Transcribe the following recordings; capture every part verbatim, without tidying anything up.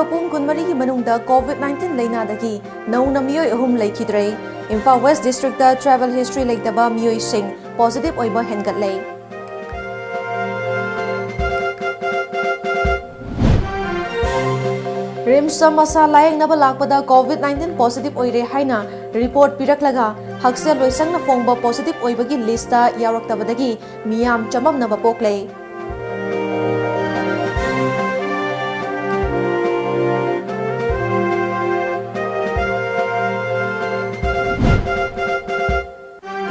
ꯄꯨꯡ ꯀꯨꯟꯃꯔꯤꯒꯤ ꯃꯅꯨꯡꯗ COVID nineteen ꯂꯩꯅꯥꯗꯒꯤ ꯅꯧꯅ ꯃꯤꯑꯣꯏ ꯑꯍꯨꯝ ꯂꯩꯈꯤꯗ꯭ꯔꯦ꯫ Imphal west district travel history ꯂꯩꯇꯕ ꯃꯤꯑꯣꯏꯁꯤꯡ positive ꯑꯣꯏꯕ ꯍꯦꯟꯒꯠꯂꯦ꯫ ꯔꯤꯝꯁꯇ ꯃꯁꯥ ꯂꯥꯌꯦꯡꯅꯕ ꯂꯥꯛꯄꯗ COVID nineteen positive ꯑꯣꯏꯔꯦ ꯍꯥꯏꯅ report ꯄꯤꯔꯛꯂꯒ ꯍꯛꯁꯦꯜ ꯂꯣꯏꯁꯪꯅ ꯐꯣꯡꯕ positive ꯑꯣꯏꯕꯒꯤ listꯇ ꯌꯥꯎꯔꯛꯇꯕꯗꯒꯤ ꯃꯤꯌꯥꯝ ꯆꯃꯝꯅꯕ ꯄꯣꯛꯂꯦ꯫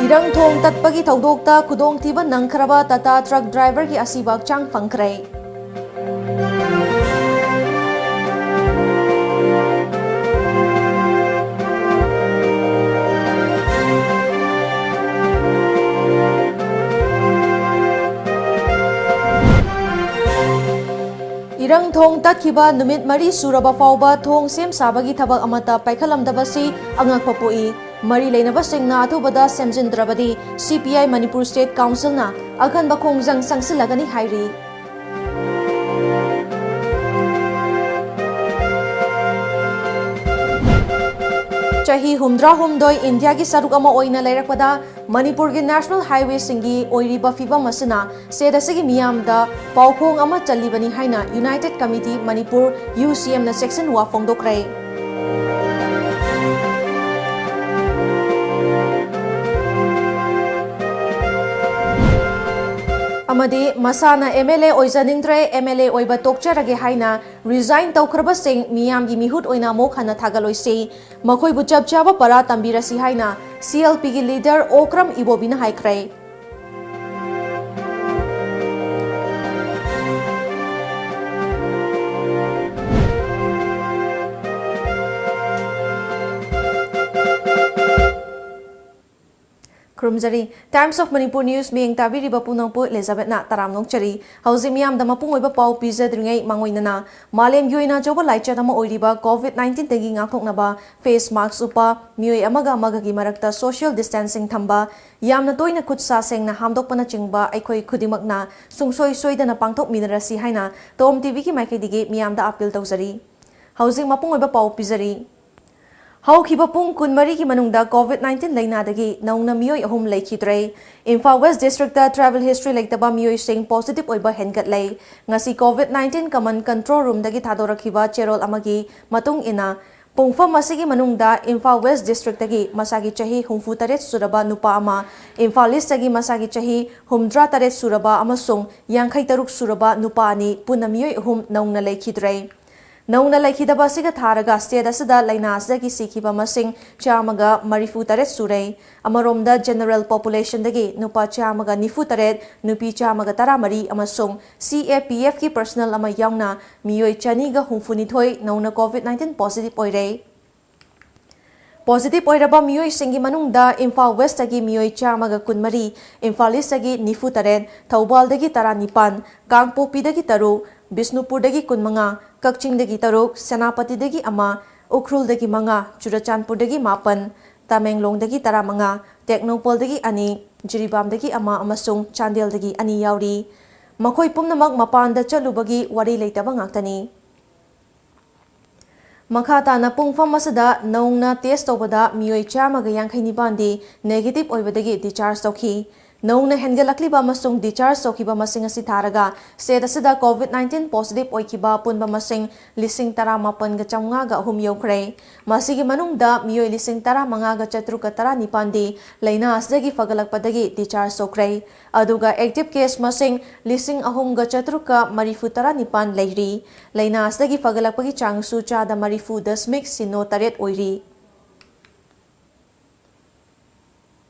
ꯏꯔꯪ ꯊꯣꯡ ꯇꯠꯄꯒꯤ ꯊꯧꯗꯣꯛꯇ ꯈꯨꯗꯣꯡꯊꯤꯕ ꯅꯪꯈ꯭ꯔꯕ Tata truck driverꯒꯤ ꯑꯁꯤꯕ ꯍꯛꯆꯥꯡ ꯐꯪꯈ꯭ꯔꯦ꯫ ꯏꯔꯪ ꯊꯣꯡ ꯇꯠꯈꯤꯕ ꯅꯨꯃꯤꯠ ꯃꯔꯤ ꯁꯨꯔꯕ ꯐꯥꯎꯕ ꯊꯣꯡ ꯁꯦꯝ ꯁꯥꯕꯒꯤ ꯊꯕꯛ ꯑꯃꯠꯇ ꯄꯥꯏꯈꯠꯂꯝꯗꯕꯁꯤ ꯑꯉꯛꯄ ꯄꯣꯛꯏ꯫ ꯃꯔꯤ ꯂꯩꯅꯕꯁꯤꯡꯅ ꯑꯊꯨꯕꯗ ꯁꯦꯝꯖꯤꯟꯗ꯭ꯔꯕꯗꯤ C P I Manipur State Councilꯅ ꯑꯀꯟꯕ ꯈꯣꯡꯖꯪ ꯆꯪꯁꯤꯜꯂꯒꯅꯤ ꯍꯥꯏꯔꯤ꯫ ꯆꯍꯤ ꯍꯨꯝꯗ꯭ꯔꯥꯍꯨꯝꯗꯣꯏ ꯏꯟꯗꯤꯌꯥꯒꯤ ꯁꯔꯨꯛ ꯑꯃ ꯑꯣꯏꯅ ꯂꯩꯔꯛꯄꯗ ꯃꯅꯤꯄꯨꯔꯒꯤ national highwayꯁꯤꯡꯒꯤ ꯑꯣꯏꯔꯤꯕ ꯐꯤꯕꯝ ꯑꯁꯤꯅ state ꯑꯁꯤꯒꯤ ꯃꯤꯌꯥꯝꯗ ꯄꯥꯎꯈꯣꯡ ꯑꯃ ꯆꯜꯂꯤꯕꯅꯤ ꯍꯥꯏꯅ United Committee Manipur, U C Mꯅ ꯆꯦꯛꯁꯤꯟꯋꯥ ꯐꯣꯡꯗꯣꯛꯈ꯭ꯔꯦ꯫ ꯑꯃꯗꯤ ꯃꯁꯥꯅ M L A ꯑꯣꯏꯖꯅꯤꯡꯗ꯭ꯔꯦ, M L A ꯑꯣꯏꯕ ꯇꯣꯛꯆꯔꯒꯦ ꯍꯥꯏꯅ resign ꯇꯧꯈ꯭ꯔꯕꯁꯤꯡ ꯃꯤꯌꯥꯝꯒꯤ ꯃꯤꯍꯨꯠ ꯑꯣꯏꯅ ꯑꯃꯨꯛ ꯍꯟꯅ ꯊꯥꯒꯠꯂꯣꯏꯁꯤ꯫ ꯃꯈꯣꯏꯕꯨ ꯆꯞ ꯆꯥꯕ ꯄꯔꯥ ꯇꯝꯕꯤꯔꯁꯤ ꯍꯥꯏꯅ C L Pꯒꯤ leader ꯑꯣꯀ꯭ꯔꯝ ꯏꯕꯣꯕꯤꯅ ꯍꯥꯏꯈ꯭ꯔꯦ꯫ ꯈꯨꯔꯨꯝꯖꯔꯤ꯫ Times of Manipur News ꯃꯤꯠꯌꯦꯡ ꯇꯥꯕꯤꯔꯤꯕ ꯄꯨꯝꯅꯃꯛꯄꯨ ꯏꯂꯤꯖꯥꯕꯦꯠꯅ ꯇꯔꯥꯝꯅ ꯑꯣꯛꯆꯔꯤ꯫ ꯍꯧꯖꯤꯛ ꯃꯤꯌꯥꯝꯗ ꯃꯄꯨꯡ ꯑꯣꯏꯕ ꯄꯥꯎ ꯄꯤꯖꯗ꯭ꯔꯤꯉꯩ ꯃꯥꯡꯑꯣꯏꯅꯅ ꯃꯥꯂꯦꯝꯒꯤ ꯑꯣꯏꯅ ꯑꯆꯧꯕ ꯂꯥꯏꯆꯠ ꯑꯃ ꯑꯣꯏꯔꯤꯕ COVID nineteenꯗꯒꯤ ꯉꯥꯛꯊꯣꯛꯅꯕ face mask ꯎꯞꯄ, ꯃꯤꯑꯣꯏ ꯑꯃꯒ ꯑꯃꯒꯒꯤ ꯃꯔꯛꯇ social distancing ꯊꯝꯕ, ꯌꯥꯝꯅ ꯇꯣꯏꯅ ꯈꯨꯠ ꯁꯥ ꯁꯦꯡꯅ ꯍꯥꯝꯗꯣꯛꯄꯅꯆꯤꯡꯕ ꯑꯩꯈꯣꯏ ꯈꯨꯗꯤꯡꯃꯛꯅ ꯁꯨꯡꯁꯣꯏ ꯁꯣꯏꯗꯅ ꯄꯥꯡꯊꯣꯛꯃꯤꯟꯅꯔꯁꯤ ꯍꯥꯏꯅ Tom TVꯒꯤ ꯃꯥꯏꯀꯩꯗꯒꯤ ꯃꯤꯌꯥꯝꯗ appeal ꯇꯧꯖꯔꯤ꯫ ꯍꯧꯖꯤꯛ ꯃꯄꯨꯡ ꯑꯣꯏꯕ ꯄꯥꯎ ꯄꯤꯖꯔꯤ꯫ ꯍꯧꯈꯤꯕ ꯄꯨꯡ ꯀꯨꯟꯃꯔꯤꯒꯤ ꯃꯅꯨꯡꯗ COVID nineteen ꯂꯥꯏꯅꯥꯗꯒꯤ ꯅꯧꯅ ꯃꯤꯑꯣꯏ ꯑꯍꯨꯝ ꯂꯩꯈꯤꯗ꯭ꯔꯦ꯫ Imphal west district travel history ꯂꯩꯇꯕ ꯃꯤꯑꯣꯏꯁꯤꯡ positive ꯑꯣꯏꯕ ꯍꯦꯟꯒꯠꯂꯦ꯫ ꯉꯁꯤ COVID nineteen common control roomꯗꯒꯤ ꯊꯥꯗꯣꯔꯛꯈꯤꯕ ꯆꯦꯔꯣꯜ ꯑꯃꯒꯤ ꯃꯇꯨꯡ ꯏꯟꯅ, ꯄꯨꯡꯐꯝ ꯑꯁꯤꯒꯤ ꯃꯅꯨꯡꯗ ꯏꯝꯐꯥꯜ ꯋꯦꯁ ꯗꯤꯁꯇ꯭ꯔꯤꯛꯇꯒꯤ ꯃꯁꯥꯒꯤ ꯆꯍꯤ ꯍꯨꯝꯐꯨ ꯇꯔꯦꯠ ꯁꯨꯔꯕ ꯅꯨꯄꯥ ꯑꯃ, ꯏꯝꯐꯥꯜ ꯏꯁꯇꯒꯤ ꯃꯁꯥꯒꯤ ꯆꯍꯤ ꯍꯨꯝꯗ꯭ꯔꯥ ꯇꯔꯦꯠ ꯁꯨꯔꯕ ꯑꯃꯁꯨꯡ ꯌꯥꯡꯈꯩ ꯇꯔꯨꯛ ꯁꯨꯔꯕ ꯅꯨꯄꯥ ꯑꯅꯤ, ꯄꯨꯟꯅ ꯃꯤꯑꯣꯏ ꯑꯍꯨꯝ ꯅꯧꯅ ꯂꯩꯈꯤꯗ꯭ꯔꯦ꯫ ꯅꯧꯅ ꯂꯩꯈꯤꯗꯕ ꯑꯁꯤꯒ ꯊꯥꯔꯒ state ꯑꯁꯤꯗ ꯂꯥꯏꯅꯥ ꯑꯁꯤꯗꯒꯤ ꯁꯤꯈꯤꯕ ꯃꯁꯤꯡ ꯆꯥꯝꯃꯒ ꯃꯔꯤꯐꯨ ꯇꯔꯦꯠ ꯁꯨꯔꯦ꯫ ꯑꯃꯔꯣꯝꯗ, general populationꯗꯒꯤ ꯅꯨꯄꯥ ꯆꯥꯝꯃꯒ ꯅꯤꯐꯨ ꯇꯔꯦꯠ, ꯅꯨꯄꯤ ꯆꯥꯝꯃꯒ ꯇꯔꯥꯃꯔꯤ ꯑꯃꯁꯨꯡ CAPFꯀꯤ personnel ꯑꯃ ꯌꯥꯎꯅ ꯃꯤꯑꯣꯏ ꯆꯅꯤꯒ ꯍꯨꯝꯐꯨꯅꯤꯊꯣꯏ ꯅꯧꯅ COVID nineteen positive ꯑꯣꯏꯔꯦ꯫ Positive ꯑꯣꯏꯔꯕ ꯃꯤꯑꯣꯏꯁꯤꯡꯒꯤ ꯃꯅꯨꯡꯗ ꯏꯝꯐꯥꯜ ꯋꯦꯁꯇꯒꯤ ꯃꯤꯑꯣꯏ ꯆꯥꯝꯃꯒ ꯀꯨꯟꯃꯔꯤ, ꯏꯝꯐꯥꯜ ꯏꯁꯇꯒꯤ ꯅꯤꯐꯨ ꯇꯔꯦꯠ, ꯊꯧꯕꯥꯜꯗꯒꯤ ꯇꯔꯥꯅꯤꯄꯥꯟ, ꯀꯥꯡꯄꯣꯛꯄꯤꯗꯒꯤ ꯇꯔꯨꯛ, ꯕꯤꯁꯅꯨꯄꯨꯔꯗꯒꯤ ꯀꯨꯟꯃꯉꯥ, ꯀꯛꯆꯤꯡꯗꯒꯤ ꯇꯔꯨꯛ, ꯁꯦꯅꯥꯄꯇꯤꯗꯒꯤ ꯑꯃ, ꯎꯈ꯭ꯔꯨꯜꯗꯒꯤ ꯃꯉꯥ, ꯆꯨꯔꯆꯥꯟꯄꯨꯔꯗꯒꯤ ꯃꯥꯄꯟ, ꯇꯃꯦꯡꯂꯣꯡꯗꯒꯤ ꯇꯔꯥꯃꯉꯥ, ꯇꯦꯡꯅꯧꯄꯜꯗꯒꯤ ꯑꯅꯤ, ꯖꯤꯔꯤꯕꯥꯝꯗꯒꯤ ꯑꯃ ꯑꯃꯁꯨꯡ ꯆꯥꯟꯗꯦꯜꯗꯒꯤ ꯑꯅꯤ ꯌꯥꯎꯔꯤ꯫ ꯃꯈꯣꯏ ꯄꯨꯝꯅꯃꯛ ꯃꯄꯥꯟꯗ ꯆꯠꯂꯨꯕꯒꯤ ꯋꯥꯔꯤ ꯂꯩꯇꯕ ꯉꯥꯛꯇꯅꯤ꯫ ꯃꯈꯥ ꯇꯥꯅ ꯄꯨꯡꯐꯝ ꯑꯁꯤꯗ ꯅꯧꯅ test ꯇꯧꯕꯗ ꯃꯤꯑꯣꯏ ꯆꯥꯝꯃꯒ ꯌꯥꯡꯈꯩ ꯅꯤꯄꯥꯟꯗꯤ negative ꯑꯣꯏꯕꯗꯒꯤ discharge ꯇꯧꯈꯤ꯫ ꯅꯧꯅ ꯍꯦꯟꯒꯠꯂꯛꯂꯤꯕ ꯑꯃꯁꯨꯡ discharge ꯇꯧꯈꯤꯕ ꯃꯁꯤꯡ ꯑꯁꯤ ꯊꯥꯔꯒ state ꯑꯁꯤꯗ COVID nineteen positive ꯑꯣꯏꯈꯤꯕ ꯑꯄꯨꯟꯕ ꯃꯁꯤꯡ ꯂꯤꯁꯤꯡ ꯇꯔꯥꯃꯥꯄꯟꯒ ꯆꯥꯝꯃꯉꯥꯒ ꯑꯍꯨꯝ ꯌꯧꯈ꯭ꯔꯦ꯫ ꯃꯁꯤꯒꯤ ꯃꯅꯨꯡꯗ ꯃꯤꯑꯣꯏ ꯂꯤꯁꯤꯡ ꯇꯔꯥꯃꯉꯥꯒ ꯆꯥꯇ꯭ꯔꯨꯛꯀ ꯇꯔꯥꯅꯤꯄꯥꯟꯗꯤ ꯂꯥꯏꯅꯥ ꯑꯁꯤꯗꯒꯤ ꯐꯒꯠꯂꯛꯄꯗꯒꯤ discharge ꯇꯧꯈ꯭ꯔꯦ꯫ ꯑꯗꯨꯒ active case ꯃꯁꯤꯡ ꯂꯤꯁꯤꯡ ꯑꯍꯨꯝꯒ ꯆꯥꯇ꯭ꯔꯨꯛꯀ ꯃꯔꯤꯐꯨ ꯇꯔꯥꯅꯤꯄꯥꯟ ꯂꯩꯔꯤ꯫ ꯂꯥꯏꯅꯥ ꯑꯁꯤꯗꯒꯤ ꯐꯒꯠꯂꯛꯄꯒꯤ ꯆꯥꯡꯁꯨ ꯆꯥꯗ ꯃꯔꯤꯐꯨ ꯗꯁꯃꯤꯛ ꯁꯤꯅꯣ ꯇꯔꯦꯠ ꯑꯣꯏꯔꯤ꯫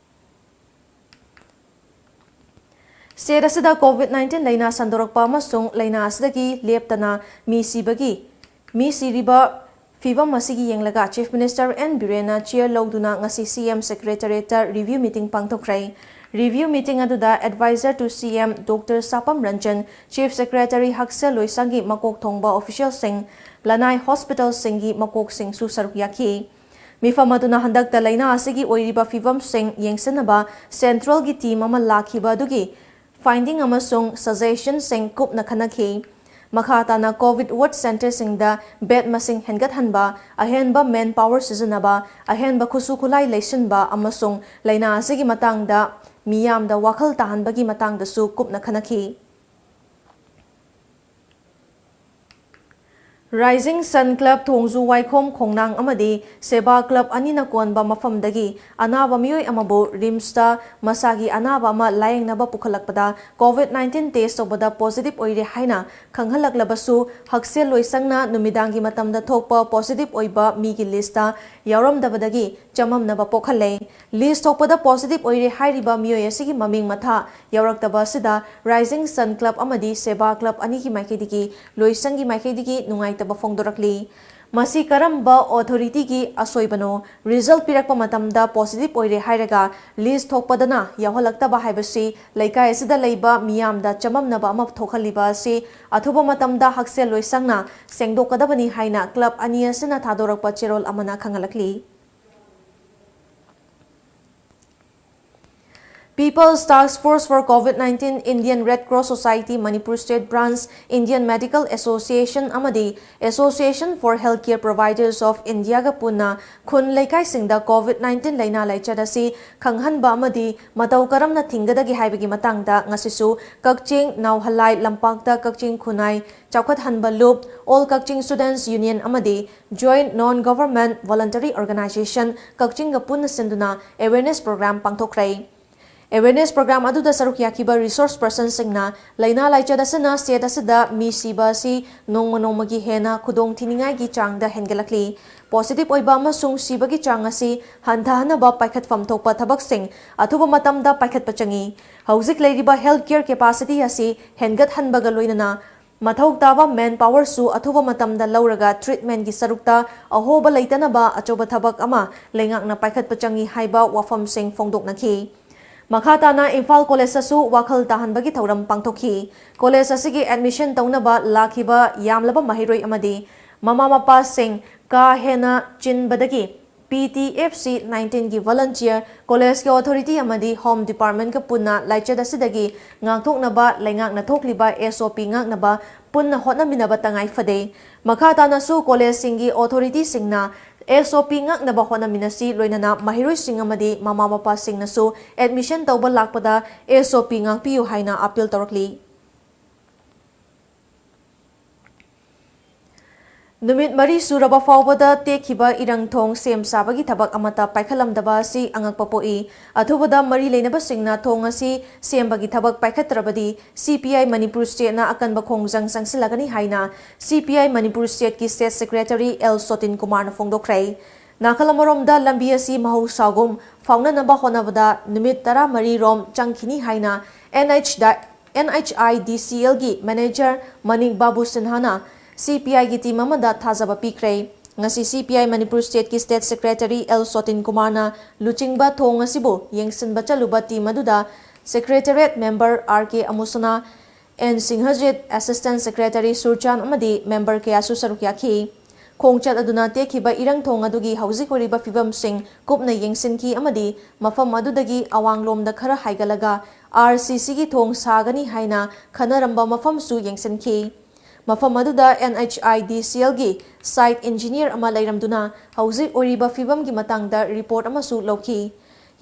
State ꯑꯁꯤꯗ COVID nineteen ꯂꯥꯏꯅꯥ ꯁꯟꯗꯣꯔꯛꯄ ꯑꯃꯁꯨꯡ ꯂꯥꯏꯅꯥ ꯑꯁꯤꯗꯒꯤ ꯂꯦꯞꯇꯅ ꯃꯤ ꯁꯤꯕꯒꯤ, ꯃꯤ ꯁꯤꯔꯤꯕ ꯐꯤꯚꯝ ꯑꯁꯤꯒꯤ ꯌꯦꯡꯂꯒ Chief Minister N ꯕꯤꯔꯦꯟꯅ chair ꯂꯧꯗꯨꯅ ꯉꯁꯤ CM Secretariatꯇ review meeting ꯄꯥꯡꯊꯣꯛꯈ꯭ꯔꯦ꯫ Review meeting ꯑꯗꯨꯗ Advisor to CM Doctor ꯁꯥꯄꯝ Ranjan, Chief Secretary ꯍꯛꯁꯦꯜ ꯂꯣꯏꯁꯪꯒꯤ ꯃꯀꯣꯛ ꯊꯣꯡꯕ officialꯁꯤꯡ, ꯂꯅꯥꯏ hospitalꯁꯤꯡꯒꯤ ꯃꯀꯣꯛꯁꯤꯡꯁꯨ ꯁꯔꯨꯛ ꯌꯥꯈꯤ꯫ ꯃꯤꯐꯝ ꯑꯗꯨꯅ ꯍꯟꯗꯛꯇ ꯂꯥꯏꯅꯥ ꯑꯁꯤꯒꯤ ꯑꯣꯏꯔꯤꯕ ꯐꯤꯚꯝꯁꯤꯡ ꯌꯦꯡꯁꯤꯟꯅꯕ centralꯒꯤ team ꯑꯃ ꯂꯥꯛꯈꯤꯕ ꯑꯗꯨꯒꯤ finding ꯑꯃꯁꯨꯡ suggestionꯁꯤꯡ ꯀꯨꯞꯅ ꯈꯟꯅꯈꯤ꯫ ꯃꯈꯥ ꯇꯥꯅ COVID ward centreꯁꯤꯡꯗ bed ꯃꯁꯤꯡ ꯍꯦꯟꯒꯠꯍꯟꯕ, ꯑꯍꯦꯟꯕ manpower ꯁꯤꯖꯤꯟꯅꯕ, ꯑꯍꯦꯟꯕ ꯈꯨꯠꯁꯨ ꯈꯨꯠꯂꯥꯏ ꯂꯩꯁꯤꯟꯕ ꯑꯃꯁꯨꯡ ꯂꯥꯏꯅꯥ ꯑꯁꯤꯒꯤ ꯃꯇꯥꯡꯗ ꯃꯤꯌꯥꯝꯗ ꯋꯥꯈꯜ ꯇꯥꯍꯟꯕꯒꯤ ꯃꯇꯥꯡꯗꯁꯨ ꯀꯨꯞꯅ ꯈꯟꯅꯈꯤ꯫ Rising Sun Club ꯊꯣꯡꯖꯨ ꯋꯥꯏꯈꯣꯝ ꯈꯣꯡꯅꯥꯡ ꯑꯃꯗꯤ ꯁꯦꯕꯥ club ꯑꯅꯤꯅ ꯀꯣꯟꯕ ꯃꯐꯝꯗꯒꯤ ꯑꯅꯥꯕ ꯃꯤꯑꯣꯏ ꯑꯃꯕꯨ RIMSꯇ ꯃꯁꯥꯒꯤ ꯑꯅꯥꯕ ꯑꯃ ꯂꯥꯌꯦꯡꯅꯕ ꯄꯨꯈꯠꯂꯛꯄꯗ COVID nineteen test ꯇꯧꯕꯗ positive ꯑꯣꯏꯔꯦ ꯍꯥꯏꯅ ꯈꯪꯍꯜꯂꯛꯂꯕꯁꯨ, ꯍꯛꯁꯦꯜ ꯂꯣꯏꯁꯪꯅ ꯅꯨꯃꯤꯗꯥꯡꯒꯤ ꯃꯇꯝꯗ ꯊꯣꯛꯄ positive ꯑꯣꯏꯕ ꯃꯤꯒꯤ listꯇ ꯌꯥꯎꯔꯝꯗꯕꯗꯒꯤ ꯆꯃꯝꯅꯕ ꯄꯣꯛꯍꯜꯂꯦ꯫ List ꯊꯣꯛꯄꯗ positive ꯑꯣꯏꯔꯦ ꯍꯥꯏꯔꯤꯕ ꯃꯤꯑꯣꯏ ꯑꯁꯤꯒꯤ ꯃꯃꯤꯡ ꯃꯊꯥ ꯌꯥꯎꯔꯛꯇꯕ ꯑꯁꯤꯗ Rising Sun Club ꯑꯃꯗꯤ ꯁꯦꯕꯥ club ꯑꯅꯤꯒꯤ ꯃꯥꯏꯀꯩꯗꯒꯤ, ꯂꯣꯏꯁꯪꯒꯤ ꯃꯥꯏꯀꯩꯗꯒꯤ ꯅꯨꯡꯉꯥꯏꯇꯕ ꯐꯣꯡꯗꯣꯔꯛꯂꯤ꯫ ꯃꯁꯤ ꯀꯔꯝꯕ authorityꯒꯤ ꯑꯁꯣꯏꯕꯅꯣ? Result ꯄꯤꯔꯛꯄ ꯃꯇꯝꯗ positive ꯑꯣꯏꯔꯦ ꯍꯥꯏꯔꯒ list ꯊꯣꯛꯄꯗꯅ ꯌꯥꯎꯍꯜꯂꯛꯇꯕ ꯍꯥꯏꯕꯁꯤ ꯂꯩꯀꯥꯏ ꯑꯁꯤꯗ ꯂꯩꯕ ꯃꯤꯌꯥꯝꯗ ꯆꯃꯝꯅꯕ ꯑꯃ ꯊꯣꯛꯍꯜꯂꯤꯕ ꯑꯁꯤ ꯑꯊꯨꯕ ꯃꯇꯝꯗ ꯍꯛꯁꯦꯜ ꯂꯣꯏꯁꯪꯅ ꯁꯦꯡꯗꯣꯛꯀꯗꯕꯅꯤ ꯍꯥꯏꯅ club ꯑꯅꯤ ꯑꯁꯤꯅ ꯊꯥꯗꯣꯔꯛꯄ ꯆꯦꯔꯣꯜ ꯑꯃꯅ ꯈꯪꯍꯜꯂꯛꯂꯤ꯫ People's Task Force for COVID nineteen, Indian Red Cross Society, Manipur State Branch, Indian Medical Association ꯑꯃꯗꯤ Association for Healthcare Providers of Indiaꯒ ꯄꯨꯟꯅ ꯈꯨꯟ ꯂꯩꯀꯥꯏꯁꯤꯡꯗ COVID nineteen ꯂꯥꯏꯅꯥ ꯂꯥꯏꯆꯠ ꯑꯁꯤ ꯈꯪꯍꯟꯕ ꯑꯃꯗꯤ ꯃꯇꯧ ꯀꯔꯝꯅ ꯊꯤꯡꯒꯗꯒꯦ ꯍꯥꯏꯕꯒꯤ ꯃꯇꯥꯡꯗ ꯉꯁꯤꯁꯨ ꯀꯛꯆꯤꯡ ꯅꯥꯎꯍꯜꯂꯥꯏ ꯂꯝꯄꯥꯛꯇ ꯀꯛꯆꯤꯡ ꯈꯨꯟꯅꯥꯏ ꯆꯥꯎꯈꯠꯍꯟꯕ ꯂꯨꯞ, All Kakching Students Union ꯑꯃꯗꯤ Joint Non Government Voluntary Organization ꯀꯛꯆꯤꯡꯒ ꯄꯨꯟꯅ ꯁꯤꯟꯗꯨꯅ awareness program ꯄꯥꯡꯊꯣꯛꯈ꯭ꯔꯦ꯫ Awareness program ꯑꯗꯨꯗ ꯁꯔꯨꯛ ꯌꯥꯈꯤꯕ resource personꯁꯤꯡꯅ ꯂꯥꯏꯅꯥ ꯂꯥꯏꯆꯠ ꯑꯁꯤꯅ state ꯑꯁꯤꯗ ꯃꯤ ꯁꯤꯕ ꯑꯁꯤ ꯅꯣꯡꯃ ꯅꯣꯡꯃꯒꯤ ꯍꯦꯟꯅ ꯈꯨꯗꯣꯡ ꯊꯤꯅꯤꯡꯉꯥꯏꯒꯤ ꯆꯥꯡꯗ ꯍꯦꯟꯒꯠꯂꯛꯂꯤ꯫ Positive ꯑꯣꯏꯕ ꯑꯃꯁꯨꯡ ꯁꯤꯕꯒꯤ ꯆꯥꯡ ꯑꯁꯤ ꯍꯟꯊꯍꯟꯅꯕ ꯄꯥꯏꯈꯠꯐꯝ ꯊꯣꯛꯄ ꯊꯕꯛꯁꯤꯡ ꯑꯊꯨꯕ ꯃꯇꯝꯗ ꯄꯥꯏꯈꯠꯄ ꯆꯪꯏ꯫ ꯍꯧꯖꯤꯛ ꯂꯩꯔꯤꯕ health care capacity ꯑꯁꯤ ꯍꯦꯟꯒꯠꯍꯟꯕꯒ ꯂꯣꯏꯅꯅ ꯃꯊꯧ ꯇꯥꯕ manpowerꯁꯨ ꯑꯊꯨꯕ ꯃꯇꯝꯗ ꯂꯧꯔꯒ treatmentꯀꯤ ꯁꯔꯨꯛꯇ ꯑꯍꯣꯕ ꯂꯩꯇꯅꯕ ꯑꯆꯧꯕ ꯊꯕꯛ ꯑꯃ ꯂꯩꯉꯥꯛꯅ ꯄꯥꯏꯈꯠꯄ ꯆꯪꯏ ꯍꯥꯏꯕ ꯋꯥꯐꯝꯁꯤꯡ ꯐꯣꯡꯗꯣꯛꯅꯈꯤ꯫ ꯃꯈꯥ ꯇꯥꯅ ꯏꯝꯐꯥꯜ ꯀꯣꯂꯦꯖꯇꯁꯨ ꯋꯥꯈꯜ ꯇꯥꯍꯟꯕꯒꯤ ꯊꯧꯔꯝ ꯄꯥꯡꯊꯣꯛꯈꯤ꯫ ꯀꯣꯂꯦꯖ ꯑꯁꯤꯒꯤ admission ꯇꯧꯅꯕ ꯂꯥꯛꯈꯤꯕ ꯌꯥꯝꯂꯕ ꯃꯍꯩꯔꯣꯏ ꯑꯃꯗꯤ ꯃꯃꯥ ꯃꯄꯥꯁꯤꯡ ꯀꯥ ꯍꯦꯟꯅ ꯆꯤꯟꯕꯗꯒꯤ P T F C nineteen ꯒꯤ volunteer, college ꯀꯤ authority ꯑꯃꯗꯤ Home Department ꯀ ꯄꯨꯟꯅ ꯂꯥꯏꯆꯠ ꯑꯁꯤꯗꯒꯤ ꯉꯥꯛꯊꯣꯛꯅꯕ ꯂꯩꯉꯥꯛꯅ ꯊꯣꯛꯂꯤꯕ S O P ꯉꯥꯛꯅꯕ ꯄꯨꯟꯅ ꯍꯣꯠꯅꯃꯤꯟꯅꯕ ꯇꯉꯥꯏ ꯐꯗꯦ꯫ ꯃꯈꯥ ꯇꯥꯅꯁꯨ college ꯁꯤꯡꯒꯤ authority ꯁꯤꯡꯅ S O P ꯉꯥꯛꯅꯕ ꯍꯣꯠꯅꯃꯤꯟꯅꯁꯤ, ꯂꯣꯏꯅꯅ ꯃꯍꯩꯔꯣꯏꯁꯤꯡ ꯑꯃꯗꯤ ꯃꯃꯥ ꯃꯄꯥꯁꯤꯡꯅꯁꯨ admission ꯇꯧꯕ ꯂꯥꯛꯄꯗ S O P ꯉꯥꯛꯄꯤꯌꯨ ꯍꯥꯏꯅ appeal ꯇꯧꯔꯛꯂꯤ꯫ ꯅꯨꯃꯤꯠ ꯃꯔꯤ ꯁꯨꯔꯕ ꯐꯥꯎꯕꯗ ꯇꯦꯛꯈꯤꯕ ꯏꯔꯪ ꯊꯣꯡ ꯁꯦꯝ ꯁꯥꯕꯒꯤ ꯊꯕꯛ ꯑꯃꯠꯇ ꯄꯥꯏꯈꯠꯂꯝꯗꯕ ꯑꯁꯤ ꯑꯉꯛꯄ ꯄꯣꯛꯏ꯫ ꯑꯊꯨꯕꯗ ꯃꯔꯤ ꯂꯩꯅꯕꯁꯤꯡꯅ ꯊꯣꯡ ꯑꯁꯤ ꯁꯦꯝꯕꯒꯤ ꯊꯕꯛ ꯄꯥꯏꯈꯠꯇ꯭ꯔꯕꯗꯤ C P I Manipur state ꯅ ꯑꯀꯟꯕ ꯈꯣꯡꯖꯪ ꯆꯪꯁꯤꯜꯂꯒꯅꯤ ꯍꯥꯏꯅ C P I Manipur state ꯀꯤ state secretary L ꯁꯣꯇꯤꯟ ꯀꯨꯃꯥꯔꯅ ꯐꯣꯡꯗꯣꯛꯈ꯭ꯔꯦ꯫ ꯅꯥꯀꯜ ꯑꯃꯔꯣꯝꯗ ꯂꯝꯕꯤ ꯑꯁꯤ ꯃꯍꯧꯁꯥꯒꯨꯝ ꯐꯥꯎꯅꯅꯕ ꯍꯣꯠꯅꯕꯗ ꯅꯨꯃꯤꯠ ꯇꯔꯥꯃꯔꯤ ꯔꯣꯝ ꯆꯪꯈꯤꯅꯤ ꯍꯥꯏꯅ N H the N H I D C L ꯒꯤ manager Manik Babu ꯁꯤꯟꯍꯥꯅ C P I ꯒꯤ team ꯑꯃꯗ ꯊꯥꯖꯕ ꯄꯤꯈ꯭ꯔꯦ꯫ ꯉꯁꯤ C P I Manipur state ꯀꯤ state secretary L ꯁꯣꯇꯤꯟ ꯀꯨꯃꯥꯔꯅ ꯂꯨꯆꯤꯡꯕ ꯊꯣꯡ ꯑꯁꯤꯕꯨ ꯌꯦꯡꯁꯤꯟꯕ ꯆꯠꯂꯨꯕ team ꯑꯗꯨꯗ secretariat member R K ꯑꯃꯨꯁꯅꯥ, N ꯁꯤꯡꯍꯖꯤꯠ, assistant secretary ꯁꯨꯔꯆꯥꯟ ꯑꯃꯗꯤ member ꯀꯌꯥꯁꯨ ꯁꯔꯨꯛ ꯌꯥꯈꯤ꯫ ꯈꯣꯡꯆꯠ ꯑꯗꯨꯅ ꯇꯦꯛꯈꯤꯕ ꯏꯔꯪ ꯊꯣꯡ ꯑꯗꯨꯒꯤ ꯍꯧꯖꯤꯛ ꯑꯣꯏꯔꯤꯕ ꯐꯤꯕꯝꯁꯤꯡ ꯀꯨꯞꯅ ꯌꯦꯡꯁꯤꯟꯈꯤ ꯑꯃꯗꯤ ꯃꯐꯝ ꯑꯗꯨꯗꯒꯤ ꯑꯋꯥꯡꯂꯣꯝꯗ ꯈꯔ ꯍꯥꯏꯒꯠꯂꯒ R C C ꯒꯤ ꯊꯣꯡ ꯁꯥꯒꯅꯤ ꯍꯥꯏꯅ ꯈꯟꯅꯔꯝꯕ ꯃꯐꯝꯁꯨ ꯌꯦꯡꯁꯤꯟꯈꯤ꯫ ꯃꯐꯝ ꯑꯗꯨꯗ N H I D C L ꯒꯤ site engineer ꯑꯃ ꯂꯩꯔꯝꯗꯨꯅ ꯍꯧꯖꯤꯛ ꯑꯣꯏꯔꯤꯕ ꯐꯤꯕꯝꯒꯤ ꯃꯇꯥꯡꯗ report ꯑꯃꯁꯨ ꯂꯧꯈꯤ꯫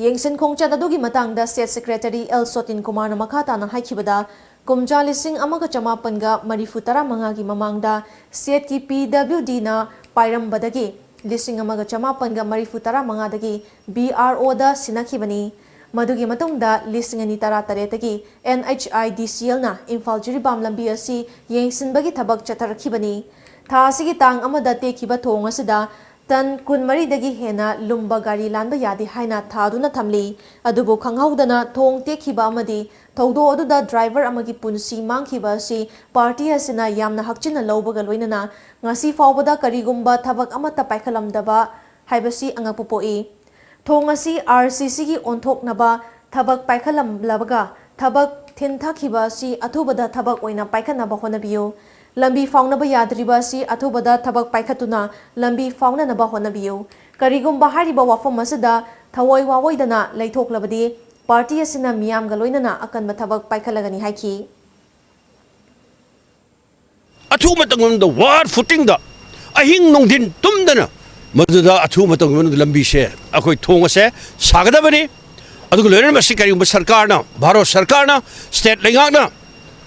ꯌꯦꯡꯁꯤꯟ ꯈꯣꯡꯆꯠ ꯑꯗꯨꯒꯤ ꯃꯇꯥꯡꯗ state secretary L ꯁꯣꯇꯤꯟ ꯀꯨꯃꯥꯔꯅ ꯃꯈꯥ ꯇꯥꯅ ꯍꯥꯏꯈꯤꯕꯗ, ꯀꯨꯝꯖꯥ ꯂꯤꯁꯤꯡ ꯑꯃꯒ ꯆꯃꯥꯄꯟꯒ ꯃꯔꯤꯐꯨ ꯇꯔꯥ ꯃꯉꯥꯒꯤ ꯃꯃꯥꯡꯗ state ꯀꯤ P W D ꯅ ꯄꯥꯏꯔꯝꯕꯗꯒꯤ ꯂꯤꯁꯤꯡ ꯑꯃꯒ ꯆꯃꯥꯄꯟꯒ ꯃꯔꯤꯐꯨ ꯇꯔꯥ ꯃꯉꯥꯗꯒꯤ B R O ꯗ ꯁꯤꯟꯅꯈꯤꯕꯅꯤ꯫ ꯃꯗꯨꯒꯤ ꯃꯇꯨꯡꯗ ꯂꯤꯁꯤꯡ ꯑꯅꯤ ꯇꯔꯥ ꯇꯔꯦꯠꯇꯒꯤ N H I D C L ꯅ ꯏꯝꯐꯥꯜ ꯖꯤꯔꯤꯕꯥꯝ ꯂꯝꯕꯤ ꯑꯁꯤ ꯌꯦꯡꯁꯤꯟꯕꯒꯤ ꯊꯕꯛ ꯆꯠꯊꯔꯛꯈꯤꯕꯅꯤ꯫ ꯊꯥ ꯑꯁꯤꯒꯤ ꯇꯥꯡ ꯑꯃꯗ ꯇꯦꯛꯈꯤꯕ ꯊꯣꯡ ꯑꯁꯤꯗ ꯇꯟ ꯀꯨꯟꯃꯔꯤꯗꯒꯤ ꯍꯦꯟꯅ ꯂꯨꯝꯕ ꯒꯥꯔꯤ ꯂꯥꯟꯕ ꯌꯥꯗꯦ ꯍꯥꯏꯅ ꯊꯥꯗꯨꯅ ꯊꯝꯂꯤ꯫ ꯑꯗꯨꯕꯨ ꯈꯪꯍꯧꯗꯅ ꯊꯣꯡ ꯇꯦꯛꯈꯤꯕ ꯑꯃꯗꯤ ꯊꯧꯗꯣꯛ ꯑꯗꯨꯗ driver ꯑꯃꯒꯤ ꯄꯨꯟꯁꯤ ꯃꯥꯡꯈꯤꯕ ꯑꯁꯤ party ꯑꯁꯤꯅ ꯌꯥꯝꯅ ꯍꯛꯆꯤꯟꯅ ꯂꯧꯕꯒ ꯂꯣꯏꯅꯅ ꯉꯁꯤ ꯐꯥꯎꯕꯗ ꯀꯔꯤꯒꯨꯝꯕ ꯊꯕꯛ ꯑꯃꯠꯇ ꯄꯥꯏꯈꯠꯂꯝꯗꯕ ꯍꯥꯏꯕꯁꯤ ꯑꯉꯛꯄ ꯄꯣꯛꯏ꯫ ꯊꯣꯡ ꯑꯁꯤ R C C ꯒꯤ ꯑꯣꯟꯊꯣꯛꯅꯕ ꯊꯕꯛ ꯄꯥꯏꯈꯠꯂꯝꯂꯕꯒ ꯊꯕꯛ ꯊꯤꯟꯊꯈꯤꯕ ꯑꯁꯤ ꯑꯊꯨꯕꯗ ꯊꯕꯛ ꯑꯣꯏꯅ ꯄꯥꯏꯈꯠꯅꯕ ꯍꯣꯠꯅꯕꯤꯌꯨ꯫ ꯂꯝꯕꯤ ꯐꯥꯎꯅꯕ ꯌꯥꯗ꯭ꯔꯤꯕ ꯑꯁꯤ ꯑꯊꯨꯕꯗ ꯊꯕꯛ ꯄꯥꯏꯈꯠꯇꯨꯅ ꯂꯝꯕꯤ ꯐꯥꯎꯅꯅꯕ ꯍꯣꯠꯅꯕꯤꯌꯨ꯫ ꯀꯔꯤꯒꯨꯝꯕ ꯍꯥꯏꯔꯤꯕ ꯋꯥꯐꯝ ꯑꯁꯤꯗ ꯊꯋꯥꯏ ꯋꯥꯑꯣꯏꯗꯅ ꯂꯩꯊꯣꯛꯂꯕꯗꯤ ꯄꯥꯔꯇꯤ ꯑꯁꯤꯅ ꯃꯤꯌꯥꯝꯒ ꯂꯣꯏꯅꯅ ꯑꯀꯟꯕ ꯊꯕꯛ ꯄꯥꯏꯈꯠꯂꯒꯅꯤ ꯍꯥꯏꯈꯤ꯫ ꯑꯊꯨꯕ ꯃꯇꯝ ꯑꯃꯗ ꯋꯥꯔ ꯐꯨꯇꯤꯡꯗ ꯑꯍꯤꯡ ꯅꯨꯡꯊꯤꯟ ꯇꯨꯝꯗꯅ ꯃꯗꯨꯗ ꯑꯊꯨꯕ ꯃꯇꯝ ꯑꯃꯗ ꯂꯝꯕꯤꯁꯦ ꯑꯩꯈꯣꯏ ꯊꯣꯡ ꯑꯁꯦ ꯁꯥꯒꯗꯕꯅꯤ꯫ ꯑꯗꯨꯒ ꯂꯣꯏꯅꯅ ꯃꯁꯤ ꯀꯔꯤꯒꯨꯝꯕ ꯁꯔꯀꯥꯔꯅ, ꯚꯥꯔꯠ ꯁꯔꯀꯥꯔꯅ, ꯁ꯭ꯇꯦꯠ ꯂꯩꯉꯥꯛꯅ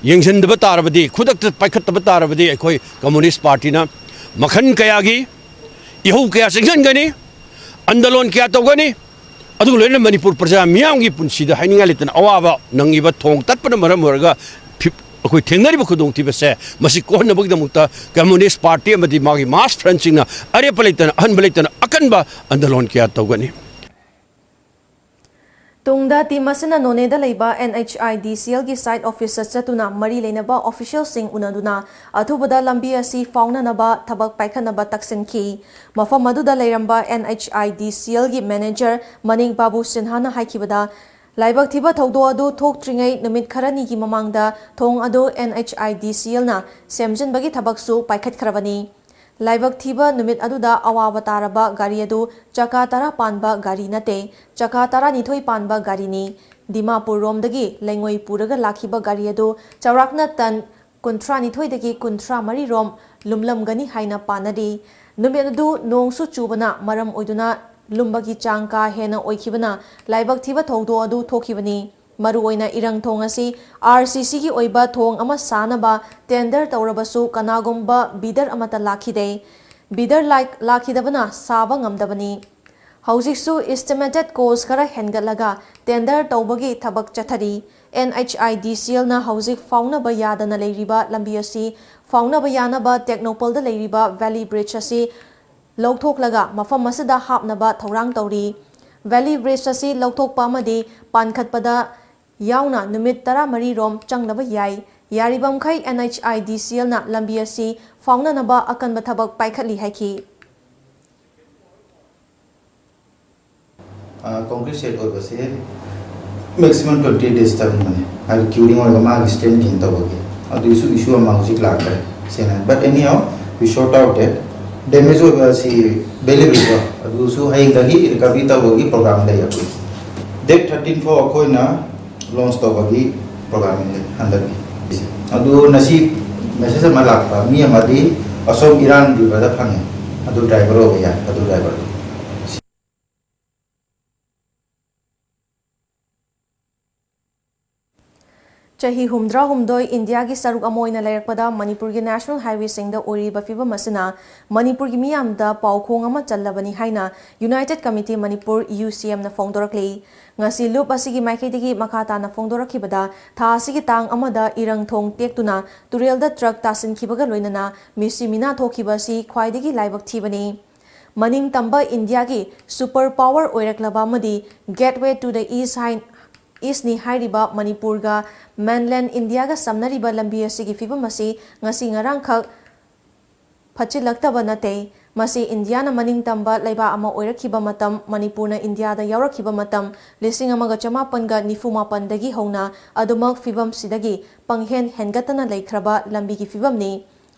ꯌꯦꯡꯁꯤꯟꯗꯕ ꯇꯥꯔꯕꯗꯤ, ꯈꯨꯗꯛꯇ ꯄꯥꯏꯈꯠꯇꯕ ꯇꯥꯔꯕꯗꯤ ꯑꯩꯈꯣꯏ ꯀꯝꯃꯨꯅꯤꯁ꯭ꯠ ꯄꯥꯔꯇꯤꯅ ꯃꯈꯜ ꯀꯌꯥꯒꯤ ꯏꯍꯧ ꯀꯌꯥ ꯆꯪꯁꯤꯟꯒꯅꯤ, ꯑꯟꯗꯂꯣꯟ ꯀꯌꯥ ꯇꯧꯒꯅꯤ꯫ ꯑꯗꯨꯒ ꯂꯣꯏꯅꯅ ꯃꯅꯤꯄꯨꯔ ꯄ꯭ꯔꯖꯥ ꯃꯤꯌꯥꯝꯒꯤ ꯄꯨꯟꯁꯤꯗ ꯍꯥꯏꯅꯤꯡꯉꯥꯏ ꯂꯩꯇꯅ ꯑꯋꯥꯕ ꯅꯪꯉꯤꯕ ꯊꯣꯡ ꯇꯠꯄꯅ ꯃꯔꯝ ꯑꯣꯏꯔꯒ ꯐꯤ-, ꯑꯩꯈꯣꯏ ꯊꯦꯡꯅꯔꯤꯕ ꯈꯨꯗꯣꯡꯊꯤꯕꯁꯦ ꯃꯁꯤ ꯀꯣꯛꯍꯟꯅꯕꯒꯤꯗꯃꯛꯇ ꯀꯝꯃꯨꯅꯤꯁ꯭ꯠ ꯄꯥꯔꯇꯤ ꯑꯃꯗꯤ ꯃꯥꯒꯤ ꯃꯥꯁ ꯐ꯭ꯔꯦꯟꯁꯤꯡꯅ ꯑꯔꯦꯞꯄ ꯂꯩꯇꯅ, ꯑꯍꯟꯕ ꯂꯩꯇꯅ ꯑꯀꯟꯕ ꯑꯟꯗꯂꯣꯟ ꯀꯌꯥ ꯇꯧꯒꯅꯤ꯫ ꯇꯨꯡꯗ ꯇꯤꯝ ꯑꯁꯤꯅ ꯅꯣꯅꯦꯗ ꯂꯩꯕ NHIDCLꯒꯤ ꯁꯥꯏꯠ ꯑꯣꯐꯤꯁꯇ ꯆꯠꯇꯨꯅ ꯃꯔꯤ ꯂꯩꯅꯕ ꯑꯣꯐꯤꯁꯤꯌꯦꯜꯁꯤꯡ ꯎꯅꯗꯨꯅ ꯑꯊꯨꯕꯗ ꯂꯝꯕꯤ ꯑꯁꯤ ꯐꯥꯎꯅꯅꯕ ꯊꯕꯛ ꯄꯥꯏꯈꯠꯅꯕ ꯇꯛꯁꯤꯟꯈꯤ꯫ ꯃꯐꯝ ꯑꯗꯨꯗ ꯂꯩꯔꯝꯕ NHIDCLꯒꯤ ꯃꯦꯅꯦꯖꯔ ꯃꯅꯤꯛ ꯕꯥꯕꯨ ꯁꯤꯟꯍꯥꯅ ꯍꯥꯏꯈꯤꯕꯗ, ꯂꯥꯏꯕꯛ ꯊꯤꯕ ꯊꯧꯗꯣꯛ ꯑꯗꯨ ꯊꯣꯛꯇ꯭ꯔꯤꯉꯩ ꯅꯨꯃꯤꯠ ꯈꯔꯅꯤꯒꯤ ꯃꯃꯥꯡꯗ ꯊꯣꯡ ꯑꯗꯨ NHIDCLꯅ ꯁꯦꯝꯖꯤꯟꯕꯒꯤ ꯊꯕꯛꯁꯨ ꯄꯥꯏꯈꯠꯈ꯭ꯔꯕꯅꯤ꯫ ꯂꯥꯏꯕꯛ ꯊꯤꯕ ꯅꯨꯃꯤꯠ ꯑꯗꯨꯗ ꯑꯋꯥꯕ ꯇꯥꯔꯕ ꯒꯥꯔꯤ ꯑꯗꯨ ꯆꯀꯥ ꯇꯔꯥ ꯄꯥꯟꯕ ꯒꯥꯔꯤ ꯅꯠꯇꯦ, ꯆꯀꯥ ꯇꯔꯥꯅꯤꯊꯣꯏ ꯄꯥꯟꯕ ꯒꯥꯔꯤꯅꯤ꯫ ꯗꯤꯃꯥꯄꯨꯔ ꯔꯣꯝꯗꯒꯤ ꯂꯩꯉꯣꯏ ꯄꯨꯔꯒ ꯂꯥꯛꯈꯤꯕ ꯒꯥꯔꯤ ꯑꯗꯨ ꯆꯥꯎꯔꯥꯛꯅ ꯇꯟ ꯀꯨꯟꯊ꯭ꯔꯥꯅꯤꯊꯣꯏꯗꯒꯤ ꯀꯨꯟꯊ꯭ꯔꯥ ꯃꯔꯤ ꯔꯣꯝ ꯂꯨꯝꯂꯝꯒꯅꯤ ꯍꯥꯏꯅ ꯄꯥꯅꯔꯤ꯫ ꯅꯨꯃꯤꯠ ꯑꯗꯨ ꯅꯣꯡꯁꯨ ꯆꯨꯕꯅ ꯃꯔꯝ ꯑꯣꯏꯗꯨꯅ ꯂꯨꯝꯕꯒꯤ ꯆꯥꯡ ꯀꯥ ꯍꯦꯟꯅ ꯑꯣꯏꯈꯤꯕꯅ ꯂꯥꯏꯕꯛ ꯊꯤꯕ ꯊꯧꯗꯣꯛ ꯑꯗꯨ ꯊꯣꯛꯈꯤꯕꯅꯤ꯫ ꯃꯔꯨꯑꯣꯏꯅ ꯏꯔꯪ ꯊꯣꯡ ꯑꯁꯤ RCCꯒꯤ ꯑꯣꯏꯕ ꯊꯣꯡ ꯑꯃ ꯁꯥꯅꯕ ꯇꯦꯟꯗꯔ ꯇꯧꯔꯕꯁꯨ ꯀꯅꯥꯒꯨꯝꯕ ꯕꯤꯗꯔ ꯑꯃꯠꯇ ꯂꯥꯛꯈꯤꯗꯦ꯫ ꯕꯤꯗꯔ ꯂꯥꯛ-, ꯂꯥꯛꯈꯤꯗꯕꯅ ꯁꯥꯕ ꯉꯝꯗꯕꯅꯤ꯫ ꯍꯧꯖꯤꯛꯁꯨ ꯏꯁꯇꯤꯃꯦꯇꯦꯗ ꯀꯣꯁ ꯈꯔ ꯍꯦꯟꯒꯠꯂꯒ ꯇꯦꯟꯗꯔ ꯇꯧꯕꯒꯤ ꯊꯕꯛ ꯆꯠꯊꯔꯤ꯫ NHIDCLꯅ ꯍꯧꯖꯤꯛ ꯐꯥꯎꯅꯕ ꯌꯥꯗꯅ ꯂꯩꯔꯤꯕ ꯂꯝꯕꯤ ꯑꯁꯤ ꯐꯥꯎꯅꯕ ꯌꯥꯅꯕ ꯇꯦꯡꯅꯧꯄꯜꯗ ꯂꯩꯔꯤꯕ ꯚꯦꯂꯤ ꯕ꯭ꯔꯤꯖ ꯑꯁꯤ ꯂꯧꯊꯣꯛꯂꯒ ꯃꯐꯝ ꯑꯁꯤꯗ ꯍꯥꯞꯅꯕ ꯊꯧꯔꯥꯡ ꯇꯧꯔꯤ꯫ ꯚꯦꯂꯤ ꯕ꯭ꯔꯤꯖ ꯑꯁꯤ ꯂꯧꯊꯣꯛꯄ ꯑꯃꯗꯤ ꯄꯥꯟꯈꯠꯄꯗ ꯌꯥꯎꯅ ꯅꯨꯃꯤꯠ ꯇꯔꯥꯃꯔꯤ ꯔꯣꯝ ꯆꯪꯅꯕ ꯌꯥꯏ꯫ ꯌꯥꯔꯤꯕꯃꯈꯩ NHIDCLꯅ ꯂꯝꯕꯤ ꯑꯁꯤ ꯐꯥꯎꯅꯅꯕ ꯑꯀꯟꯕ ꯊꯕꯛ ꯄꯥꯏꯈꯠꯂꯤ ꯍꯥꯏꯈꯤ꯫ ꯀꯣꯡꯀ꯭ꯔꯤꯠ ꯁꯦꯠ ꯑꯣꯏꯕꯁꯦ ꯃꯦꯛꯁꯤꯃꯝ ꯇ꯭ꯋꯦꯟꯇꯤ ꯗꯦꯖ ꯆꯪꯕꯅꯦ, ꯍꯥꯏꯗꯤ ꯀ꯭ꯌꯨꯔꯤꯡ ꯑꯣꯏꯔꯒ ꯃꯥꯒꯤ ꯁ꯭ꯇꯔꯦꯟ ꯒꯦꯟ ꯇꯧꯕꯒꯤ꯫ ꯑꯗꯨꯒꯤꯁꯨ ꯏꯁꯨ ꯑꯃ ꯍꯧꯖꯤꯛ ꯂꯥꯛꯈ꯭ꯔꯦ ꯁꯦꯡꯅ꯫ But anyhow, we sort out that. Damage ꯑꯣꯏꯕ ꯑꯁꯤ ꯕꯦꯂꯤ ꯕ꯭ꯔꯤꯖꯇꯣ ꯑꯗꯨꯁꯨ ꯍꯌꯦꯡꯗꯒꯤ ꯔꯤꯀꯚꯔꯤ ꯇꯧꯕꯒꯤ ꯄ꯭ꯔꯣꯒ꯭ꯔꯥꯝ ꯂꯩ ꯑꯩꯈꯣꯏ꯫ ꯗꯦꯠ ꯊꯥꯔꯇꯤꯟ ꯐꯥꯎ ꯑꯩꯈꯣꯏꯅ ꯂꯣꯟꯁ ꯇꯧꯕꯒꯤ ꯄ꯭ꯔꯣꯒ꯭ꯔꯥꯃꯤꯡꯅꯤ ꯍꯟꯗꯛꯀꯤ꯫ ꯑꯗꯨ ꯉꯁꯤ ꯃꯦꯁꯦꯖ ꯑꯃ ꯂꯥꯛꯄ, ꯃꯤ ꯑꯃꯗꯤ ꯑꯁꯣꯝ ꯏꯔꯥꯟ ꯔꯤꯚꯔꯗ ꯐꯪꯉꯦ, ꯑꯗꯨ ꯗ꯭ꯔꯥꯏꯚꯔ ꯑꯣꯏꯕ ꯌꯥꯏ, ꯑꯗꯨ ꯗ꯭ꯔꯥꯏꯚꯔꯗꯣ꯫ ꯆꯍꯤ ꯍꯨꯝꯗ꯭ꯔꯥ ꯍꯨꯝꯗꯣꯏ ꯏꯟꯗꯤꯌꯥꯒꯤ ꯁꯔꯨꯛ ꯑꯃ ꯑꯣꯏꯅ ꯂꯩꯔꯛꯄꯗ ꯃꯅꯤꯄꯨꯔꯒꯤ ꯅꯦꯁꯅꯦꯜ ꯍꯥꯏꯋꯦꯁꯤꯡꯗ ꯑꯣꯏꯔꯤꯕ ꯐꯤꯕꯝ ꯑꯁꯤꯅ ꯃꯅꯤꯄꯨꯔꯒꯤ ꯃꯤꯌꯥꯝꯗ ꯄꯥꯎꯈꯣꯡ ꯑꯃ ꯆꯜꯂꯕꯅꯤ ꯍꯥꯏꯅ ꯌꯨꯅꯥꯏꯇꯦꯗ ꯀꯃꯤꯇꯤ ꯃꯅꯤꯄꯨꯔ, ꯌꯨ ꯁꯤ ꯑꯦꯝꯅ ꯐꯣꯡꯗꯣꯔꯛꯂꯤ꯫ ꯉꯁꯤ ꯂꯨꯞ ꯑꯁꯤꯒꯤ ꯃꯥꯏꯀꯩꯗꯒꯤ ꯃꯈꯥ ꯇꯥꯅ ꯐꯣꯡꯗꯣꯔꯛꯈꯤꯕꯗ, ꯊꯥ ꯑꯁꯤꯒꯤ ꯇꯥꯡ ꯑꯃꯗ ꯏꯔꯪ ꯊꯣꯡ ꯇꯦꯛꯇꯨꯅ ꯇꯨꯔꯦꯜꯗ ꯇ꯭ꯔꯛ ꯇꯥꯁꯤꯟꯈꯤꯕꯒ ꯂꯣꯏꯅꯅ ꯃꯤꯁꯤ ꯃꯤꯅꯥ ꯊꯣꯛꯈꯤꯕ ꯑꯁꯤ ꯈ꯭ꯋꯥꯏꯗꯒꯤ ꯂꯥꯏꯕꯛ ꯊꯤꯕꯅꯤ꯫ ꯃꯅꯤꯡ ꯇꯝꯕ ꯏꯟꯗꯤꯌꯥꯒꯤ ꯁꯨꯄꯔ ꯄꯥꯋꯔ ꯑꯣꯏꯔꯛꯂꯕ ꯑꯃꯗꯤ Gateway to the East ꯍꯥꯏ-, Eastꯅꯤ ꯍꯥꯏꯔꯤꯕ ꯃꯅꯤꯄꯨꯔꯒ mainland ꯏꯟꯗꯤꯌꯥꯒ ꯁꯝꯅꯔꯤꯕ ꯂꯝꯕꯤ ꯑꯁꯤꯒꯤ ꯐꯤꯕꯝ ꯑꯁꯤ ꯉꯁꯤ ꯉꯔꯥꯡꯈꯛ ꯐꯠꯆꯤꯜꯂꯛꯇꯕ ꯅꯠꯇꯦ꯫ ꯃꯁꯤ ꯏꯟꯗꯤꯌꯥꯅ ꯃꯅꯤꯡ ꯇꯝꯕ ꯂꯩꯕꯥꯛ ꯑꯃ ꯑꯣꯏꯔꯛꯈꯤꯕ ꯃꯇꯝ, ꯃꯅꯤꯄꯨꯔꯅ ꯏꯟꯗꯤꯌꯥꯗ ꯌꯥꯎꯔꯛꯈꯤꯕ ꯃꯇꯝ, ꯂꯤꯁꯤꯡ ꯑꯃꯒ ꯆꯃꯥꯄꯟꯒ ꯅꯤꯐꯨ ꯃꯥꯄꯟꯗꯒꯤ ꯍꯧꯅ ꯑꯗꯨꯃꯛ ꯐꯤꯕꯝꯁꯤꯗꯒꯤ ꯄꯪꯍꯦꯟ ꯍꯦꯟꯒꯠꯇꯅ ꯂꯩꯈ꯭ꯔꯕ ꯂꯝꯕꯤꯒꯤ ꯐꯤꯕꯝꯅꯤ꯫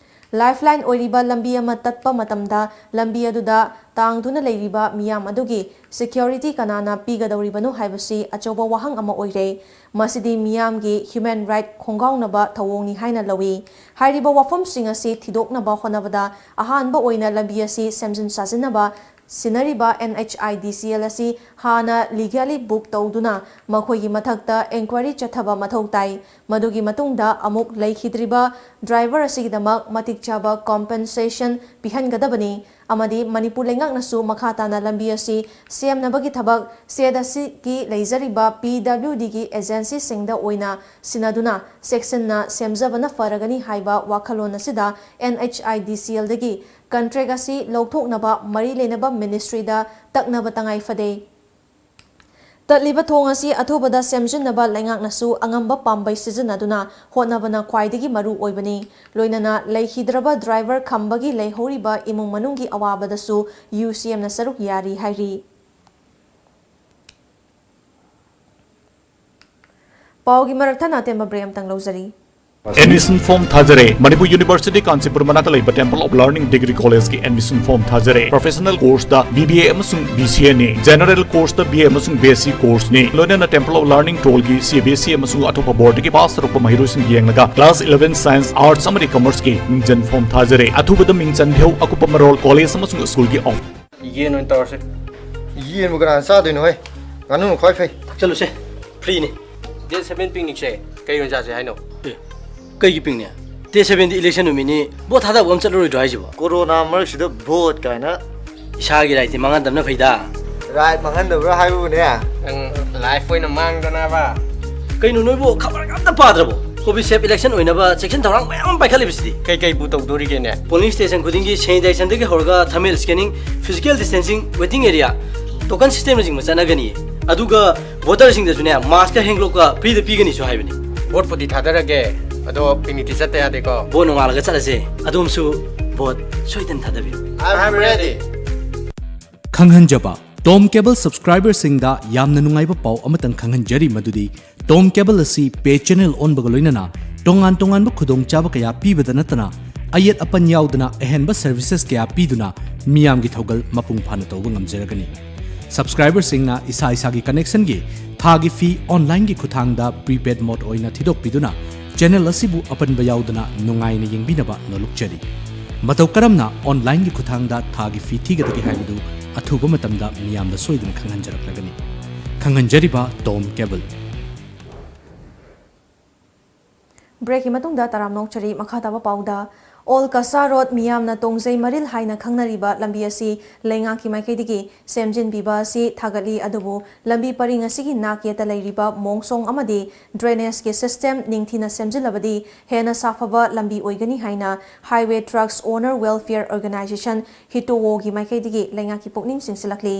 ꯂꯥꯏꯐꯂꯥꯏꯟ ꯑꯣꯏꯔꯤꯕ ꯂꯝꯕꯤ ꯑꯃ ꯇꯠꯄ ꯃꯇꯝꯗ ꯂꯝꯕꯤ ꯑꯗꯨꯗ ꯇꯥꯡꯗꯨꯅ ꯂꯩꯔꯤꯕ ꯃꯤꯌꯥꯝ ꯑꯗꯨꯒꯤ ꯁꯦꯀ꯭ꯌꯨꯔꯤꯇꯤ ꯀꯅꯥꯅ ꯄꯤꯒꯗꯧꯔꯤꯕꯅꯣ ꯍꯥꯏꯕꯁꯤ ꯑꯆꯧꯕ ꯋꯥꯍꯪ ꯑꯃ ꯑꯣꯏꯔꯦ꯫ ꯃꯁꯤꯗꯤ ꯃꯤꯌꯥꯝꯒꯤ ꯍ꯭ꯌꯨꯃꯦꯟ ꯔꯥꯏꯠ ꯈꯣꯡꯒꯥꯎꯅꯕ ꯊꯧꯑꯣꯡꯅꯤ ꯍꯥꯏꯅ ꯂꯧꯏ꯫ ꯍꯥꯏꯔꯤꯕ ꯋꯥꯐꯝꯁꯤꯡ ꯑꯁꯤ ꯊꯤꯗꯣꯛꯅꯕ ꯍꯣꯠꯅꯕꯗ ꯑꯍꯥꯟꯕ ꯑꯣꯏꯅ ꯂꯝꯕꯤ ꯑꯁꯤ ꯁꯦꯝꯖꯤꯟ ꯁꯥꯖꯤꯟꯅꯕ ꯁꯤꯟꯅꯔꯤꯕ N H I D C L ꯑꯁꯤ ꯍꯥꯟꯅ legally book ꯇꯧꯗꯨꯅ ꯃꯈꯣꯏꯒꯤ ꯃꯊꯛꯇ inquiry ꯆꯠꯊꯕ ꯃꯊꯧ ꯇꯥꯏ꯫ ꯃꯗꯨꯒꯤ ꯃꯇꯨꯡꯗ ꯑꯃꯨꯛ ꯂꯩꯈꯤꯗ꯭ꯔꯤꯕ ꯗ꯭ꯔꯥꯏꯚꯔ ꯑꯁꯤꯒꯤꯗꯃꯛ ꯃꯇꯤꯛ ꯆꯥꯕ compensation ꯄꯤꯍꯟꯒꯗꯕꯅꯤ ꯑꯃꯗꯤ ꯃꯅꯤꯄꯨꯔ ꯂꯩꯉꯥꯛꯅꯁꯨ ꯃꯈꯥ ꯇꯥꯅ ꯂꯝꯕꯤ ꯑꯁꯤ ꯁꯦꯝꯅꯕꯒꯤ ꯊꯕꯛ ꯁꯦꯠ ꯑꯁꯤꯒꯤ ꯂꯩꯖꯔꯤꯕ P W Dꯒꯤ agencyꯁꯤꯡꯗ ꯑꯣꯏꯅ ꯁꯤꯟꯅꯗꯨꯅ ꯆꯦꯛꯁꯤꯟꯅ ꯁꯦꯝꯖꯕꯅ ꯐꯔꯒꯅꯤ ꯍꯥꯏꯕ ꯋꯥꯈꯜꯂꯣꯟ ꯑꯁꯤꯗ N H I D C Lꯗꯒꯤ contract ꯑꯁꯤ ꯂꯧꯊꯣꯛꯅꯕ ꯃꯔꯤ ꯂꯩꯅꯕ ministryꯗ ꯇꯛꯅꯕ ꯇꯉꯥꯏ ꯐꯗꯦ꯫ ꯇꯠꯂꯤꯕ ꯊꯣꯡ ꯑꯁꯤ ꯑꯊꯨꯕꯗ ꯁꯦꯝꯖꯤꯟꯅꯕ ꯂꯩꯉꯥꯛꯅꯁꯨ ꯑꯉꯝꯕ ꯄꯥꯝꯕꯩ ꯁꯤꯖꯤꯟꯅꯗꯨꯅ ꯍꯣꯠꯅꯕꯅ ꯈ꯭ꯋꯥꯏꯗꯒꯤ ꯃꯔꯨ ꯑꯣꯏꯕꯅꯤ꯫ ꯂꯣꯏꯅꯅ ꯂꯩꯈꯤꯗ꯭ꯔꯕ ꯗ꯭ꯔꯥꯏꯚꯔ ꯈꯝꯕꯒꯤ ꯂꯩꯍꯧꯔꯤꯕ ꯏꯃꯨꯡ ꯃꯅꯨꯡꯒꯤ ꯑꯋꯥꯕꯗꯁꯨ U C Mꯅ ꯁꯔꯨꯛ ꯌꯥꯔꯤ ꯍꯥꯏꯔꯤ꯫ ꯄꯥꯎꯒꯤ ꯃꯔꯛ ꯊꯠꯅ ꯑꯇꯦꯟꯕ break ꯑꯃꯇꯪ ꯂꯧꯖꯔꯤ꯫ Admission form ꯊꯥꯖꯔꯦ꯫ Manipur University Kanchipur ꯃꯅꯥꯛꯇ ꯂꯩꯕ Temple of Learning Degree College ꯀꯤ admission form ꯊꯥꯖꯔꯦ꯫ Professional course ꯇ B B A ꯑꯃꯁꯨꯡ B C A ꯅꯤ꯫ General course ꯇ B A ꯑꯃꯁꯨꯡ B S C course ꯅꯤ꯫ ꯂꯣꯏꯅꯅ Temple of Learning ꯇꯣꯜꯒꯤ C B S E ꯑꯃꯁꯨꯡ ꯑꯇꯣꯞꯄ board ꯀꯤ pass ꯇꯧꯔꯛꯄ ꯃꯍꯩꯔꯣꯏꯁꯤꯡ ꯌꯦꯡꯂꯒ class eleven science, arts ꯑꯃꯗꯤ commerce ꯀꯤ ꯃꯤꯡꯖꯟ form ꯊꯥꯖꯔꯦ꯫ ꯑꯊꯨꯕꯗ ꯃꯤꯡ ꯆꯟꯕꯤꯌꯨ꯫ ꯑꯀꯨꯞꯄ ꯃꯔꯣꯜ college ꯑꯃꯁꯨꯡ school ꯒꯤ office ꯌꯦꯟ ꯑꯣꯏꯅ ꯇꯧꯔꯁꯦ꯫ ꯌꯦꯟꯕꯨ ꯀꯅꯥꯅ ꯆꯥꯗꯣꯏꯅꯣ ꯍꯣꯏ? ꯉꯥꯅꯨꯅ ꯈ꯭ꯋꯥꯏ ꯐꯩ꯫ ꯊꯛꯆꯜꯂꯨꯁꯦ, free ꯅꯤ꯫ Date seven picnic ꯁꯦ ꯀꯩ ꯑꯣꯏꯅ ꯆꯥꯁꯦ ꯍꯥꯏꯅꯣ? ꯑꯦ, ꯀꯩꯒꯤ picnic? Date seven ꯗꯤ election ꯅꯨꯃꯤꯠꯅꯤ, vote ꯊꯥꯗꯕ ꯑꯃ ꯆꯠꯂꯔꯣꯏꯗ꯭ꯔꯣ ꯍꯥꯏꯁꯤꯕꯣ? ꯀꯣꯔꯣꯅꯥ ꯃꯔꯛꯁꯤꯗ vote ꯀꯥꯏꯅ꯫ ꯏꯁꯥꯒꯤ right ꯇꯤ ꯃꯥꯡꯍꯟꯗꯕꯅ ꯐꯩꯗ꯫ Right ꯃꯥꯡꯍꯟꯗꯕ꯭ꯔꯥ ꯍꯥꯏꯕꯕꯨꯅꯦ? ꯅꯪ life ꯑꯣꯏꯅ ꯃꯥꯡꯗꯅꯕ꯫ ꯀꯩꯅꯣ ꯅꯣꯏꯕꯨ ꯈꯕꯔꯒ ꯑꯝꯇ ꯄꯥꯗ꯭ꯔꯕꯣ? COVIDSAFE election ꯑꯣꯏꯅꯕ ꯆꯦꯛꯁꯤꯟ ꯊꯧꯔꯥꯡ ꯃꯌꯥꯝ ꯑꯃ ꯄꯥꯏꯈꯠꯂꯤꯕꯁꯤꯗꯤ꯫ ꯀꯩꯀꯩꯕꯨ ꯇꯧꯗꯣꯔꯤꯒꯦꯅꯦ? Polling station ꯈꯨꯗꯤꯡꯒꯤ sanitization ꯗꯒꯤ ꯍꯧꯔꯒ thermal scanning, physical distancing, waiting area, token system ꯅꯆꯤꯡꯕ ꯆꯠꯅꯒꯅꯤ꯫ ꯑꯗꯨꯒ voter ꯁꯤꯡꯗꯁꯨꯅꯦ mask ꯀ hand glove ꯀ free ꯗ ꯄꯤꯒꯅꯤꯁꯨ ꯍꯥꯏꯕꯅꯤ꯫ Vote ꯄꯨꯗꯤ ꯊꯥꯗꯔꯒꯦ, ꯑꯗꯣ picnic ꯇꯤ ꯆꯠꯇ ꯌꯥꯗꯦꯀꯣ꯫ Vote ꯅꯣꯡꯉꯥꯜꯂꯒ ꯆꯠꯂꯁꯦ꯫ ꯑꯗꯣꯝꯁꯨ vote ꯁꯣꯏꯗꯅ ꯊꯥꯗꯕꯤꯌꯨ꯫ I'm ready. ꯈꯪꯍꯟꯖꯕ, Tom Cable subscriber ꯁꯤꯡꯗ ꯌꯥꯝꯅ ꯅꯨꯡꯉꯥꯏꯕ ꯄꯥꯎ ꯑꯃꯇꯪ ꯈꯪꯍꯟꯖꯔꯤ, ꯃꯗꯨꯗꯤ Tom Cable ꯑꯁꯤ pay channel ꯑꯣꯟꯕꯒ ꯂꯣꯏꯅꯅ ꯇꯣꯉꯥꯟ ꯇꯣꯉꯥꯟꯕ ꯈꯨꯗꯣꯡꯆꯥꯕ ꯀꯌꯥ ꯄꯤꯕꯗ ꯅꯠꯇꯅ, ꯑꯌꯦꯠ ꯑꯄꯟ ꯌꯥꯎꯗꯅ ꯑꯍꯦꯟꯕ services ꯀꯌꯥ ꯄꯤꯗꯨꯅ ꯃꯤꯌꯥꯝꯒꯤ ꯊꯧꯒꯜ ꯃꯄꯨꯡ ꯐꯥꯅ ꯇꯧꯕ ꯉꯝꯖꯔꯒꯅꯤ꯫ Subscriber ꯁꯤꯡꯅ ꯏꯁꯥ ꯏꯁꯥꯒꯤ connection ꯒꯤ ꯊꯥꯒꯤ fee online ꯒꯤ ꯈꯨꯠꯊꯥꯡꯗ prepaid mode ꯑꯣꯏꯅ ꯊꯤꯗꯣꯛꯄꯤꯗꯨꯅ channel ꯑꯁꯤꯕꯨ ꯑꯄꯟꯕ ꯌꯥꯎꯗꯅ ꯅꯨꯡꯉꯥꯏꯅ ꯌꯦꯡꯕꯤꯅꯕ ꯅꯣꯂꯨꯛꯆꯔꯤ꯫ ꯃꯇꯧ ꯀꯔꯝꯅ online ꯒꯤ ꯈꯨꯠꯊꯥꯡꯗ ꯊꯥꯒꯤ fee ꯊꯤꯒꯗꯒꯦ ꯍꯥꯏꯕꯗꯨ ꯑꯊꯨꯕ ꯃꯇꯝꯗ ꯃꯤꯌꯥꯝꯗ ꯁꯣꯏꯗꯅ ꯈꯪꯍꯟꯖꯔꯛꯂꯒꯅꯤ꯫ ꯈꯪꯍꯟꯖꯔꯤꯕ Tom Cable꯫ Break ꯀꯤ ꯃꯇꯨꯡꯗ ꯇꯔꯥꯝꯅ ꯑꯣꯛꯆꯔꯤ꯫ ꯃꯈꯥ ꯇꯥꯕ ꯄꯥꯎꯗ, Old Kasa Road, ꯃꯤꯌꯥꯝꯅ ꯇꯣꯡꯖꯩ ꯃꯔꯤꯜ ꯍꯥꯏꯅ ꯈꯪꯅꯔꯤꯕ ꯂꯝꯕꯤ ꯑꯁꯤ ꯂꯩꯉꯥꯛꯀꯤ ꯃꯥꯏꯀꯩꯗꯒꯤ ꯁꯦꯝꯖꯤꯟꯕꯤꯕ ꯑꯁꯤ ꯊꯥꯒꯠꯂꯤ, ꯑꯗꯨꯕꯨ ꯂꯝꯕꯤ ꯄꯔꯤꯡ ꯑꯁꯤꯒꯤ ꯅꯥꯛ ꯌꯦꯠꯇ ꯂꯩꯔꯤꯕ ꯃꯣꯡꯁꯣꯡ ꯑꯃꯗꯤ drainage ꯀꯤ system ꯅꯤꯡꯊꯤꯅ ꯁꯦꯝꯖꯤꯜꯂꯕꯗꯤ ꯍꯦꯟꯅ ꯁꯥꯐꯕ ꯂꯝꯕꯤ ꯑꯣꯏꯒꯅꯤ ꯍꯥꯏꯅ Highway Trucks Owner Welfare Organisation, HITOWO ꯒꯤ ꯃꯥꯏꯀꯩꯗꯒꯤ ꯂꯩꯉꯥꯛꯀꯤ ꯄꯨꯛꯅꯤꯡ ꯆꯤꯡꯁꯤꯜꯂꯛꯂꯤ꯫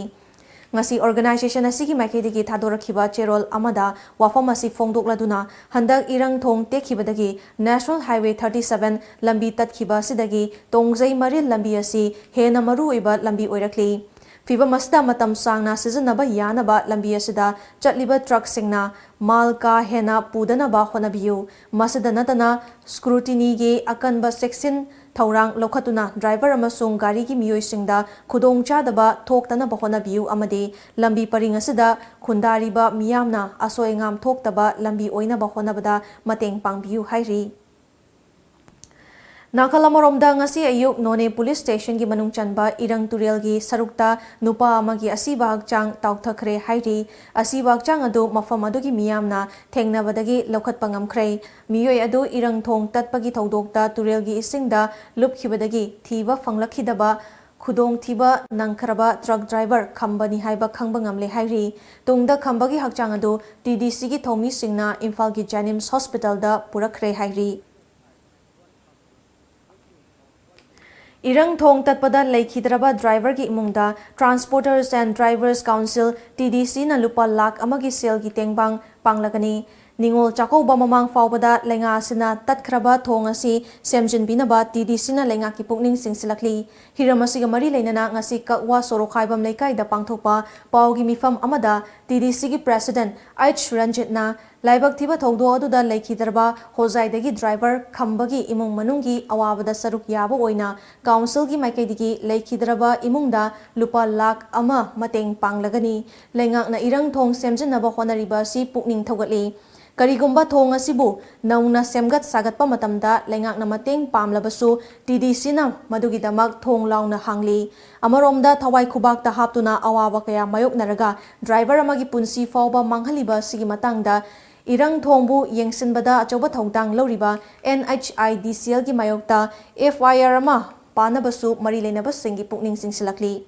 ꯉꯁꯤ organisation ꯑꯁꯤꯒꯤ ꯃꯥꯏꯀꯩꯗꯒꯤ ꯊꯥꯗꯣꯔꯛꯈꯤꯕ ꯆꯦꯔꯣꯜ ꯑꯃꯗ ꯋꯥꯐꯝ ꯑꯁꯤ ꯐꯣꯡꯗꯣꯛꯂꯗꯨꯅ, ꯍꯟꯗꯛ ꯏꯔꯪ ꯊꯣꯡ ꯇꯦꯛꯈꯤꯕꯗꯒꯤ National Highway thirty seven ꯂꯝꯕꯤ ꯇꯠꯈꯤꯕ ꯑꯁꯤꯗꯒꯤ ꯇꯣꯡꯖꯩ ꯃꯔꯤꯜ ꯂꯝꯕꯤ ꯑꯁꯤ ꯍꯦꯟꯅ ꯃꯔꯨꯑꯣꯏꯕ ꯂꯝꯕꯤ ꯑꯣꯏꯔꯛꯂꯤ꯫ ꯐꯤꯚꯝ ꯑꯁꯤꯗ ꯃꯇꯝ ꯁꯥꯡꯅ ꯁꯤꯖꯤꯟꯅꯕ ꯌꯥꯅꯕ ꯂꯝꯕꯤ ꯑꯁꯤꯗ ꯆꯠꯂꯤꯕ ꯇ꯭ꯔꯛꯁꯤꯡꯅ ꯃꯥꯜ ꯀꯥ ꯍꯦꯟꯅ ꯄꯨꯗꯅꯕ ꯍꯣꯠꯅꯕꯤꯌꯨ꯫ ꯃꯁꯤꯗ ꯅꯠꯇꯅ, ꯁ꯭ꯀ꯭ꯔꯨꯇꯤꯅꯤꯒꯤ ꯑꯀꯟꯕ ꯆꯦꯛꯁꯤꯟ ꯊꯧꯔꯥꯡ ꯂꯧꯈꯠꯇꯨꯅ ꯗ꯭ꯔꯥꯏꯚꯔ ꯑꯃꯁꯨꯡ ꯒꯥꯔꯤꯒꯤ ꯃꯤꯑꯣꯏꯁꯤꯡꯗ ꯈꯨꯗꯣꯡꯆꯥꯗꯕ ꯊꯣꯛꯇꯅꯕ ꯍꯣꯠꯅꯕꯤꯌꯨ ꯑꯃꯗꯤ ꯂꯝꯕꯤ ꯄꯔꯤꯡ ꯑꯁꯤꯗ ꯈꯨꯟꯗꯥꯔꯤꯕ ꯃꯤꯌꯥꯝꯅ ꯑꯁꯣꯏ ꯑꯉꯥꯝ ꯊꯣꯛꯇꯕ ꯂꯝꯕꯤ ꯑꯣꯏꯅꯕ ꯍꯣꯠꯅꯕꯗ ꯃꯇꯦꯡ ꯄꯥꯡꯕꯤꯌꯨ ꯍꯥꯏꯔꯤ꯫ ꯅꯥꯀꯜ ꯑꯃꯔꯣꯝꯗ, ꯉꯁꯤ ꯑꯌꯨꯛ ꯅꯣꯅꯦ ꯄꯨꯂꯤꯁ ꯁ꯭ꯇꯦꯁꯟꯒꯤ ꯃꯅꯨꯡ ꯆꯟꯕ ꯏꯔꯪ ꯇꯨꯔꯦꯜꯒꯤ ꯁꯔꯨꯛꯇ ꯅꯨꯄꯥ ꯑꯃꯒꯤ ꯑꯁꯤꯕ ꯍꯛꯆꯥꯡ ꯇꯥꯎꯊꯈ꯭ꯔꯦ ꯍꯥꯏꯔꯤ꯫ ꯑꯁꯤꯕ ꯍꯛꯆꯥꯡ ꯑꯗꯨ ꯃꯐꯝ ꯑꯗꯨꯒꯤ ꯃꯤꯌꯥꯝꯅ ꯊꯦꯡꯅꯕꯗꯒꯤ ꯂꯧꯈꯠꯄ ꯉꯝꯈ꯭ꯔꯦ꯫ ꯃꯤꯑꯣꯏ ꯑꯗꯨ ꯏꯔꯪ ꯊꯣꯡ ꯇꯠꯄꯒꯤ ꯊꯧꯗꯣꯛꯇ ꯇꯨꯔꯦꯜꯒꯤ ꯏꯁꯤꯡꯗ ꯂꯨꯞꯈꯤꯕꯗꯒꯤ ꯊꯤꯕ ꯐꯪꯂꯛꯈꯤꯗꯕ ꯈꯨꯗꯣꯡꯊꯤꯕ ꯅꯪꯈ꯭ꯔꯕ ꯇ꯭ꯔꯛ ꯗ꯭ꯔꯥꯏꯚꯔ ꯈꯝꯕꯅꯤ ꯍꯥꯏꯕ ꯈꯪꯕ ꯉꯝꯂꯦ ꯍꯥꯏꯔꯤ꯫ ꯇꯨꯡꯗ ꯈꯝꯕꯒꯤ ꯍꯛꯆꯥꯡ ꯑꯗꯨ ꯇꯤ ꯗꯤ ꯁꯤꯒꯤ ꯊꯧꯃꯤꯁꯤꯡꯅ ꯏꯝꯐꯥꯜꯒꯤ ꯖꯦꯅꯤꯝꯁ ꯍꯣꯁꯄꯤꯇꯥꯜꯗ ꯄꯨꯔꯛꯈ꯭ꯔꯦ ꯍꯥꯏꯔꯤ꯫ ꯏꯔꯪ ꯊꯣꯡ ꯇꯠꯄꯗ ꯂꯩꯈꯤꯗ꯭ꯔꯕ ꯗ꯭ꯔꯥꯏꯚꯔꯒꯤ ꯏꯃꯨꯡꯗ Transporters and Drivers Council, T D ꯁꯤꯅ ꯂꯨꯄꯥ ꯂꯥꯈ ꯑꯃꯒꯤ ꯁꯦꯜꯒꯤ ꯇꯦꯡꯕꯥꯡ ꯄꯥꯡꯂꯒꯅꯤ꯫ ꯅꯤꯉꯣꯜ ꯆꯥꯛꯀꯧꯕ ꯃꯃꯥꯡ ꯐꯥꯎꯕꯗ ꯂꯩꯉꯥꯛ ꯑꯁꯤꯅ ꯇꯠꯈ꯭ꯔꯕ ꯊꯣꯡ ꯑꯁꯤ ꯁꯦꯝꯖꯤꯟꯕꯤꯅꯕ ꯇꯤ ꯗꯤ ꯁꯤꯅ ꯂꯩꯉꯥꯛꯀꯤ ꯄꯨꯛꯅꯤꯡ ꯆꯤꯡꯁꯤꯜꯂꯛꯂꯤ꯫ ꯍꯤꯔꯝ ꯑꯁꯤꯒ ꯃꯔꯤ ꯂꯩꯅꯅ ꯉꯁꯤ ꯀꯛꯋꯥ ꯁꯣꯔꯣꯛꯈꯥꯏꯕꯝ ꯂꯩꯀꯥꯏꯗ ꯄꯥꯡꯊꯣꯛꯄ ꯄꯥꯎꯒꯤ ꯃꯤꯐꯝ ꯑꯃꯗ ꯇꯤ ꯗꯤ ꯁꯤꯒꯤ ꯄ꯭ꯔꯦꯁꯤꯗꯦꯟꯠ ꯑꯩꯆ ꯔꯟꯖꯤꯠꯅ ꯂꯥꯏꯕꯛ ꯊꯤꯕ ꯊꯧꯗꯣꯛ ꯑꯗꯨꯗ ꯂꯩꯈꯤꯗ꯭ꯔꯕ ꯍꯣꯖꯥꯏꯗꯒꯤ ꯗ꯭ꯔꯥꯏꯚꯔ ꯈꯝꯕꯒꯤ ꯏꯃꯨꯡ ꯃꯅꯨꯡꯒꯤ ꯑꯋꯥꯕꯗ ꯁꯔꯨꯛ ꯌꯥꯕ ꯑꯣꯏꯅ ꯀꯥꯎꯟꯁꯤꯜꯒꯤ ꯃꯥꯏꯀꯩꯗꯒꯤ ꯂꯩꯈꯤꯗ꯭ꯔꯕ ꯏꯃꯨꯡꯗ ꯂꯨꯄꯥ ꯂꯥꯈ ꯑꯃ ꯃꯇꯦꯡ ꯄꯥꯡꯂꯒꯅꯤ꯫ ꯂꯩꯉꯥꯛꯅ ꯏꯔꯪ ꯊꯣꯡ ꯁꯦꯝꯖꯤꯟꯅꯕ ꯍꯣꯠꯅꯔꯤꯕ ꯑꯁꯤ ꯄꯨꯛꯅꯤꯡ ꯊꯧꯒꯠꯂꯤ꯫ ꯀꯔꯤꯒꯨꯝꯕ ꯊꯣꯡ ꯑꯁꯤꯕꯨ ꯅꯧꯅ ꯁꯦꯝꯒꯠ ꯁꯥꯒꯠꯄ ꯃꯇꯝꯗ ꯂꯩꯉꯥꯛꯅ ꯃꯇꯦꯡ ꯄꯥꯝꯂꯕꯁꯨ, ꯇꯤ ꯗꯤ ꯁꯤꯅ ꯃꯗꯨꯒꯤꯗꯃꯛ ꯊꯣꯡ ꯂꯥꯎꯅ ꯍꯥꯡꯂꯤ꯫ ꯑꯃꯔꯣꯝꯗ, ꯊꯋꯥꯏ ꯈꯨꯕꯥꯛꯇ ꯍꯥꯞꯇꯨꯅ ꯑꯋꯥꯕ ꯀꯌꯥ ꯃꯥꯌꯣꯛꯅꯔꯒ ꯗ꯭ꯔꯥꯏꯚꯔ ꯑꯃꯒꯤ ꯄꯨꯟꯁꯤ ꯐꯥꯎꯕ ꯃꯥꯡꯍꯜꯂꯤꯕ ꯑꯁꯤꯒꯤ ꯃꯇꯥꯡꯗ ꯏꯔꯪ ꯊꯣꯡꯕꯨ ꯌꯦꯡꯁꯤꯟꯕꯗ ꯑꯆꯧꯕ ꯊꯧꯗꯥꯡ ꯂꯧꯔꯤꯕ ꯑꯦꯟ ꯑꯩꯆ ꯑꯥꯏ ꯗꯤ ꯁꯤ ꯑꯦꯜꯒꯤ ꯃꯥꯌꯣꯛꯇ ꯑꯦꯐ ꯑꯥꯏ ꯑꯥꯔ ꯑꯃ ꯄꯥꯅꯕꯁꯨ ꯃꯔꯤ ꯂꯩꯅꯕꯁꯤꯡꯒꯤ ꯄꯨꯛꯅꯤꯡ ꯆꯤꯡꯁꯤꯜꯂꯛꯂꯤ꯫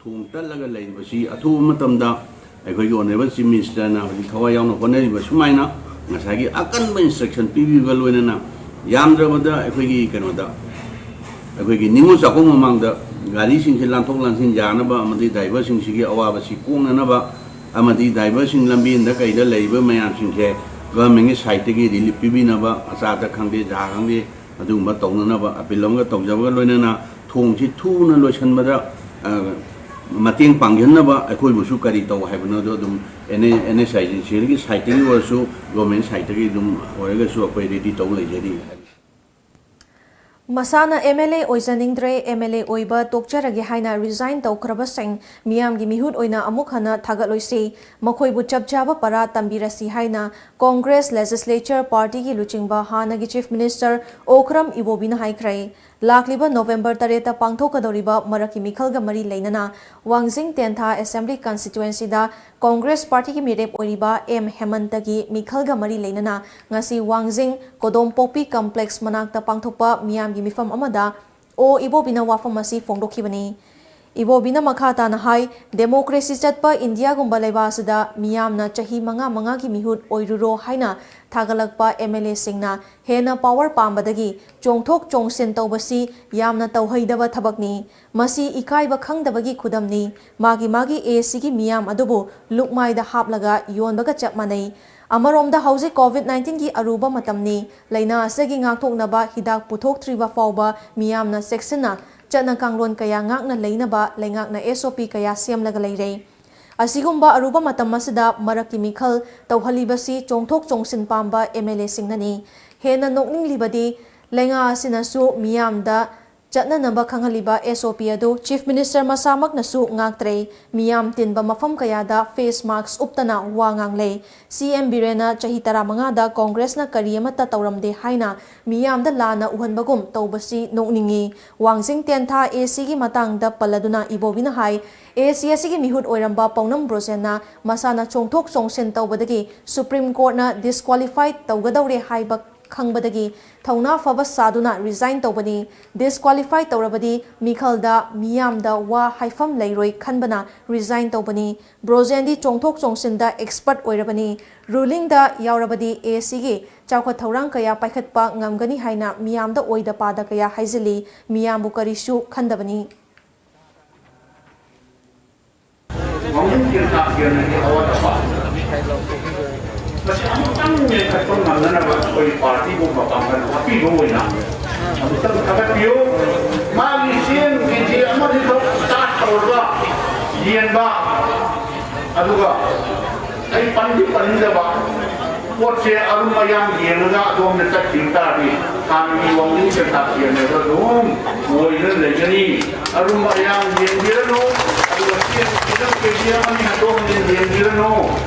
ꯊꯣꯡ ꯇꯠꯂꯒ ꯂꯩꯔꯤꯕꯁꯤ ꯑꯊꯨꯕ ꯃꯇꯝꯗ ꯑꯩꯈꯣꯏꯒꯤ ꯑꯣꯅꯔꯦꯕꯜ ꯆꯤꯐ ꯃꯤꯅꯤꯁꯇꯔꯅ ꯍꯧꯖꯤꯛ ꯊꯋꯥꯏ ꯌꯥꯎꯅ ꯍꯣꯠꯅꯔꯤꯕ ꯁꯨꯃꯥꯏꯅ ꯉꯁꯥꯏꯒꯤ ꯑꯀꯟꯕ ꯏꯟꯁꯇ꯭ꯔꯛꯁꯟ ꯄꯤꯕꯤꯕꯒ ꯂꯣꯏꯅꯅ ꯌꯥꯝꯗ꯭ꯔꯕꯗ ꯑꯩꯈꯣꯏꯒꯤ ꯀꯩꯅꯣꯗ, ꯑꯩꯈꯣꯏꯒꯤ ꯅꯤꯉꯣꯜ ꯆꯥꯛꯀꯧꯕ ꯃꯃꯥꯡꯗ ꯒꯥꯔꯤꯁꯤꯡꯁꯤ ꯂꯥꯟꯊꯣꯛ ꯂꯥꯟꯁꯤꯟ ꯌꯥꯅꯕ ꯑꯃꯗꯤ ꯗ꯭ꯔꯥꯏꯚꯔꯁꯤꯡꯁꯤꯒꯤ ꯑꯋꯥꯕꯁꯤ ꯀꯣꯛꯅꯅꯕ ꯑꯃꯗꯤ ꯗ꯭ꯔꯥꯏꯚꯔꯁꯤꯡ ꯂꯝꯕꯦꯟꯗ ꯀꯩꯗ ꯂꯩꯔꯤꯕ ꯃꯌꯥꯝꯁꯤꯡꯁꯦ ꯒꯚꯔꯟꯃꯦꯟꯒꯤ ꯁꯥꯏꯠꯇꯒꯤ ꯔꯤꯂꯤꯐ ꯄꯤꯕꯤꯅꯕ, ꯑꯆꯥ ꯑꯊꯛ ꯈꯪꯗꯦ, ꯆꯥ ꯈꯪꯗꯦ, ꯑꯗꯨꯒꯨꯝꯕ ꯇꯧꯅꯅꯕ ꯑꯄꯤꯜ ꯑꯃꯒ ꯇꯧꯖꯕꯒ ꯂꯣꯏꯅꯅ ꯊꯣꯡꯁꯤ ꯊꯨꯅ ꯂꯣꯏꯁꯤꯟꯕꯗ, ꯑ, ꯃꯇꯦꯡ ꯄꯥꯡꯖꯟꯅꯕ ꯑꯩꯈꯣꯏꯕꯨꯁꯨ ꯀꯔꯤ ꯇꯧ ꯍꯥꯏꯕꯅꯣꯗꯣ ꯑꯗꯨꯝ ꯑꯦꯟ ꯑꯦꯁ ꯑꯥꯏ ꯗꯤ ꯁꯤꯒꯤ ꯁꯥꯏꯠꯇꯒꯤ ꯑꯣꯏꯔꯁꯨ, ꯒꯣꯔꯃꯦꯟ ꯁꯥꯏꯠꯇꯒꯤ ꯑꯗꯨꯝ ꯑꯣꯏꯔꯒꯁꯨ ꯑꯩꯈꯣꯏ ꯔꯦꯗꯤ ꯇꯧ ꯂꯩꯖꯔꯤ ꯍꯥꯏꯕ꯫ ꯃꯁꯥꯅ ꯑꯦꯝ ꯑꯦꯜ ꯑꯦ ꯑꯣꯏꯖꯅꯤꯡꯗ꯭ꯔꯦ, ꯑꯦꯝ ꯑꯦꯜ ꯑꯦ ꯑꯣꯏꯕ ꯇꯣꯛꯆꯔꯒꯦ ꯍꯥꯏꯅ ꯔꯤꯖꯥꯏꯟ ꯇꯧꯈ꯭ꯔꯕꯁꯤꯡ ꯃꯤꯌꯥꯝꯒꯤ ꯃꯤꯍꯨꯠ ꯑꯣꯏꯅ ꯑꯃꯨꯛ ꯍꯟꯅ ꯊꯥꯒꯠꯂꯣꯏꯁꯤ, ꯃꯈꯣꯏꯕꯨ ꯆꯞ ꯆꯥꯕ ꯄꯔꯥ ꯇꯝꯕꯤꯔꯁꯤ ꯍꯥꯏꯅ ꯀꯣꯡꯒ꯭ꯔꯦꯁ ꯂꯦꯖꯤꯁꯂꯦꯆꯔ ꯄꯥꯔꯇꯤꯒꯤ ꯂꯨꯆꯤꯡꯕ ꯍꯥꯟꯅꯒꯤ ꯆꯤꯐ ꯃꯤꯅꯤꯁꯇꯔ ꯑꯣꯀ꯭ꯔꯝ ꯏꯕꯣꯕꯤꯅ ꯍꯥꯏꯈ꯭ꯔꯦ꯫ ꯂꯥꯛꯂꯤꯕ ꯅꯣꯕꯦꯝꯕꯔ ꯇꯔꯦꯠꯇ ꯄꯥꯡꯊꯣꯛꯀꯗꯧꯔꯤꯕ ꯃꯔꯛꯀꯤ ꯃꯤꯈꯜꯒ ꯃꯔꯤ ꯂꯩꯅꯅ ꯋꯥꯡꯖꯤꯡ ꯇꯦꯟꯊꯥ ꯑꯦꯁꯦꯝꯕ꯭ꯂꯤ ꯀꯟꯁꯇꯤꯇ꯭ꯋꯦꯟꯁꯤꯗ ꯀꯣꯡꯒ꯭ꯔꯦꯁ ꯄꯥꯔꯇꯤꯒꯤ ꯃꯤꯔꯦꯞ ꯑꯣꯏꯔꯤꯕ ꯑꯦꯝ ꯍꯦꯃꯟꯇꯒꯤ ꯃꯤꯈꯜꯒ ꯃꯔꯤ ꯂꯩꯅꯅ ꯉꯁꯤ ꯋꯥꯡꯖꯤꯡ ꯀꯣꯗꯣꯝꯄꯣꯛꯄꯤ ꯀꯝꯄ꯭ꯂꯦꯛꯁ ꯃꯅꯥꯛꯇ ꯄꯥꯡꯊꯣꯛꯄ ꯃꯤꯌꯥꯝꯒꯤ ꯃꯤꯐꯝ ꯑꯃꯗ ꯑꯣ ꯏꯕꯣꯕꯤꯅ ꯋꯥꯐꯝ ꯑꯁꯤ ꯐꯣꯡꯗꯣꯛꯈꯤꯕꯅꯤ꯫ ꯏꯕꯣꯕꯤꯅ ꯃꯈꯥ ꯇꯥꯅ ꯍꯥꯏ, ꯗꯦꯃꯣꯀ꯭ꯔꯦꯁꯤ ꯆꯠꯄ ꯏꯟꯗꯤꯌꯥꯒꯨꯝꯕ ꯂꯩꯕꯥꯛ ꯑꯁꯤꯗ ꯃꯤꯌꯥꯝꯅ ꯆꯍꯤ ꯃꯉꯥ ꯃꯉꯥꯒꯤ ꯃꯤꯍꯨꯠ ꯑꯣꯏꯔꯨꯔꯣ ꯍꯥꯏꯅ ꯊꯥꯒꯠꯂꯛꯄ ꯑꯦꯝ ꯑꯦꯜ ꯑꯦꯁꯤꯡꯅ ꯍꯦꯟꯅ ꯄꯥꯋꯔ ꯄꯥꯝꯕꯗꯒꯤ ꯆꯣꯡꯊꯣꯛ ꯆꯣꯡꯁꯤꯟ ꯇꯧꯕꯁꯤ ꯌꯥꯝꯅ ꯇꯧꯍꯩꯗꯕ ꯊꯕꯛꯅꯤ꯫ ꯃꯁꯤ ꯏꯀꯥꯏꯕ ꯈꯪꯗꯕꯒꯤ ꯈꯨꯗꯝꯅꯤ꯫ ꯃꯥꯒꯤ ꯃꯥꯒꯤ ꯑꯦ ꯁꯤꯒꯤ ꯃꯤꯌꯥꯝ ꯑꯗꯨꯕꯨ ꯂꯨꯛꯃꯥꯏꯗ ꯍꯥꯞꯂꯒ ꯌꯣꯟꯕꯒ ꯆꯞ ꯃꯥꯟꯅꯩ꯫ ꯑꯃꯔꯣꯝꯗ ꯍꯧꯖꯤꯛ ꯀꯣꯚꯤꯗ ꯅꯥꯏꯟꯇꯤꯟꯒꯤ ꯑꯔꯨꯕ ꯃꯇꯝꯅꯤ꯫ ꯂꯥꯏꯅꯥ ꯑꯁꯤꯒꯤ ꯉꯥꯛꯊꯣꯛꯅꯕ ꯍꯤꯗꯥꯛ ꯄꯨꯊꯣꯛꯇ꯭ꯔꯤꯕ ꯐꯥꯎꯕ ꯃꯤꯌꯥꯝꯅ ꯆꯦꯛꯁꯤꯟꯅ ꯆꯠꯅ ꯀꯥꯡꯂꯣꯟ ꯀꯌꯥ ꯉꯥꯛꯅ ꯂꯩꯅꯕ ꯂꯩꯉꯥꯛꯅ ꯑꯦꯁ ꯑꯣ ꯄꯤ ꯀꯌꯥ ꯁꯦꯝꯂꯒ ꯂꯩꯔꯦ꯫ ꯑꯁꯤꯒꯨꯝꯕ ꯑꯔꯨꯕ ꯃꯇꯝ ꯑꯁꯤꯗ ꯃꯔꯛꯀꯤ ꯃꯤꯈꯜ ꯇꯧꯍꯜꯂꯤꯕꯁꯤ ꯆꯣꯡꯊꯣꯛ ꯆꯣꯡꯁꯤꯟ ꯄꯥꯝꯕ ꯑꯦꯝ ꯑꯦꯜ ꯑꯦꯁꯤꯡꯅꯅꯤ꯫ ꯍꯦꯟꯅ ꯅꯣꯛꯅꯤꯡꯂꯤꯕꯗꯤ ꯂꯩꯉꯥꯛ ꯑꯁꯤꯅꯁꯨ ꯃꯤꯌꯥꯝꯗ ꯆꯠꯅꯅꯕ ꯈꯪꯍꯜꯂꯤꯕ ꯑꯦꯁ ꯑꯣ ꯄꯤ ꯑꯗꯨ ꯆꯤꯐ ꯃꯤꯅꯤꯁꯇꯔ ꯃꯁꯥꯃꯛꯅꯁꯨ ꯉꯥꯛꯇ꯭ꯔꯦ꯫ ꯃꯤꯌꯥꯝ ꯇꯤꯟꯕ ꯃꯐꯝ ꯀꯌꯥꯗ ꯐꯦꯁ ꯃꯥꯛꯁ ꯎꯞꯇꯅ ꯋꯥ ꯉꯥꯡꯂꯦ꯫ ꯁꯤ ꯑꯦꯝ ꯕꯤꯔꯦꯟꯅ ꯆꯍꯤ ꯇꯔꯥꯃꯉꯥꯗ ꯀꯣꯡꯒ꯭ꯔꯦꯁꯅ ꯀꯔꯤ ꯑꯃꯠꯇ ꯇꯧꯔꯝꯗꯦ ꯍꯥꯏꯅ ꯃꯤꯌꯥꯝꯗ ꯂꯥꯟꯅ ꯎꯍꯟꯕꯒꯨꯝ ꯇꯧꯕꯁꯤ ꯅꯣꯛꯅꯤꯡꯉꯤ꯫ ꯋꯥꯡꯖꯤꯡ ꯇꯦꯟꯊꯥ ꯑꯦ ꯁꯤꯒꯤ ꯃꯇꯥꯡꯗ ꯄꯜꯂꯗꯨꯅ ꯏꯕꯣꯕꯤꯅ ꯍꯥꯏ, ꯑꯦ ꯁꯤ ꯑꯁꯤꯒꯤ ꯃꯤꯍꯨꯠ ꯑꯣꯏꯔꯝꯕ ꯄꯧꯅꯝ ꯕ꯭ꯔꯣꯖꯦꯟꯅ ꯃꯁꯥꯅ ꯆꯣꯡꯊꯣꯛ ꯆꯣꯡꯁꯤꯟ ꯇꯧꯕꯗꯒꯤ ꯁꯨꯄ꯭ꯔꯤꯝ ꯀꯣꯔꯠꯅ ꯗꯤꯁꯀ꯭ꯋꯥꯂꯤꯐꯥꯏ ꯇꯧꯒꯗꯧꯔꯦ ꯍꯥꯏꯕ ꯈꯪꯕꯗꯒꯤ ꯊꯧꯅꯥ ꯐꯕ ꯁꯥꯗꯨꯅ ꯔꯤꯖꯥꯏꯟ ꯇꯧꯕꯅꯤ꯫ ꯗꯤꯁꯀ꯭ꯋꯥꯂꯤꯐꯥꯏ ꯇꯧꯔꯕꯗꯤ ꯃꯤꯈꯜꯗ ꯃꯤꯌꯥꯝꯗ ꯋꯥ ꯍꯥꯏꯐꯝ ꯂꯩꯔꯣꯏ ꯈꯟꯕꯅ ꯔꯤꯖꯥꯏꯟ ꯇꯧꯕꯅꯤ꯫ ꯕ꯭ꯔꯣꯖꯦꯟꯗꯤ ꯆꯣꯡꯊꯣꯛ ꯆꯣꯡꯁꯤꯟꯗ ꯑꯦꯛꯁꯄꯔꯠ ꯑꯣꯏꯔꯕꯅꯤ꯫ ꯔꯨꯂꯤꯡꯗ ꯌꯥꯎꯔꯕꯗꯤ ꯑꯦ ꯁꯤꯒꯤ ꯆꯥꯎꯈꯠ ꯊꯧꯔꯥꯡ ꯀꯌꯥ ꯄꯥꯏꯈꯠꯄ ꯉꯝꯒꯅꯤ ꯍꯥꯏꯅ ꯃꯤꯌꯥꯝꯗ ꯑꯣꯏꯗ ꯄꯥꯗ ꯀꯌꯥ ꯍꯥꯏꯖꯤꯜꯂꯤ꯫ ꯃꯤꯌꯥꯝꯕꯨ ꯀꯔꯤꯁꯨ ꯈꯟꯗꯕꯅꯤ꯫ ꯃꯃꯤꯡ ꯀꯤꯔꯇꯥ ꯀꯤꯔꯟꯒꯤ ꯑꯋꯥꯠ ꯑꯄꯥ ꯃꯁꯤ ꯑꯃꯨꯛꯇꯪ ꯃꯦꯟꯈꯠꯄ ꯉꯝꯅꯅꯕ ꯑꯩꯈꯣꯏ ꯄꯥꯔꯇꯤꯕꯨ ꯃꯄꯥꯡꯒꯜ ꯍꯥꯞꯄꯤꯕ ꯑꯣꯏꯅ ꯑꯃꯨꯛꯇꯪ ꯊꯥꯒꯠꯄꯤꯌꯨ꯫ ꯃꯥꯒꯤ ꯃꯅꯤꯄꯨꯔ ꯁ꯭ꯇꯥꯔꯠ ꯇꯧꯔꯒ ꯌꯦꯟꯕ, ꯑꯗꯨꯒ ꯑꯩ ꯄꯟꯗꯤ ꯄꯟꯅꯤꯡꯗꯕ, ꯄꯣꯠꯁꯦ ꯑꯔꯨꯝ ꯑꯌꯥꯡ ꯌꯦꯡꯉꯒ ꯑꯗꯣꯝꯗ ꯆꯠꯈꯤꯕ ꯇꯥꯔꯗꯤ ꯍꯥꯟꯅꯒꯤ ꯋꯥꯡꯖꯤꯡ ꯄꯟꯊꯥ ꯀꯦꯟꯗ꯭ꯔꯗ ꯑꯗꯨꯝ ꯑꯣꯏꯗꯨꯅ ꯂꯩꯒꯅꯤ꯫ ꯑꯔꯨꯝ ꯑꯌꯥꯡ ꯌꯦꯡꯕꯤꯔꯅꯨ, ꯑꯗꯨꯒ ꯆꯦꯡ ꯀꯦꯖꯤ ꯑꯃꯅꯤ ꯍꯟꯗꯣꯛ ꯍꯟꯖꯤꯟ ꯌꯦꯡꯕꯤꯔꯅꯨ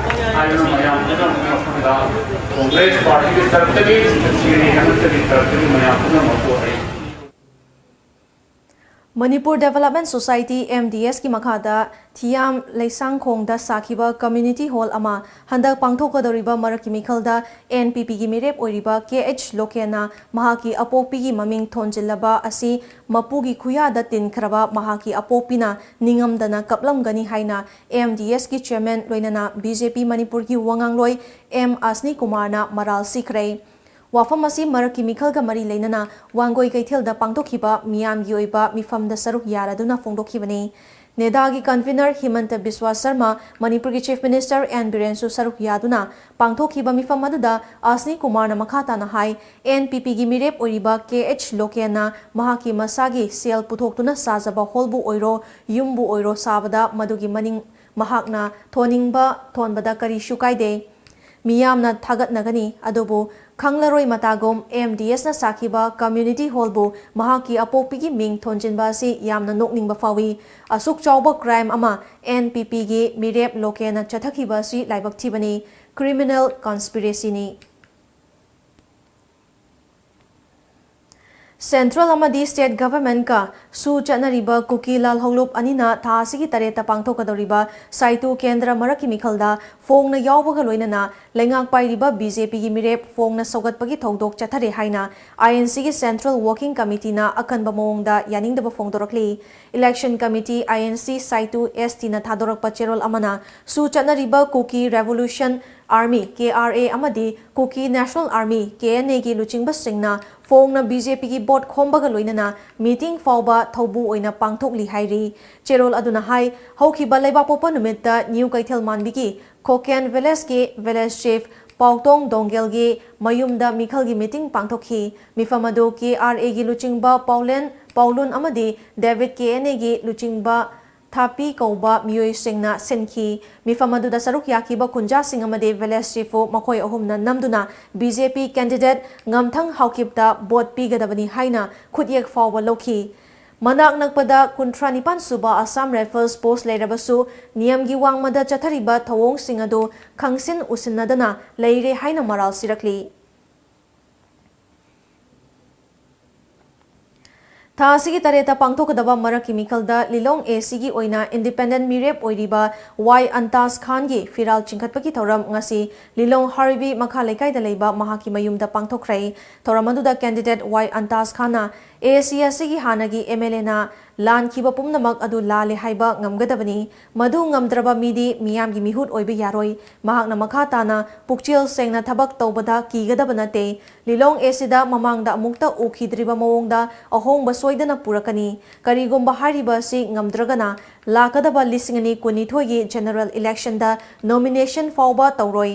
ꯍꯥꯏꯗꯨꯅ ꯃꯌꯥꯝ ꯄꯨꯝꯅꯃꯛ ꯃꯐꯝꯗ ꯀꯣꯡꯒ꯭ꯔꯦꯁ ꯄꯥꯔꯇꯤꯒꯤ ꯇꯔꯞꯇꯒꯤ, ꯁꯤ ꯑꯦꯝ ꯑꯦꯜ ꯑꯦꯒꯤ ꯇꯔꯞꯇꯒꯤ ꯃꯌꯥꯝ ꯄꯨꯝꯅꯃꯛꯄꯨ ꯑꯩ Manipur development society, M D ꯑꯦꯁꯀꯤ ꯃꯈꯥꯗ ꯊꯤꯌꯥꯝ ꯂꯩꯁꯥꯡꯈꯣꯡꯗ ꯁꯥꯈꯤꯕ ꯀꯝꯃ꯭ꯌꯨꯅꯤꯇꯤ ꯍꯣꯜ ꯑꯃ ꯍꯟꯗꯛ ꯄꯥꯡꯊꯣꯛꯀꯗꯧꯔꯤꯕ ꯃꯔꯛꯀꯤ ꯃꯤꯈꯜꯗ ꯑꯦꯟ ꯄꯤ ꯄꯤꯒꯤ ꯃꯤꯔꯦꯞ ꯑꯣꯏꯔꯤꯕ ꯀꯦ ꯑꯩꯆ ꯂꯣꯀꯦꯟꯅ ꯃꯍꯥꯛꯀꯤ ꯑꯄꯣꯛꯄꯤꯒꯤ ꯃꯃꯤꯡ ꯊꯣꯟꯖꯤꯜꯂꯕ ꯑꯁꯤ ꯃꯄꯨꯒꯤ ꯈꯨꯌꯥꯗ ꯇꯤꯟꯈ꯭ꯔꯕ ꯃꯍꯥꯛꯀꯤ ꯑꯄꯣꯛꯄꯤꯅ ꯅꯤꯡꯉꯝꯗꯅ ꯀꯞꯂꯝꯒꯅꯤ ꯍꯥꯏꯅ ꯑꯦꯝ ꯗꯤ ꯑꯦꯁꯀꯤ ꯆꯤꯌꯔꯃꯦꯟ ꯂꯣꯏꯅꯅ ꯕꯤ ꯖꯦ ꯄꯤ ꯃꯅꯤꯄꯨꯔꯒꯤ ꯋꯥꯉꯥꯡꯂꯣꯏ ꯑꯦꯝ ꯑꯁꯅꯤ ꯀꯨꯃꯥꯔꯅ ꯃꯔꯥꯜ ꯁꯤꯈ꯭ꯔꯦ꯫ ꯋꯥꯐꯝ ꯑꯁꯤ ꯃꯔꯛꯀꯤ ꯃꯤꯈꯜꯒ ꯃꯔꯤ ꯂꯩꯅꯅ ꯋꯥꯡꯒꯣꯏ ꯀꯩꯊꯦꯜꯗ ꯄꯥꯡꯊꯣꯛꯈꯤꯕ ꯃꯤꯌꯥꯝꯒꯤ ꯑꯣꯏꯕ ꯃꯤꯐꯝꯗ ꯁꯔꯨꯛ ꯌꯥꯔꯗꯨꯅ ꯐꯣꯡꯗꯣꯛꯈꯤꯕꯅꯤ꯫ ꯅꯦꯗꯥꯒꯤ ꯀꯟꯚꯤꯅꯔ ꯍꯤꯃꯟꯇ ꯕꯤꯁ꯭ꯋꯥ ꯁꯔꯃ, ꯃꯅꯤꯄꯨꯔꯒꯤ ꯆꯤꯐ ꯃꯤꯅꯤꯁꯇꯔ ꯑꯦꯟ ꯕꯤꯔꯦꯟꯁꯨ ꯁꯔꯨꯛ ꯌꯥꯗꯨꯅ ꯄꯥꯡꯊꯣꯛꯈꯤꯕ ꯃꯤꯐꯝ ꯑꯗꯨꯗ ꯑꯁꯅꯤ ꯀꯨꯃꯥꯔꯅ ꯃꯈꯥ ꯇꯥꯅ ꯍꯥꯏ, ꯑꯦꯟ ꯄꯤ ꯄꯤꯒꯤ ꯃꯤꯔꯦꯞ ꯑꯣꯏꯔꯤꯕ ꯀꯦ ꯑꯩꯆ ꯂꯣꯀꯦꯟꯅ ꯃꯍꯥꯛꯀꯤ ꯃꯁꯥꯒꯤ ꯁꯦꯜ ꯄꯨꯊꯣꯛꯇꯨꯅ ꯁꯥꯖꯕ ꯍꯣꯜꯕꯨ ꯑꯣꯏꯔꯣ, ꯌꯨꯝꯕꯨ ꯑꯣꯏꯔꯣ ꯁꯥꯕꯗ ꯃꯗꯨꯒꯤ ꯃꯅꯤꯡ ꯃꯍꯥꯛꯅ ꯊꯣꯟꯅꯤꯡꯕ ꯊꯣꯟꯕꯗ ꯀꯔꯤꯁꯨ ꯀꯥꯏꯗꯦ꯫ ꯃꯤꯌꯥꯝꯅ ꯊꯥꯒꯠꯅꯒꯅꯤ, ꯑꯗꯨꯕꯨ ꯈꯪꯂꯔꯣꯏ ꯃꯇꯥꯒꯨꯝ ꯑꯦꯝ ꯗꯤ ꯑꯦꯁꯅ ꯁꯥꯈꯤꯕ ꯀꯝꯃ꯭ꯌꯨꯅꯤꯇꯤ ꯍꯣꯜꯕꯨ ꯃꯍꯥꯛꯀꯤ ꯑꯄꯣꯛꯄꯤꯒꯤ ꯃꯤꯡ ꯊꯣꯟꯖꯤꯟꯕ ꯑꯁꯤ ꯌꯥꯝꯅ ꯅꯣꯛꯅꯤꯡꯕ ꯐꯥꯎꯏ꯫ ꯑꯁꯨꯛ ꯆꯥꯎꯕ ꯀ꯭ꯔꯥꯏꯝ ꯑꯃ ꯑꯦꯟ ꯄꯤ ꯄꯤꯒꯤ ꯃꯤꯔꯦꯞ ꯂꯣꯀꯦꯟꯅ ꯆꯠꯊꯈꯤꯕ ꯑꯁꯤ ꯂꯥꯏꯕꯛ ꯊꯤꯕꯅꯤ, ꯀ꯭ꯔꯤꯃꯤꯅꯦꯜ ꯀꯟꯁꯄꯤꯔꯦꯁꯤꯅꯤ꯫ ꯁꯦꯟꯇ꯭ꯔꯦꯜ ꯑꯃꯗꯤ ꯁ꯭ꯇꯦꯠ ꯒꯚꯔꯟꯃꯦꯟꯠꯀ ꯁꯨ ꯆꯠꯅꯔꯤꯕ ꯀꯨꯀꯤ ꯂꯥꯜꯍꯧꯂꯨꯞ ꯑꯅꯤꯅ ꯊꯥ ꯑꯁꯤꯒꯤ ꯇꯔꯦꯠꯇ ꯄꯥꯡꯊꯣꯛꯀꯗꯧꯔꯤꯕ ꯁꯥꯏꯇꯨ ꯀꯦꯟꯗ꯭ꯔ ꯃꯔꯛꯀꯤ ꯃꯤꯈꯜꯗ ꯐꯣꯡꯅ ꯌꯥꯎꯕꯒ ꯂꯣꯏꯅꯅ ꯂꯩꯉꯥꯛ ꯄꯥꯏꯔꯤꯕ ꯕꯤ ꯖꯦ ꯄꯤꯒꯤ ꯃꯤꯔꯦꯞ ꯐꯣꯡꯅ ꯁꯧꯒꯠꯄꯒꯤ ꯊꯧꯗꯣꯛ ꯆꯠꯊꯔꯦ ꯍꯥꯏꯅ ꯑꯥꯏ ꯑꯦꯟ ꯁꯤꯒꯤ ꯁꯦꯟꯇ꯭ꯔꯦꯜ ꯋꯥꯔꯀꯤꯡ ꯀꯃꯤꯇꯤꯅ ꯑꯀꯟꯕ ꯃꯑꯣꯡꯗ ꯌꯥꯅꯤꯡꯗꯕ ꯐꯣꯡꯗꯣꯔꯛꯂꯤ꯫ ꯏꯂꯦꯛꯁꯟ ꯀꯃꯤꯇꯤ, ꯑꯥꯏ ꯑꯦꯟ ꯁꯤ, ꯁꯥꯏꯇꯨ ꯑꯦꯁ ꯇꯤꯅ ꯊꯥꯗꯣꯔꯛꯄ ꯆꯦꯔꯣꯜ ꯑꯃꯅ ꯁꯨ ꯆꯠꯅꯔꯤꯕ ꯀꯨꯀꯤ ꯔꯦꯚꯣꯂꯨꯁꯟ ꯑꯥꯔꯃꯤ, ꯀꯦ ꯑꯥꯔ ꯑꯦ, ꯑꯃꯗꯤ ꯀꯨꯀꯤ ꯅꯦꯁꯅꯦꯜ ꯑꯥꯔꯃꯤ, ꯀꯦ ꯑꯦꯟ ꯑꯦꯒꯤ ꯂꯨꯆꯤꯡꯕꯁꯤꯡꯅ ꯐꯣꯡꯅ ꯕꯤ ꯖꯦ ꯄꯤꯒꯤ ꯚꯣꯠ ꯈꯣꯝꯕꯒ ꯂꯣꯏꯅꯅ ꯃꯤꯇꯤꯡ ꯐꯥꯎꯕ ꯊꯧꯕꯨ ꯑꯣꯏꯅ ꯄꯥꯡꯊꯣꯛꯂꯤ ꯍꯥꯏꯔꯤ꯫ ꯆꯦꯔꯣꯜ ꯑꯗꯨꯅ ꯍꯥꯏ, ꯍꯧꯈꯤꯕ ꯂꯩꯕꯥꯛꯄꯣꯛꯄ ꯅꯨꯃꯤꯠꯇ ꯅ꯭ꯌꯨ ꯀꯩꯊꯦꯜ ꯃꯥꯟꯕꯤꯒꯤ ꯈꯣꯀꯦꯟ ꯚꯤꯂꯦꯖꯀꯤ ꯚꯤꯂꯦꯖ ꯆꯤꯐ ꯄꯥꯎꯇꯣꯡ ꯗꯣꯡꯒꯦꯜꯒꯤ ꯃꯌꯨꯝꯗ ꯃꯤꯈꯜꯒꯤ ꯃꯤꯇꯤꯡ ꯄꯥꯡꯊꯣꯛꯈꯤ꯫ ꯃꯤꯐꯝ ꯑꯗꯨ ꯀꯦ ꯑꯥꯔ ꯑꯦꯒꯤ ꯂꯨꯆꯤꯡꯕ ꯄꯥꯎꯂꯦꯟ ꯄꯥꯎꯂꯨꯟ ꯑꯃꯗꯤ ꯗꯦꯕꯤꯠ ꯀꯦ ꯑꯦꯟ ꯑꯦꯒꯤ ꯂꯨꯆꯤꯡꯕ ꯊꯥꯄꯤ ꯀꯧꯕ ꯃꯤꯑꯣꯏꯁꯤꯡꯅ ꯁꯤꯟꯈꯤ꯫ ꯃꯤꯐꯝ ꯑꯗꯨꯗ ꯁꯔꯨꯛ ꯌꯥꯈꯤꯕ ꯈꯨꯟꯖꯥꯁꯤꯡ ꯑꯃꯗꯤ ꯚꯤꯂꯦꯖ ꯆꯤꯐꯄꯨ ꯃꯈꯣꯏ ꯑꯍꯨꯝꯅ ꯅꯝꯗꯨꯅ ꯕꯤ ꯖꯦ ꯄꯤ ꯀꯦꯟꯗꯤꯗꯦꯠ ꯉꯝꯊꯪ ꯍꯥꯎꯀꯤꯞꯇ ꯚꯣꯠ ꯄꯤꯒꯗꯕꯅꯤ ꯍꯥꯏꯅ ꯈꯨꯠꯌꯦꯛ ꯐꯥꯎꯕ ꯂꯧꯈꯤ꯫ ꯃꯅꯥꯛ ꯅꯛꯄꯗ ꯀꯨꯟꯊ꯭ꯔꯥ ꯅꯤꯄꯥꯟ ꯁꯨꯕ ꯑꯁꯥꯝ ꯔꯥꯏꯐꯜꯁ ꯄꯣꯁ꯭ꯠ ꯂꯩꯔꯕꯁꯨ ꯅꯤꯌꯝꯒꯤ ꯋꯥꯡꯃꯗ ꯆꯠꯊꯔꯤꯕ ꯊꯧꯑꯣꯡꯁꯤꯡ ꯑꯗꯨ ꯈꯪꯁꯤꯟ ꯎꯁꯤꯟꯅꯗꯅ ꯂꯩꯔꯦ ꯍꯥꯏꯅ ꯃꯔꯥꯜ ꯁꯤꯔꯛꯂꯤ꯫ ꯊꯥ ꯑꯁꯤꯒꯤ ꯇꯔꯦꯠꯇ ꯄꯥꯡꯊꯣꯛꯀꯗꯕ ꯃꯔꯛꯀꯤ ꯃꯤꯈꯜꯗ ꯂꯤꯂꯣꯡ ꯑꯦ ꯁꯤꯒꯤ ꯑꯣꯏꯅ ꯏꯟꯗꯤꯄꯦꯟꯗꯦꯟꯠ ꯃꯤꯔꯦꯞ ꯑꯣꯏꯔꯤꯕ ꯋꯥꯏ ꯑꯟꯇꯥꯖ ꯈꯥꯟꯒꯤ ꯐꯤꯔꯥꯜ ꯆꯤꯡꯈꯠꯄꯒꯤ ꯊꯧꯔꯝ ꯉꯁꯤ ꯂꯤꯂꯣꯡ ꯍꯥꯔꯕꯤ ꯃꯈꯥ ꯂꯩꯀꯥꯏꯗ ꯂꯩꯕ ꯃꯍꯥꯛꯀꯤ ꯃꯌꯨꯝꯗ ꯄꯥꯡꯊꯣꯛꯈ꯭ꯔꯦ꯫ ꯊꯧꯔꯝ ꯑꯗꯨꯗ ꯀꯦꯟꯗꯤꯗꯦꯠ ꯋꯥꯏ ꯑꯟꯇꯥꯖ ꯈꯥꯟꯅ ꯑꯦ ꯁꯤ ꯑꯁꯤꯒꯤ ꯍꯥꯟꯅꯒꯤ ꯑꯦꯝ ꯑꯦꯜ ꯑꯦꯅ ꯂꯥꯟꯈꯤꯕ ꯄꯨꯝꯅꯃꯛ ꯑꯗꯨ ꯂꯥꯜꯂꯦ ꯍꯥꯏꯕ ꯉꯝꯒꯗꯕꯅꯤ꯫ ꯃꯗꯨ ꯉꯝꯗ꯭ꯔꯕ ꯃꯤꯗꯤ ꯃꯤꯌꯥꯝꯒꯤ ꯃꯤꯍꯨꯠ ꯑꯣꯏꯕ ꯌꯥꯔꯣꯏ꯫ ꯃꯍꯥꯛꯅ ꯃꯈꯥ ꯇꯥꯅ ꯄꯨꯛꯆꯦꯜ ꯁꯦꯡꯅ ꯊꯕꯛ ꯇꯧꯕꯗ ꯀꯤꯒꯗꯕ ꯅꯠꯇꯦ꯫ ꯂꯤꯂꯣꯡ ꯑꯦ ꯁꯤꯗ ꯃꯃꯥꯡꯗ ꯑꯃꯨꯛꯇ ꯎꯈꯤꯗ꯭ꯔꯤꯕ ꯃꯑꯣꯡꯗ ꯑꯍꯣꯡꯕ ꯁꯣꯏꯗꯅ ꯄꯨꯔꯛꯀꯅꯤ꯫ ꯀꯔꯤꯒꯨꯝꯕ ꯍꯥꯏꯔꯤꯕ ꯑꯁꯤ ꯉꯝꯗ꯭ꯔꯒꯅ ꯂꯥꯛꯀꯗꯕ ꯂꯤꯁꯤꯡ ꯑꯅꯤ ꯀꯨꯟꯅꯤꯊꯣꯏꯒꯤ ꯖꯦꯅꯔꯦꯜ ꯏꯂꯦꯛꯁꯟꯗ ꯅꯣꯃꯤꯅꯦꯁꯟ ꯐꯥꯎꯕ ꯇꯧꯔꯣꯏ꯫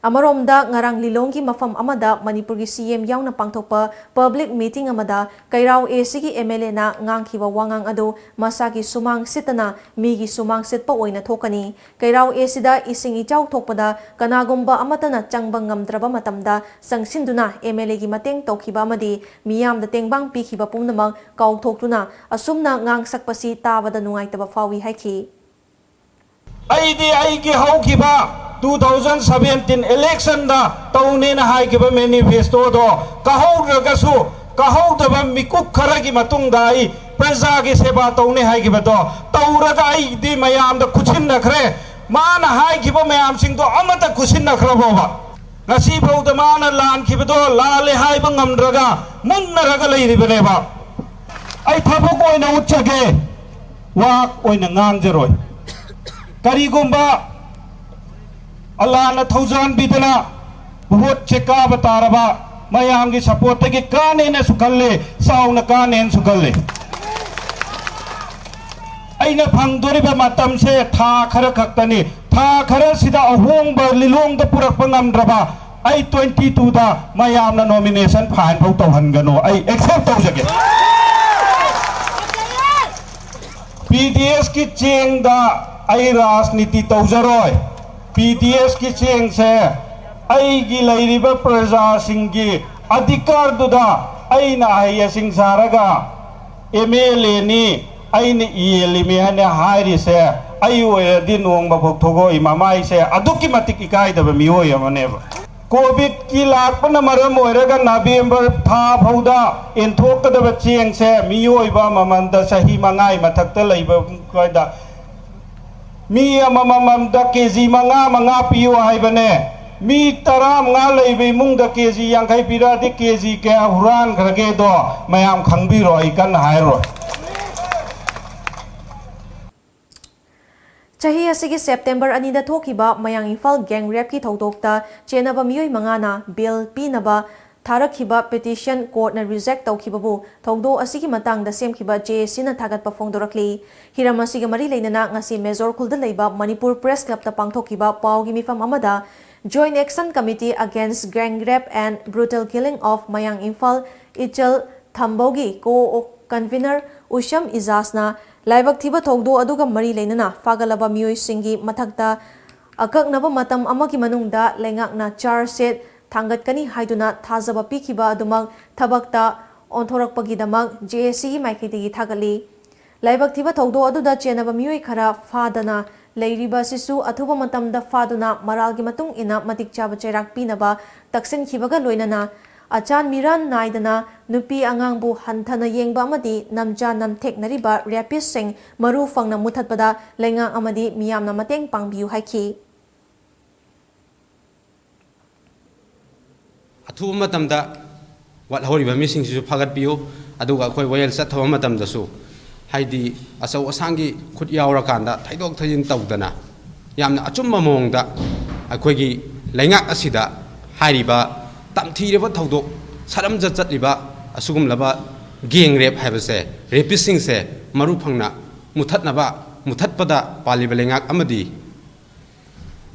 ꯑꯃꯔꯣꯝꯗ, ꯉꯔꯥꯡ ꯂꯤꯂꯣꯡꯒꯤ ꯃꯐꯝ ꯑꯃꯗ ꯃꯅꯤꯄꯨꯔꯒꯤ ꯁꯤ ꯑꯦꯝ ꯌꯥꯎꯅ ꯄꯥꯡꯊꯣꯛꯄ ꯄꯕ꯭ꯂꯤꯛ ꯃꯤꯇꯤꯡ ꯑꯃꯗ ꯀꯩꯔꯥꯎ ꯑꯦ ꯁꯤꯒꯤ ꯑꯦꯝ ꯑꯦꯜ ꯑꯦꯅ ꯉꯥꯡꯈꯤꯕ ꯋꯥꯉꯥꯡ ꯑꯗꯨ ꯃꯁꯥꯒꯤ ꯁꯨꯃꯥꯡ ꯁꯤꯠꯇꯅ ꯃꯤꯒꯤ ꯁꯨꯃꯥꯡ ꯁꯤꯠꯄ ꯑꯣꯏꯅ ꯊꯣꯛꯀꯅꯤ꯫ ꯀꯩꯔꯥꯎ ꯑꯦ ꯁꯤꯗ ꯏꯁꯤꯡ ꯏꯆꯥꯎ ꯊꯣꯛꯄꯗ ꯀꯅꯥꯒꯨꯝꯕ ꯑꯃꯠꯇꯅ ꯆꯪꯕ ꯉꯝꯗ꯭ꯔꯕ ꯃꯇꯝꯗ ꯆꯪꯁꯤꯟꯗꯨꯅ ꯑꯦꯝ ꯑꯦꯜ ꯑꯦꯒꯤ ꯃꯇꯦꯡ ꯇꯧꯈꯤꯕ ꯑꯃꯗꯤ ꯃꯤꯌꯥꯝꯗ ꯇꯦꯡꯕꯥꯡ ꯄꯤꯈꯤꯕ ꯄꯨꯝꯅꯃꯛ ꯀꯥꯎꯊꯣꯛꯇꯨꯅ ꯑꯁꯨꯝꯅ ꯉꯥꯡꯁꯛꯄꯁꯤ ꯇꯥꯕꯗ ꯅꯨꯡꯉꯥꯏꯇꯕ ꯐꯥꯎꯏ ꯍꯥꯏꯈꯤ꯫ ꯑꯩꯗꯤ ꯑꯩꯒꯤ ꯍꯧꯈꯤꯕ two thousand seventeen election ꯗ ꯇꯧꯅꯦꯅ ꯍꯥꯏꯈꯤꯕ manifesto ꯗꯣ ꯀꯥꯍꯧꯗ꯭ꯔꯒꯁꯨ, ꯀꯥꯍꯧꯗꯕ ꯃꯤꯀꯨꯞ ꯈꯔꯒꯤ ꯃꯇꯨꯡꯗ ꯑꯩ ꯄ꯭ꯔꯖꯥꯒꯤ ꯁꯦꯕꯥ ꯇꯧꯅꯤ ꯍꯥꯏꯈꯤꯕꯗꯣ ꯇꯧꯔꯒ ꯑꯩꯗꯤ ꯃꯌꯥꯝꯗ ꯈꯨꯠꯁꯤꯟꯅꯈ꯭ꯔꯦ꯫ ꯃꯥꯅ ꯍꯥꯏꯈꯤꯕ ꯃꯌꯥꯝꯁꯤꯡꯗꯣ ꯑꯃꯠꯇ ꯈꯨꯠꯁꯤꯟꯅꯈ꯭ꯔꯕꯣꯕ? ꯉꯁꯤꯐꯥꯎꯗ ꯃꯥꯅ ꯂꯥꯟꯈꯤꯕꯗꯣ ꯂꯥꯜꯂꯦ ꯍꯥꯏꯕ ꯉꯝꯗ꯭ꯔꯒ ꯃꯨꯟꯅꯔꯒ ꯂꯩꯔꯤꯕꯅꯦꯕ꯫ ꯑꯩ ꯊꯕꯛ ꯑꯣꯏꯅ ꯎꯠꯆꯒꯦ, ꯋꯥ ꯑꯣꯏꯅ ꯉꯥꯡꯖꯔꯣꯏ꯫ ꯀꯔꯤꯒꯨꯝꯕ ꯑꯜꯂꯥꯅ ꯊꯧꯖꯥꯟꯕꯤꯗꯅ ꯚꯣꯠꯁꯦ ꯀꯥꯕ ꯇꯥꯔꯕ, ꯃꯌꯥꯝꯒꯤ support ꯇꯒꯤ ꯀꯥꯅꯦꯅꯁꯨ ꯈꯜꯂꯦ, ꯆꯥꯎꯅ ꯀꯥꯅꯦꯅꯁꯨ ꯈꯜꯂꯦ꯫ ꯑꯩꯅ ꯐꯪꯗꯣꯔꯤꯕ ꯃꯇꯝꯁꯦ ꯊꯥ ꯈꯔ ꯈꯛꯇꯅꯤ꯫ ꯊꯥ ꯈꯔꯁꯤꯗ ꯑꯍꯣꯡꯕ ꯂꯤꯂꯣꯡꯗ ꯄꯨꯔꯛꯄ ꯉꯝꯗ꯭ꯔꯕ ꯑꯩ twenty twoꯗ ꯃꯌꯥꯝꯅ nomination file ꯐꯥꯎ ꯇꯧꯍꯟꯒꯅꯨ, ꯑꯩ accept ꯇꯧꯖꯒꯦ꯫ ꯄꯤ ꯗꯤ ꯑꯦꯁꯀꯤ ꯆꯦꯡꯗ ꯑꯩ ꯔꯥꯖꯅꯤꯇꯤ ꯇꯧꯖꯔꯣꯏ꯫ ꯄꯤ ꯗꯤ ꯑꯦꯁꯀꯤ ꯆꯦꯡꯁꯦ ꯑꯩꯒꯤ ꯂꯩꯔꯤꯕ ꯄ꯭ꯔꯖꯥꯁꯤꯡꯒꯤ ꯑꯙꯤꯀꯥꯔꯗꯨꯗ ꯑꯩꯅ ꯑꯍꯩ ꯑꯁꯤꯡ ꯁꯥꯔꯒ ꯑꯦꯝ ꯑꯦꯜ ꯑꯦꯅꯤ, ꯑꯩꯅ ꯌꯦꯜꯂꯤꯃꯤ ꯍꯥꯏꯅ ꯍꯥꯏꯔꯤꯁꯦ, ꯑꯩ ꯑꯣꯏꯔꯗꯤ ꯅꯣꯡꯃ ꯐꯥꯎ ꯊꯣꯛꯑꯣꯏ꯫ ꯃꯃꯥꯏꯁꯦ ꯑꯗꯨꯛꯀꯤ ꯃꯇꯤꯛ ꯏꯀꯥꯏꯗꯕ ꯃꯤꯑꯣꯏ ꯑꯃꯅꯦꯕ꯫ ꯀꯣꯚꯤꯗꯀꯤ ꯂꯥꯛꯄꯅ ꯃꯔꯝ ꯑꯣꯏꯔꯒ ꯅꯕꯦꯝꯕꯔ ꯊꯥ ꯐꯥꯎꯗ ꯌꯦꯟꯊꯣꯛꯀꯗꯕ ꯆꯦꯡꯁꯦ ꯃꯤꯑꯣꯏꯕ ꯑꯃꯃꯝꯗ ꯆꯍꯤ ꯃꯉꯥꯒꯤ ꯃꯊꯛꯇ ꯂꯩꯕ ꯀꯥꯏꯗ ꯃꯤ ꯑꯃꯃꯝꯗ ꯀꯦ ꯖꯤ ꯃꯉꯥ ꯃꯉꯥ ꯄꯤꯌꯨ ꯍꯥꯏꯕꯅꯦ꯫ ꯃꯤ ꯇꯔꯥꯃꯉꯥ ꯂꯩꯕ ꯏꯃꯨꯡꯗ ꯀꯦ ꯖꯤ ꯌꯥꯡꯈꯩ ꯄꯤꯔꯛꯑꯗꯤ ꯀꯦ ꯖꯤ ꯀꯌꯥ ꯍꯨꯔꯥꯟꯈ꯭ꯔꯒꯦꯗꯣ ꯃꯌꯥꯝ ꯈꯪꯕꯤꯔꯣ, ꯑꯩ ꯀꯟꯅ ꯍꯥꯏꯔꯣꯏ꯫ ꯆꯍꯤ ꯑꯁꯤꯒꯤ ꯁꯦꯞꯇꯦꯝꯕꯔ ꯑꯅꯤꯗ ꯊꯣꯛꯈꯤꯕ ꯃꯌꯥꯡ ꯏꯝꯐꯥꯜ gang rapeꯀꯤ ꯊꯧꯗꯣꯛꯇ ꯆꯦꯟꯅꯕ ꯃꯤꯑꯣꯏ ꯃꯉꯥꯅ bail ꯄꯤꯅꯕ ꯊꯥꯔꯛꯈꯤꯕ petition courtꯅ reject ꯇꯧꯈꯤꯕꯕꯨ ꯊꯧꯗꯣꯛ ꯑꯁꯤꯒꯤ ꯃꯇꯥꯡꯗ ꯁꯦꯝꯈꯤꯕ J A Cꯅ ꯊꯥꯒꯠꯄ ꯐꯣꯡꯗꯣꯔꯛꯂꯤ꯫ ꯍꯤꯔꯝ ꯑꯁꯤꯒ ꯃꯔꯤ ꯂꯩꯅꯅ ꯉꯁꯤ ꯃꯦꯖꯣꯔ ꯈꯨꯜꯗ ꯂꯩꯕ ꯃꯅꯤꯄꯨꯔ Press Clubꯇ ꯄꯥꯡꯊꯣꯛꯈꯤꯕ ꯄꯥꯎꯒꯤ ꯃꯤꯐꯝ ꯑꯃꯗ Joint Action Committee Against Gang Rape and Brutal Killing of Mayang Imphal Ichal Thambouꯒꯤ co-convenor ꯎꯁꯝ ꯏꯖꯥꯖꯅ ꯂꯥꯏꯕꯛ ꯊꯤꯕ ꯊꯧꯗꯣꯛ ꯑꯗꯨꯒ ꯃꯔꯤ ꯂꯩꯅꯅ ꯐꯥꯒꯠꯂꯕ ꯃꯤꯑꯣꯏꯁꯤꯡꯒꯤ ꯃꯊꯛꯇ ꯑꯀꯛꯅꯕ ꯃꯇꯝ ꯑꯃꯒꯤ ꯃꯅꯨꯡꯗ ꯂꯩꯉꯥꯛꯅ charge sheet ꯊꯥꯡꯒꯠꯀꯅꯤ ꯍꯥꯏꯗꯨꯅ ꯊꯥꯖꯕ ꯄꯤꯈꯤꯕ ꯑꯗꯨꯃꯛ ꯊꯕꯛꯇ ꯑꯣꯟꯊꯣꯔꯛꯄꯒꯤꯗꯃꯛ J A Cꯒꯤ ꯃꯥꯏꯀꯩꯗꯒꯤ ꯊꯥꯒꯠꯂꯤ꯫ ꯂꯥꯏꯕꯛ ꯊꯤꯕ ꯊꯧꯗꯣꯛ ꯑꯗꯨꯗ ꯆꯦꯟꯅꯕ ꯃꯤꯑꯣꯏ ꯈꯔ ꯐꯥꯗꯅ ꯂꯩꯔꯤꯕ ꯑꯁꯤꯁꯨ ꯑꯊꯨꯕ ꯃꯇꯝꯗ ꯐꯥꯗꯨꯅ ꯃꯔꯥꯜꯒꯤ ꯃꯇꯨꯡ ꯏꯟꯅ ꯃꯇꯤꯛ ꯆꯥꯕ ꯆꯩꯔꯥꯛ ꯄꯤꯅꯕ ꯇꯛꯁꯤꯟꯈꯤꯕꯒ ꯂꯣꯏꯅꯅ ꯑꯆꯥꯟ ꯃꯤꯔꯥꯟ ꯅꯥꯏꯗꯅ ꯅꯨꯄꯤ ꯑꯉꯥꯡꯕꯨ ꯍꯟꯊꯅ ꯌꯦꯡꯕ ꯑꯃꯗꯤ ꯅꯝꯖꯥ ꯅꯝꯊꯦꯛꯅꯔꯤꯕ rapistꯁꯤꯡ ꯃꯔꯨ ꯐꯪꯅ ꯃꯨꯊꯠꯄꯗ ꯂꯩꯉꯥꯛ ꯑꯃꯗꯤ ꯃꯤꯌꯥꯝꯅ ꯃꯇꯦꯡ ꯄꯥꯡꯕꯤꯌꯨ ꯍꯥꯏꯈꯤ꯫ ꯑꯊꯨꯕ ꯃꯇꯝꯗ ꯋꯥꯠꯍꯧꯔꯤꯕ ꯃꯤꯁꯤꯡꯁꯤꯁꯨ ꯐꯥꯒꯠꯄꯤꯌꯨ꯫ ꯑꯗꯨꯒ ꯑꯩꯈꯣꯏ ꯋꯥꯌꯦꯜ ꯆꯠꯊꯕ ꯃꯇꯝꯗꯁꯨ, ꯍꯥꯏꯗꯤ ꯑꯆꯧ ꯑꯁꯥꯡꯒꯤ ꯈꯨꯠ ꯌꯥꯎꯔꯀꯥꯟꯗ ꯊꯩꯗꯣꯛ ꯊꯩꯖꯤꯟ ꯇꯧꯗꯅ ꯌꯥꯝꯅ ꯑꯆꯨꯝꯕ ꯃꯑꯣꯡꯗ ꯑꯩꯈꯣꯏꯒꯤ ꯂꯩꯉꯥꯛ ꯑꯁꯤꯗ ꯍꯥꯏꯔꯤꯕ ꯇꯝꯊꯤꯔꯕ ꯊꯧꯗꯣꯛ, ꯁꯔꯝꯖꯠ ꯆꯠꯂꯤꯕ ꯑꯁꯤꯒꯨꯝꯂꯕ gang rape ꯍꯥꯏꯕꯁꯦ, rapistꯁꯤꯡꯁꯦ ꯃꯔꯨ ꯐꯪꯅ ꯃꯨꯊꯠꯅꯕ, ꯃꯨꯊꯠꯄꯗ ꯄꯥꯜꯂꯤꯕ ꯂꯩꯉꯥꯛ ꯑꯃꯗꯤ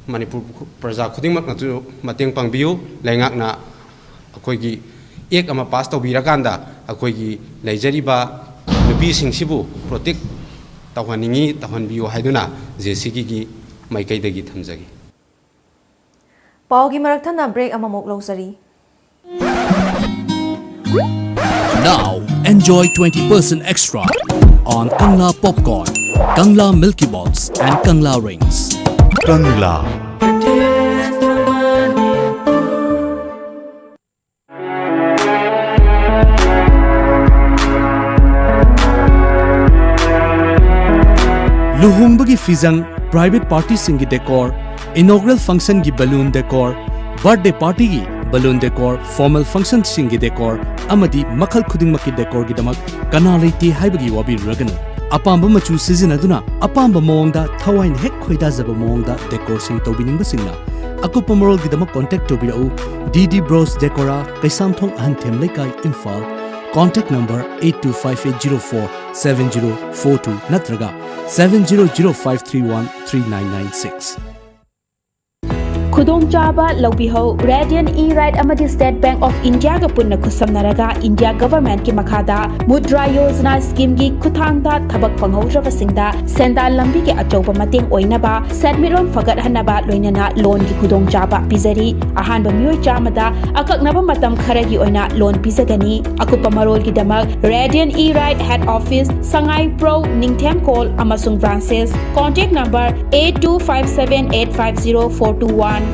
ꯃꯅꯤꯄꯨꯔ ꯄ꯭ꯔꯖꯥ ꯈꯨꯗꯤꯡꯃꯛꯅꯁꯨ ꯃꯇꯦꯡ ꯄꯥꯡꯕꯤꯌꯨ꯫ ꯂꯩꯉꯥꯛꯅ ꯑꯩꯈꯣꯏꯒꯤ ꯑꯦꯛ ꯑꯃ ꯄꯥꯁ ꯇꯧꯕꯤꯔꯀꯥꯟꯗ ꯑꯩꯈꯣꯏꯒꯤ ꯂꯩꯖꯔꯤꯕ ꯅꯨꯄꯤꯁꯤꯡꯁꯤꯕꯨ ꯄ꯭ꯔꯣꯇꯦꯛ ꯇꯧꯍꯟꯅꯤꯡꯉꯤ, ꯇꯧꯍꯟꯕꯤꯌꯨ ꯍꯥꯏꯗꯨꯅ ꯖꯦ ꯁꯤꯒꯤꯒꯤ ꯃꯥꯏꯀꯩꯗꯒꯤ ꯊꯝꯖꯒꯦ꯫ ꯄꯥꯎꯒꯤ ꯃꯔꯛ ꯊꯠꯅ ꯕ꯭ꯔꯦꯛ ꯑꯃꯃꯨꯛ ꯂꯧꯖꯔꯤ꯫ Now enjoy twenty percent extra on Kangla popcorn, Kangla Milky Bots and Kangla rings. Kangla. ꯂꯨꯍꯣꯡꯕꯒꯤ ꯐꯤꯖꯪ, private partyꯁꯤꯡꯒꯤ decor, inaugural functionꯒꯤ balloon decor, birthday partyꯒꯤ balloon decor, formal functionꯁꯤꯡꯒꯤ decor ꯑꯃꯗꯤ ꯃꯈꯜ ꯈꯨꯗꯤꯡꯃꯛꯀꯤ decorꯒꯤꯗꯃꯛ ꯀꯅꯥ ꯂꯩꯇꯦ ꯍꯥꯏꯕꯒꯤ ꯋꯥꯕꯤꯔꯨꯔꯒꯅꯨ꯫ ꯑꯄꯥꯝꯕ ꯃꯆꯨ ꯁꯤꯖꯤꯟꯅꯗꯨꯅ ꯑꯄꯥꯝꯕ ꯃꯑꯣꯡꯗ ꯊꯋꯥꯏꯅ ꯍꯦꯛ ꯈꯣꯏꯗꯥꯖꯕ ꯃꯑꯣꯡꯗ decorꯁꯤꯡ ꯇꯧꯕꯤꯅꯤꯡꯕꯁꯤꯡꯅ ꯑꯀꯨꯞꯄ ꯃꯔꯣꯜꯒꯤꯗꯃꯛ contact ꯇꯧꯕꯤꯔꯛꯎ꯫ ꯗꯤ ꯗꯤ Bros Decora, ꯀꯩꯁꯥꯝꯊꯣꯡ ꯑꯍꯟꯊꯦꯝ ꯂꯩꯀꯥꯏ, Imphal. Contact number eight two five eight zero four seven zero four two ꯅꯠꯇ꯭ꯔꯒ seven zero zero five three one three nine nine six꯫ ꯈꯨꯗꯣꯡꯆꯥꯕ ꯂꯧꯕꯤꯍꯧ꯫ Radiant E-Ride ꯑꯃꯗꯤ State Bank of Indiaꯒ ꯄꯨꯟꯅ ꯈꯨꯠꯁꯝꯅꯔꯒ India Governmentꯀꯤ ꯃꯈꯥꯗ ꯃꯨꯗ꯭ꯔꯥ ꯌꯣꯖꯅꯥ schemeꯒꯤ ꯈꯨꯠꯊꯥꯡꯗ ꯊꯕꯛ ꯐꯪꯍꯧꯗ꯭ꯔꯕꯁꯤꯡꯗ ꯁꯦꯟꯗꯥꯟ ꯂꯝꯕꯤꯒꯤ ꯑꯆꯧꯕ ꯃꯇꯦꯡ ꯑꯣꯏꯅꯕ ꯁꯦꯟꯃꯤꯠꯂꯣꯟ ꯐꯒꯠꯍꯟꯅꯕ ꯂꯣꯏꯅꯅ loanꯒꯤ ꯈꯨꯗꯣꯡꯆꯥꯕ ꯄꯤꯖꯔꯤ꯫ ꯑꯍꯥꯟꯕ ꯃꯤꯑꯣꯏ ꯆꯥꯝꯃꯗ ꯑꯀꯛꯅꯕ ꯃꯇꯝ ꯈꯔꯒꯤ ꯑꯣꯏꯅ loan ꯄꯤꯖꯒꯅꯤ꯫ ꯑꯀꯨꯞꯄ ꯃꯔꯣꯜꯒꯤꯗꯃꯛ Radiant E-Ride Head Office, ꯁꯉꯥꯏꯄ꯭ꯔꯧ, ꯅꯤꯡꯊꯦꯝꯈꯣꯜ ꯑꯃꯁꯨꯡ branches, contact number eight two five seven eight five zero four two one.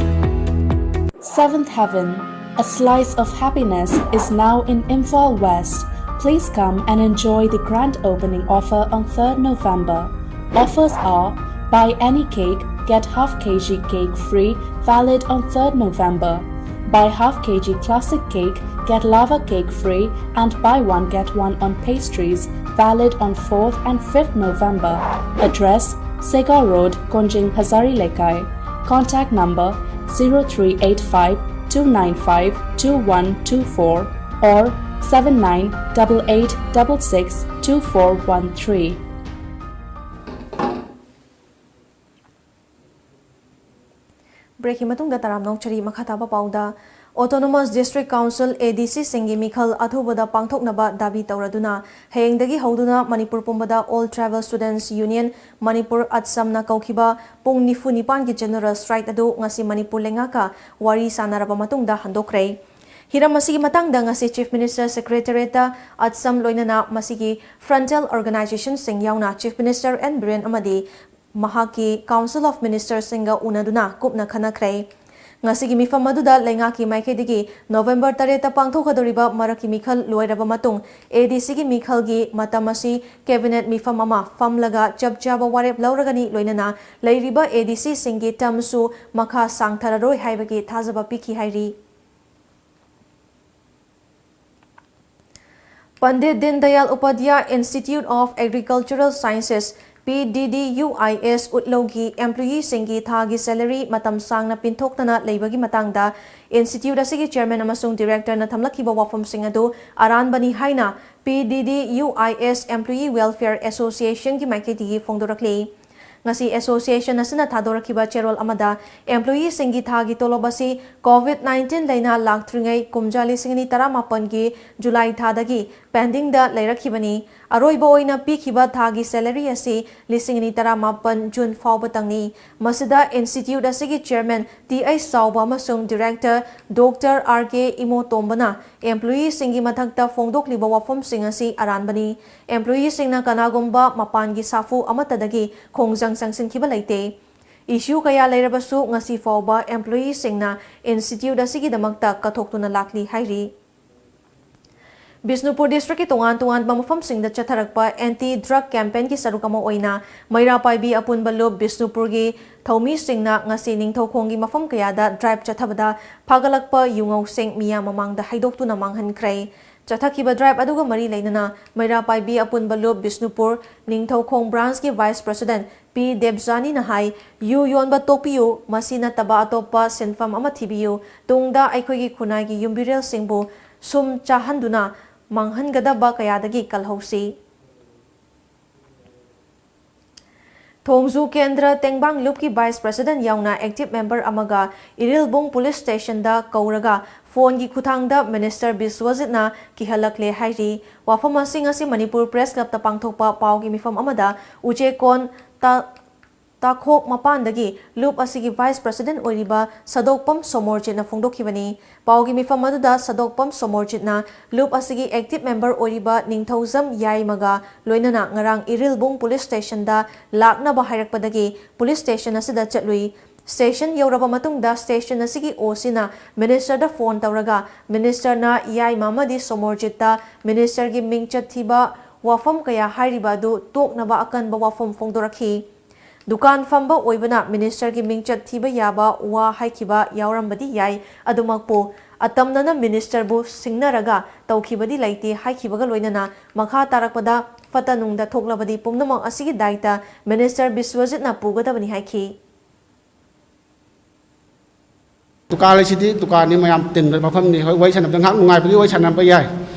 Seventh Heaven, a slice of happiness, is now in Imphal West. Please come and enjoy the grand opening offer on third November. Offers are: buy any cake, get half kg cake free, valid on third November. Buy half kg classic cake, get lava cake free, and buy one get one on pastries, valid on fourth and fifth November. Address: Sega Road, Konjing Hazari Lekai. Contact number: zero three eight five two nine five two one two four or seven nine double eight double six two four one three. ꯕ꯭ꯔꯦꯛꯀꯤ ꯃꯇꯨꯡꯗ ꯇꯔꯥꯝꯅ ꯑꯣꯛꯆꯔꯤ꯫ ꯃꯈꯥ ꯇꯥꯕ ꯄꯥꯎꯗ, Autonomous District Council, A D C ꯁꯤꯡꯒꯤ ꯃꯤꯈꯜ ꯑꯊꯨꯕꯗ ꯄꯥꯡꯊꯣꯛꯅꯕ Dhabi ꯇꯧꯔꯗꯨꯅ ꯍꯌꯦꯡꯗꯒꯤ ꯍꯧꯗꯨꯅ ꯃꯅꯤꯄꯨꯔ ꯄꯨꯝꯕꯗ All Tribal Students Union Manipur, ꯑꯠꯁꯝꯅ ꯀꯧꯈꯤꯕ ꯄꯨꯡ ꯅꯤꯐꯨ ꯅꯤꯄꯥꯟꯒꯤ general strike ꯑꯗꯨ ꯉꯁꯤ ꯃꯅꯤꯄꯨꯔ ꯂꯩꯉꯥꯛꯀ ꯋꯥꯔꯤ ꯁꯥꯟꯅꯔꯕ ꯃꯇꯨꯡꯗ ꯍꯟꯗꯣꯛꯈ꯭ꯔꯦ꯫ ꯍꯤꯔꯝ ꯑꯁꯤꯒꯤ ꯃꯇꯥꯡꯗ ꯉꯁꯤ Chief Minister Secretariatꯇ ꯑꯠꯁꯝ ꯂꯣꯏꯅꯅ ꯃꯁꯤꯒꯤ frontal organizationꯁꯤꯡ ꯌꯥꯎꯅ Chief Minister N ꯕꯤꯔꯦꯟ ꯑꯃꯗꯤ ꯃꯍꯥꯛꯀꯤ Council of Ministerꯁꯤꯡꯒ ꯎꯅꯗꯨꯅ ꯀꯨꯞꯅ ꯈꯟꯅꯈ꯭ꯔꯦ꯫ ꯉꯁꯤꯒꯤ ꯃꯤꯐꯝ ꯑꯗꯨꯗ ꯂꯩꯉꯥꯛꯀꯤ ꯃꯥꯏꯀꯩꯗꯒꯤ ꯅꯣꯚꯦꯝꯕꯔ ꯇꯔꯦꯠꯇ ꯄꯥꯡꯊꯣꯛꯀꯗꯧꯔꯤꯕ ꯃꯔꯛꯀꯤ ꯃꯤꯈꯜ ꯂꯣꯏꯔꯕ ꯃꯇꯨꯡ, A D Cꯒꯤ ꯃꯤꯈꯜꯒꯤ ꯃꯇꯝ ꯑꯁꯤ cabinet ꯃꯤꯐꯝ ꯑꯃ ꯐꯝꯂꯒ ꯆꯞ ꯆꯥꯕ ꯋꯥꯔꯦꯞ ꯂꯧꯔꯒꯅꯤ, ꯂꯣꯏꯅꯅ ꯂꯩꯔꯤꯕ A D Cꯁꯤꯡꯒꯤ termꯁꯨ ꯃꯈꯥ ꯁꯥꯡꯊꯔꯔꯣꯏ ꯍꯥꯏꯕꯒꯤ ꯊꯥꯖꯕ ꯄꯤꯈꯤ ꯍꯥꯏꯔꯤ꯫ ꯄꯟꯗꯤꯠ ꯗꯤꯟ Dayal Upadhyay Institute of Agricultural Sciences, P D D U I S, ꯎꯠꯂꯧꯒꯤ employeeꯁꯤꯡꯒꯤ ꯊꯥꯒꯤ salary ꯃꯇꯝ ꯁꯥꯡꯅ ꯄꯤꯟꯊꯣꯛꯇꯅ ꯂꯩꯕꯒꯤ ꯃꯇꯥꯡꯗ institute ꯑꯁꯤꯒꯤ chairman ꯑꯃꯁꯨꯡ directorꯅ ꯊꯝꯂꯛꯈꯤꯕ ꯋꯥꯐꯝꯁꯤꯡ ꯑꯗꯨ ꯑꯔꯥꯟꯕꯅꯤ ꯍꯥꯏꯅ P D D U I S Employee Welfare Associationꯒꯤ ꯃꯥꯏꯀꯩꯗꯒꯤ ꯐꯣꯡꯗꯣꯔꯛꯂꯤ꯫ ꯉꯁꯤ association ꯑꯁꯤꯅ ꯊꯥꯗꯣꯔꯛꯈꯤꯕ ꯆꯦꯔꯣꯜ ꯑꯃꯗ employeeꯁꯤꯡꯒꯤ ꯊꯥꯒꯤ ꯇꯣꯂꯣꯞ ꯑꯁꯤ COVID nineteen ꯂꯩꯅꯥ ꯂꯥꯛꯇ꯭ꯔꯤꯉꯩ ꯀꯨꯝꯖꯥ ꯂꯤꯁꯤꯡ ꯑꯅꯤ ꯇꯔꯥꯃꯥꯄꯟꯒꯤ July ꯊꯥꯗꯒꯤ pendingꯗ ꯂꯩꯔꯛꯈꯤꯕꯅꯤ꯫ ꯑꯔꯣꯏꯕ ꯑꯣꯏꯅ ꯄꯤꯈꯤꯕ ꯊꯥꯒꯤ salary ꯑꯁꯤ ꯂꯤꯁꯤꯡ ꯑꯅꯤ ꯇꯔꯥꯃꯥꯄꯟ June ꯐꯥꯎꯕꯇꯪꯅꯤ꯫ ꯃꯁꯤꯗ institute ꯑꯁꯤꯒꯤ chairman T H ꯆꯥꯎꯕ ꯑꯃꯁꯨꯡ director Doctor R K ꯏꯃꯣꯇꯣꯝꯕꯅ employeeꯁꯤꯡꯒꯤ ꯃꯊꯛꯇ ꯐꯣꯡꯗꯣꯛꯂꯤꯕ ꯋꯥꯐꯝꯁꯤꯡ ꯑꯁꯤ ꯑꯔꯥꯟꯕꯅꯤ꯫ Employeeꯁꯤꯡꯅ ꯀꯅꯥꯒꯨꯝꯕ ꯃꯄꯥꯟꯒꯤ ꯁꯥꯐꯨ ꯑꯃꯠꯇꯗꯒꯤ ꯈꯣꯡꯖꯪ ꯆꯪꯁꯤꯟꯈꯤꯕ ꯂꯩꯇꯦ꯫ Issue ꯀꯌꯥ ꯂꯩꯔꯕꯁꯨ ꯉꯁꯤ ꯐꯥꯎꯕ employeeꯁꯤꯡꯅ institute ꯑꯁꯤꯒꯤꯗꯃꯛꯇ ꯀꯠꯊꯣꯛꯇꯨꯅ ꯂꯥꯛꯂꯤ ꯍꯥꯏꯔꯤ꯫ ꯕꯤꯁꯅꯨꯄꯨꯔ districtꯀꯤ ꯇꯣꯉꯥꯟ ꯇꯣꯉꯥꯟꯕ ꯃꯐꯝꯁꯤꯡꯗ ꯆꯠꯊꯔꯛꯄ anti drug campaignꯒꯤ ꯁꯔꯨꯛ ꯑꯃ ꯑꯣꯏꯅ ꯃꯩꯔꯥ ꯄꯥꯏꯕꯤ ꯑꯄꯨꯟꯕ ꯂꯨꯞ ꯕꯤꯁꯅꯨꯄꯨꯔꯒꯤ ꯊꯧꯃꯤꯁꯤꯡꯅ ꯉꯁꯤ ꯅꯤꯡꯊꯧꯈꯣꯡꯒꯤ ꯃꯐꯝ ꯀꯌꯥꯗ drive ꯆꯠꯊꯕꯗ ꯐꯥꯒꯠꯂꯛꯄ ꯌꯨꯉꯧꯁꯤꯡ ꯃꯤꯌꯥꯝ ꯃꯃꯥꯡꯗ ꯍꯥꯏꯗꯣꯛꯇꯨꯅ ꯃꯥꯡꯍꯟꯈ꯭ꯔꯦ꯫ ꯆꯠꯊꯈꯤꯕ drive ꯑꯗꯨꯒ ꯃꯔꯤ ꯂꯩꯅꯅ ꯃꯩꯔꯥ ꯄꯥꯏꯕꯤ ꯑꯄꯨꯟꯕ ꯂꯨꯞ Bishnupur Ningthoukhong branchꯀꯤ vice president P ꯗꯦꯕꯖꯥꯅꯤꯅ ꯍꯥꯏ, ꯌꯨ ꯌꯣꯟꯕ ꯇꯣꯛꯄꯤꯌꯨ, ꯃꯁꯤ ꯅꯠꯇꯕ ꯑꯇꯣꯞꯄ ꯁꯤꯟꯐꯝ ꯑꯃ ꯊꯤꯕꯤꯌꯨ, ꯇꯨꯡꯗ ꯑꯩꯈꯣꯏꯒꯤ ꯈꯨꯟꯅꯥꯏꯒꯤ ꯌꯨꯝꯕꯤꯔꯦꯜꯁꯤꯡꯕꯨ ꯁꯨꯝ ꯆꯥꯍꯟꯗꯨꯅ ꯃꯥꯡꯍꯟꯒꯗꯕ ꯀꯌꯥꯗꯒꯤ ꯀꯜꯍꯧꯁꯤ꯫ ꯊꯣꯡꯖꯨ ꯀꯦꯟꯗ꯭ꯔ ꯇꯦꯡꯕꯥꯡ ꯂꯨꯞꯀꯤ vice president ꯌꯥꯎꯅ active member ꯑꯃꯒ ꯏꯔꯤꯜꯕꯨꯡ police stationꯗ ꯀꯧꯔꯒ phoneꯒꯤ ꯈꯨꯠꯊꯥꯡꯗ minister ꯕꯤꯁ꯭ꯋꯖꯤꯠꯅ ꯀꯤꯍꯜꯂꯛꯂꯦ ꯍꯥꯏꯔꯤ꯫ ꯋꯥꯐꯝ ꯑꯁꯤ ꯉꯁꯤ ꯃꯅꯤꯄꯨꯔ Press Clubꯇ ꯄꯥꯡꯊꯣꯛꯄ ꯄꯥꯎꯒꯤ ꯃꯤꯐꯝ ꯑꯃꯗ ꯎꯆꯦꯀꯣꯟ ꯇ-, ꯇꯥꯈꯣꯛ ꯃꯄꯥꯟꯗꯒꯤ ꯂꯨꯞ ꯑꯁꯤꯒꯤ vice president ꯑꯣꯏꯔꯤꯕ ꯁꯗꯣꯛꯄꯝ ꯁꯣꯃꯣꯔꯖꯤꯠꯅ ꯐꯣꯡꯗꯣꯛꯈꯤꯕꯅꯤ꯫ ꯄꯥꯎꯒꯤ ꯃꯤꯐꯝ ꯑꯗꯨꯗ ꯁꯗꯣꯛꯄꯝ ꯁꯣꯃꯣꯔꯖꯤꯠꯅ ꯂꯨꯞ ꯑꯁꯤꯒꯤ active member ꯑꯣꯏꯔꯤꯕ ꯅꯤꯡꯊꯧꯖꯝ ꯌꯥꯏꯃꯒ ꯂꯣꯏꯅꯅ ꯉꯔꯥꯡ ꯏꯔꯤꯜꯕꯨꯡ police stationꯗ ꯂꯥꯛꯅꯕ ꯍꯥꯏꯔꯛꯄꯗꯒꯤ police station ꯑꯁꯤꯗ ꯆꯠꯂꯨꯏ꯫ Station ꯌꯧꯔꯕ ꯃꯇꯨꯡꯗ station ꯑꯁꯤꯒꯤ OCꯅ ministerꯗ phone ꯇꯧꯔꯒ ministerꯅ ꯌꯥꯏꯃ ꯑꯃꯗꯤ ꯁꯣꯃꯣꯔꯖꯤꯠꯇ ministerꯒꯤ ꯃꯤꯡꯆꯠ ꯊꯤꯕ ꯋꯥꯐꯝ ꯀꯌꯥ ꯍꯥꯏꯔꯤꯕ ꯑꯗꯨ ꯇꯣꯛꯅꯕ ꯑꯀꯟꯕ ꯋꯥꯐꯝ ꯐꯣꯡꯗꯣꯔꯛꯈꯤ꯫ ꯗꯨꯀꯥꯟ ꯐꯝꯕ ꯑꯣꯏꯕꯅ ministerꯒꯤ ꯃꯤꯡꯆꯠ ꯊꯤꯕ ꯌꯥꯕ ꯋꯥ ꯍꯥꯏꯈꯤꯕ ꯌꯥꯎꯔꯝꯕꯗꯤ ꯌꯥꯏ, ꯑꯗꯨꯃꯛꯄꯨ ꯑꯇꯝꯅꯅ ministerꯕꯨ ꯁꯤꯡꯅꯔꯒ ꯇꯧꯈꯤꯕꯗꯤ ꯂꯩꯇꯦ ꯍꯥꯏꯈꯤꯕꯒ ꯂꯣꯏꯅꯅ ꯃꯈꯥ ꯇꯥꯔꯛꯄꯗ ꯐꯠꯇ ꯅꯨꯡꯗ ꯊꯣꯛꯂꯕꯗꯤ ꯄꯨꯝꯅꯃꯛ ꯑꯁꯤꯒꯤ ꯗꯥꯏꯇ minister ꯕꯤꯁ꯭ꯋꯖꯤꯠꯅ ꯄꯨꯒꯗꯕꯅꯤ ꯍꯥꯏꯈꯤ꯫ ꯗꯨꯀꯥꯟ ꯑꯁꯤꯗꯤ ꯗꯨꯀꯥꯟꯅꯤ, ꯃꯌꯥꯝ ꯇꯤꯟꯕ ꯃꯐꯝꯅꯤ꯫ ꯍꯣꯏ, ꯋꯥꯔꯤ ꯁꯥꯟꯅꯕꯗ ꯉꯥꯏꯍꯥꯛ ꯅꯨꯡꯉꯥꯏꯕꯒꯤ ꯋꯥꯔꯤ ꯁꯥꯟꯅꯕ ꯌꯥꯏ꯫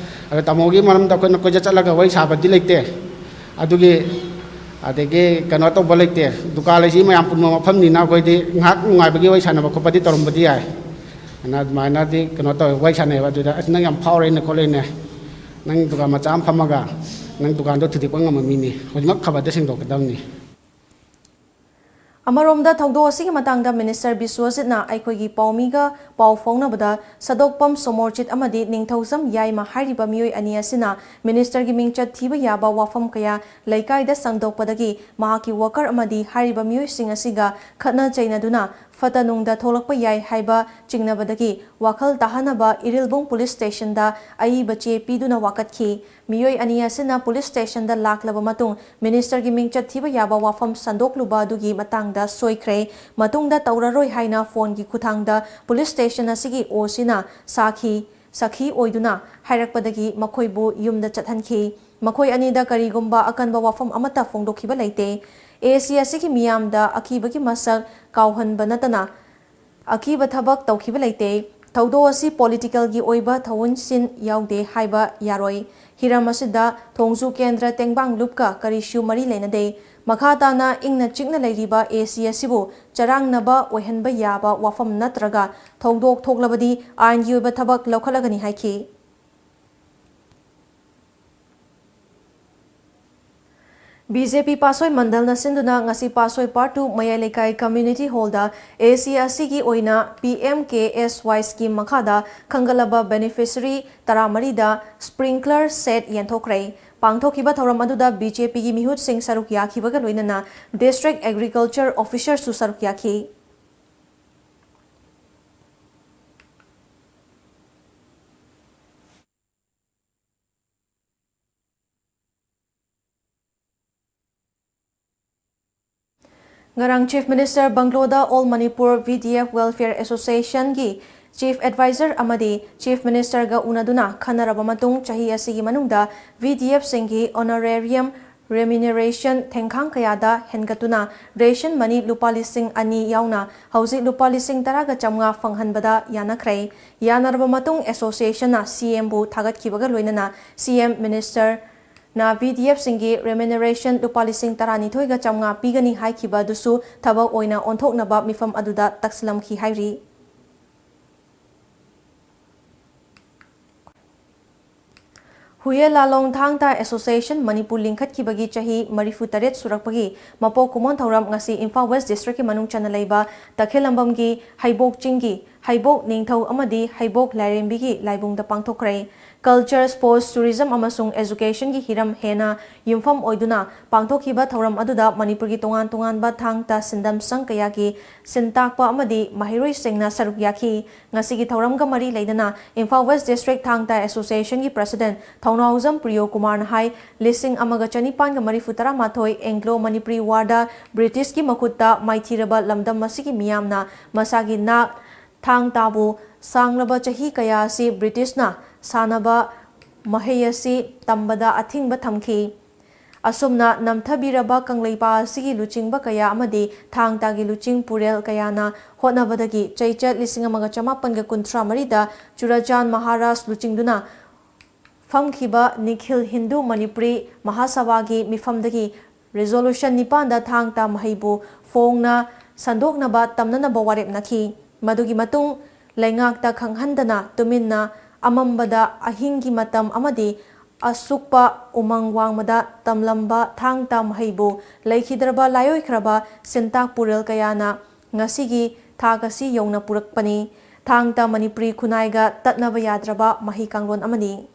ꯑꯗꯣ ꯇꯥꯃꯣꯒꯤ ꯃꯔꯝꯗ ꯑꯩꯈꯣꯏꯅ ꯀꯣꯏꯆꯠ ꯆꯠꯂꯒ ꯋꯥꯔꯤ ꯁꯥꯕꯗꯤ ꯂꯩꯇꯦ꯫ ꯑꯗꯨꯒꯤ, ꯑꯗꯒꯤ ꯀꯩꯅꯣ ꯇꯧꯕ ꯂꯩꯇꯦ꯫ ꯗꯨꯀꯥꯟ ꯑꯁꯤ ꯃꯌꯥꯝ ꯄꯨꯟꯕ ꯃꯐꯝꯅꯤꯅ ꯑꯩꯈꯣꯏꯗꯤ ꯉꯥꯏꯍꯥꯛ ꯅꯨꯡꯉꯥꯏꯕꯒꯤ ꯋꯥꯔꯤ ꯁꯥꯟꯅꯕ ꯈꯣꯠꯄꯗꯤ ꯇꯧꯔꯝꯕꯗꯤ ꯌꯥꯏ꯫ ꯑꯗꯨꯅ ꯑꯗꯨꯃꯥꯏꯅꯗꯤ ꯀꯩꯅꯣ ꯇꯧꯋꯦ, ꯋꯥꯔꯤ ꯁꯥꯟꯅꯩꯑꯕ꯫ ꯑꯗꯨꯗ "ꯑꯁ, ꯅꯪ ꯌꯥꯝ ꯐꯥꯎꯔꯦꯅꯦ ꯈꯣꯠꯂꯦꯅꯦ, ꯅꯪ ꯗꯨꯀꯥꯟ ꯃꯆꯥ ꯑꯃ ꯐꯝꯃꯒ ꯅꯪ ꯗꯨꯀꯥꯟꯗꯣ ꯊꯨꯗꯦꯛꯄ ꯉꯝꯕ ꯃꯤꯅꯤ, ꯍꯧꯖꯤꯛꯃꯛ ꯈꯕꯔꯗ ꯁꯦꯡꯗꯣꯛꯀꯗꯕꯅꯤ"꯫ ꯑꯃꯔꯣꯝꯗ ꯊꯧꯗꯣꯛ ꯑꯁꯤꯒꯤ ꯃꯇꯥꯡꯗ minister ꯕꯤꯁ꯭ꯋꯖꯤꯠꯅ ꯑꯩꯈꯣꯏꯒꯤ ꯄꯥꯎꯃꯤꯒ ꯄꯥꯎ ꯐꯥꯎꯅꯕꯗ ꯁꯗꯣꯛꯄꯝ ꯁꯣꯃꯣꯔꯖꯤꯠ ꯑꯃꯗꯤ ꯅꯤꯡꯊꯧꯖꯝ ꯌꯥꯏꯃ ꯍꯥꯏꯔꯤꯕ ꯃꯤꯑꯣꯏ ꯑꯅꯤ ꯑꯁꯤꯅ ministerꯒꯤ ꯃꯤꯡꯆꯠ ꯊꯤꯕ ꯌꯥꯕ ꯋꯥꯐꯝ ꯀꯌꯥ ꯂꯩꯀꯥꯏꯗ ꯁꯟꯗꯣꯛꯄꯗꯒꯤ ꯃꯍꯥꯛꯀꯤ worker ꯑꯃꯗꯤ ꯍꯥꯏꯔꯤꯕ ꯃꯤꯑꯣꯏꯁꯤꯡ ꯑꯁꯤꯒ ꯈꯠꯅ ꯆꯩꯅꯗꯨꯅ ꯐꯠꯇ ꯅꯨꯡꯗ ꯊꯣꯛꯂꯛꯄ ꯌꯥꯏ ꯍꯥꯏꯕ ꯆꯤꯡꯅꯕꯗꯒꯤ ꯋꯥꯈꯜ ꯇꯥꯍꯟꯅꯕ ꯏꯔꯤꯜꯕꯨꯡ police stationꯗ ꯑꯏꯕ ꯆꯦ ꯄꯤꯗꯨꯅ ꯋꯥꯀꯠꯈꯤ꯫ ꯃꯤꯑꯣꯏ ꯑꯅꯤ ꯑꯁꯤꯅ police stationꯗ ꯂꯥꯛꯂꯕ ꯃꯇꯨꯡ ministerꯒꯤ ꯃꯤꯡꯆꯠ ꯊꯤꯕ ꯌꯥꯕ ꯋꯥꯐꯝ ꯁꯟꯗꯣꯛꯂꯨꯕ ꯑꯗꯨꯒꯤ ꯃꯇꯥꯡꯗ ꯁꯣꯏꯈ꯭ꯔꯦ꯫ ꯃꯇꯨꯡꯗ ꯇꯧꯔꯔꯣꯏ ꯍꯥꯏꯅ phoneꯒꯤ ꯈꯨꯠꯊꯥꯡꯗ police station ꯑꯁꯤꯒꯤ OCꯅ ꯁꯥꯈꯤ, ꯁꯈꯤ ꯑꯣꯏꯗꯨꯅ ꯍꯥꯏꯔꯛꯄꯗꯒꯤ ꯃꯈꯣꯏꯕꯨ ꯌꯨꯝꯗ ꯆꯠꯍꯟꯈꯤ꯫ ꯃꯈꯣꯏ ꯑꯅꯤꯗ ꯀꯔꯤꯒꯨꯝꯕ ꯑꯀꯟꯕ ꯋꯥꯐꯝ ꯑꯃꯠꯇ ꯐꯣꯡꯗꯣꯛꯈꯤꯕ ꯂꯩꯇꯦ꯫ AC ꯑꯁꯤꯒꯤ ꯃꯤꯌꯥꯝꯗ ꯑꯀꯤꯕꯒꯤ ꯃꯁꯛ ꯀꯥꯎꯍꯟꯕ ꯅꯠꯇꯅ ꯑꯀꯤꯕ ꯊꯕꯛ ꯇꯧꯈꯤꯕ ꯂꯩꯇꯦ꯫ ꯊꯧꯗꯣꯛ ꯑꯁꯤ politicalꯒꯤ ꯑꯣꯏꯕ ꯊꯧꯑꯣꯟꯁꯤꯟ ꯌꯥꯎꯗꯦ ꯍꯥꯏꯕ ꯌꯥꯔꯣꯏ꯫ ꯍꯤꯔꯝ ꯑꯁꯤꯗ ꯊꯣꯡꯖꯨ ꯀꯦꯟꯗ꯭ꯔ ꯇꯦꯡꯕꯥꯡ ꯂꯨꯞꯀ ꯀꯔꯤꯁꯨ ꯃꯔꯤ ꯂꯩꯅꯗꯦ꯫ ꯃꯈꯥ ꯇꯥꯅ ꯏꯪꯅ ꯆꯤꯛꯅ ꯂꯩꯔꯤꯕ ꯑꯦ ꯁꯤ ꯑꯁꯤꯕꯨ ꯆꯔꯥꯡꯅꯕ ꯑꯣꯏꯍꯟꯕ ꯌꯥꯕ ꯋꯥꯐꯝ ꯅꯠꯇ꯭ꯔꯒ ꯊꯧꯗꯣꯛ ꯊꯣꯛꯂꯕꯗꯤ ꯑꯥꯏꯟꯒꯤ ꯑꯣꯏꯕ ꯊꯕꯛ ꯂꯧꯈꯠꯂꯒꯅꯤ ꯍꯥꯏꯈꯤ꯫ ꯕꯤ ꯖꯦ ꯄꯤ ꯄꯥꯠꯁꯣꯏ ꯃꯟꯗꯜꯅ ꯁꯤꯟꯗꯨꯅ ꯉꯁꯤ ꯄꯥꯠꯁꯣꯏ Part two ꯃꯌꯥꯏ ꯂꯩꯀꯥꯏ Community Hallꯗ ꯑꯦ ꯁꯤ ꯑꯁꯤꯒꯤ ꯑꯣꯏꯅ P M K S Y scheme ꯃꯈꯥꯗ ꯈꯟꯒꯠꯂꯕ beneficiary ꯇꯔꯥꯃꯔꯤꯗ sprinkler set ꯌꯦꯟꯊꯣꯛꯈ꯭ꯔꯦ꯫ ꯄꯥꯡꯊꯣꯛꯈꯤꯕ ꯊꯧꯔꯝ ꯑꯗꯨꯗ B J Pꯒꯤ ꯃꯤꯍꯨꯠꯁꯤꯡ ꯁꯔꯨꯛ ꯌꯥꯈꯤꯕꯒ ꯂꯣꯏꯅꯅ District Agriculture Officerꯁꯨ ꯁꯔꯨꯛ ꯌꯥꯈꯤ꯫ ꯉꯔꯥꯡ Chief Minister ꯕꯪꯒ꯭ꯂꯣꯗ All Manipur V D F Welfare Associationꯒꯤ Chief Advisor ꯑꯃꯗꯤ Chief Ministerꯒ ꯎꯅꯗꯨꯅ ꯈꯟꯅꯔꯕ ꯃꯇꯨꯡ, ꯆꯍꯤ ꯑꯁꯤꯒꯤ ꯃꯅꯨꯡꯗ V D Fꯁꯤꯡꯒꯤ honorarium remuneration ꯊꯦꯡꯈꯥꯡ ꯀꯌꯥꯗ ꯍꯦꯟꯒꯠꯇꯨꯅ ration money ꯂꯨꯄꯥ ꯂꯤꯁꯤꯡ ꯑꯅꯤ ꯌꯥꯎꯅ ꯍꯧꯖꯤꯛ ꯂꯨꯄꯥ ꯂꯤꯁꯤꯡ ꯇꯔꯥꯒ ꯆꯥꯝꯃꯉꯥ ꯐꯪꯍꯟꯕꯗ ꯌꯥꯅꯈ꯭ꯔꯦ꯫ ꯌꯥꯅꯔꯕ ꯃꯇꯨꯡ, associationꯅ C Mꯕꯨ ꯊꯥꯒꯠꯈꯤꯕꯒ ꯂꯣꯏꯅꯅ C M Ministerꯅ V D Fꯁꯤꯡꯒꯤ remuneration ꯂꯨꯄꯥ ꯂꯤꯁꯤꯡ ꯇꯔꯥꯅꯤꯊꯣꯏꯒ ꯆꯥꯝꯃꯉꯥ ꯄꯤꯒꯅꯤ ꯍꯥꯏꯈꯤꯕ ꯑꯗꯨꯁꯨ ꯊꯕꯛ ꯑꯣꯏꯅ ꯑꯣꯟꯊꯣꯛꯅꯕ ꯃꯤꯐꯝ ꯑꯗꯨꯗ ꯇꯛꯁꯤꯜꯂꯝꯈꯤ ꯍꯥꯏꯔꯤ꯫ ꯍꯨꯌꯦ ꯂꯥꯂꯣꯡ ꯊꯥꯡ ꯇꯥ Association ꯃꯅꯤꯄꯨꯔ ꯂꯤꯡꯈꯠꯈꯤꯕꯒꯤ ꯆꯍꯤ ꯃꯔꯤꯐꯨ ꯇꯔꯦꯠ ꯁꯨꯔꯛꯄꯒꯤ ꯃꯄꯣꯛ ꯀꯨꯝꯑꯣꯟ ꯊꯧꯔꯝ ꯉꯁꯤ ꯏꯝꯐꯥꯜ West Districtꯀꯤ ꯃꯅꯨꯡ ꯆꯟꯅ ꯂꯩꯕ ꯇꯈꯦꯜꯂꯝꯕꯝꯒꯤ ꯍꯩꯕꯣꯛ ꯆꯤꯡꯒꯤ ꯍꯩꯕꯣꯛ ꯅꯤꯡꯊꯧ ꯑꯃꯗꯤ ꯍꯩꯕꯣꯛ ꯂꯥꯏꯔꯦꯝꯕꯤꯒꯤ ꯂꯥꯏꯕꯨꯡꯗ ꯄꯥꯡꯊꯣꯛꯈ꯭ꯔꯦ꯫ Culture, sports, tourism ꯑꯃꯁꯨꯡ educationꯒꯤ ꯍꯤꯔꯝ ꯍꯦꯟꯅ ꯌꯨꯝꯐꯝ ꯑꯣꯏꯗꯨꯅ ꯄꯥꯡꯊꯣꯛꯈꯤꯕ ꯊꯧꯔꯝ ꯑꯗꯨꯗ ꯃꯅꯤꯄꯨꯔꯒꯤ ꯇꯣꯉꯥꯟ ꯇꯣꯉꯥꯟꯕ ꯊꯥꯡ ꯇꯥ ꯁꯤꯟꯗꯝꯁꯪ ꯀꯌꯥꯒꯤ ꯁꯤꯟ ꯇꯥꯛꯄ ꯑꯃꯗꯤ ꯃꯍꯩꯔꯣꯏꯁꯤꯡꯅ ꯁꯔꯨꯛ ꯌꯥꯈꯤ꯫ ꯉꯁꯤꯒꯤ ꯊꯧꯔꯝꯒ ꯃꯔꯤ ꯂꯩꯅꯅ ꯏꯝꯐꯥꯜ West District ꯊꯥꯡ ꯇꯥ Associationꯒꯤ President ꯊꯧꯅꯥꯎꯖꯝ ꯄ꯭ꯔꯤꯌꯣ ꯀꯨꯃꯥꯔꯅ ꯍꯥꯏ, ꯂꯤꯁꯤꯡ ꯑꯃꯒ ꯆꯅꯤꯄꯥꯟꯒ ꯃꯔꯤꯐꯨ ꯇꯔꯥꯃꯥꯊꯣꯏ Anglo Manipuri Warꯗ Britishꯀꯤ ꯃꯈꯨꯠꯇ ꯃꯥꯏꯊꯤꯔꯕ ꯂꯝꯗꯝ ꯑꯁꯤꯒꯤ ꯃꯤꯌꯥꯝꯅ ꯃꯁꯥꯒꯤ ꯅꯥꯠ ꯊꯥꯡ ꯇꯥꯕꯨ ꯁꯥꯡꯂꯕ ꯆꯍꯤ ꯀꯌꯥ ꯑꯁꯤ Britishꯅ ꯁꯥꯟꯅꯕ ꯃꯍꯩ ꯑꯁꯤ ꯇꯝꯕꯗ ꯑꯊꯤꯡꯕ ꯊꯝꯈꯤ꯫ ꯑꯁꯨꯝꯅ ꯅꯝꯊꯕꯤꯔꯕ ꯀꯪꯂꯩꯄꯥꯛ ꯑꯁꯤꯒꯤ ꯂꯨꯆꯤꯡꯕ ꯀꯌꯥ ꯑꯃꯗꯤ ꯊꯥꯡ ꯇꯥꯒꯤ ꯂꯨꯆꯤꯡ ꯄꯨꯔꯦꯜ ꯀꯌꯥꯅ ꯍꯣꯠꯅꯕꯗꯒꯤ ꯆꯩꯆꯠ ꯂꯤꯁꯤꯡ ꯑꯃꯒ ꯆꯃꯥꯄꯟꯒ ꯀꯨꯟꯊ꯭ꯔꯥ ꯃꯔꯤꯗ ꯆꯨꯔꯥꯆꯥꯟ ꯃꯍꯥꯔꯥꯖ ꯂꯨꯆꯤꯡꯗꯨꯅ ꯐꯝꯈꯤꯕ ꯅꯤꯈꯤꯜ ꯍꯤꯟꯗꯨ ꯃꯅꯤꯄꯨꯔꯤ ꯃꯍꯥꯁꯚꯥꯒꯤ ꯃꯤꯐꯝꯗꯒꯤ Resolution ꯅꯤꯄꯥꯟꯗ ꯊꯥꯡ ꯇꯥ ꯃꯍꯩꯕꯨ ꯐꯣꯡꯅ ꯁꯟꯗꯣꯛꯅꯕ ꯇꯝꯅꯅꯕ ꯋꯥꯔꯦꯞꯅꯈꯤ꯫ ꯃꯗꯨꯒꯤ ꯃꯇꯨꯡ ꯂꯩꯉꯥꯛꯇ ꯈꯪꯍꯟꯗꯅ ꯇꯨꯃꯤꯟꯅ ꯑꯃꯝꯕꯗ ꯑꯍꯤꯡꯒꯤ ꯃꯇꯝ ꯑꯃꯗꯤ ꯑꯁꯨꯛꯄ ꯎꯃꯪ ꯋꯥꯡꯃꯗ ꯇꯝꯂꯝꯕ ꯊꯥꯡ ꯇꯥ ꯃꯍꯩꯕꯨ ꯂꯩꯈꯤꯗ꯭ꯔꯕ ꯂꯥꯏꯑꯣꯏꯈ꯭ꯔꯕ ꯁꯤꯟꯇꯥꯛ ꯄꯨꯔꯦꯜ ꯀꯌꯥꯅ ꯉꯁꯤꯒꯤ ꯊꯥꯛ ꯑꯁꯤ ꯌꯧꯅ ꯄꯨꯔꯛꯄꯅꯤ꯫ ꯊꯥꯡ ꯇꯥ ꯃꯅꯤꯄꯨꯔꯤ ꯈꯨꯟꯅꯥꯏꯒ ꯇꯠꯅꯕ ꯌꯥꯗ꯭ꯔꯕ ꯃꯍꯩ ꯀꯥꯡꯂꯣꯟ ꯑꯃꯅꯤ꯫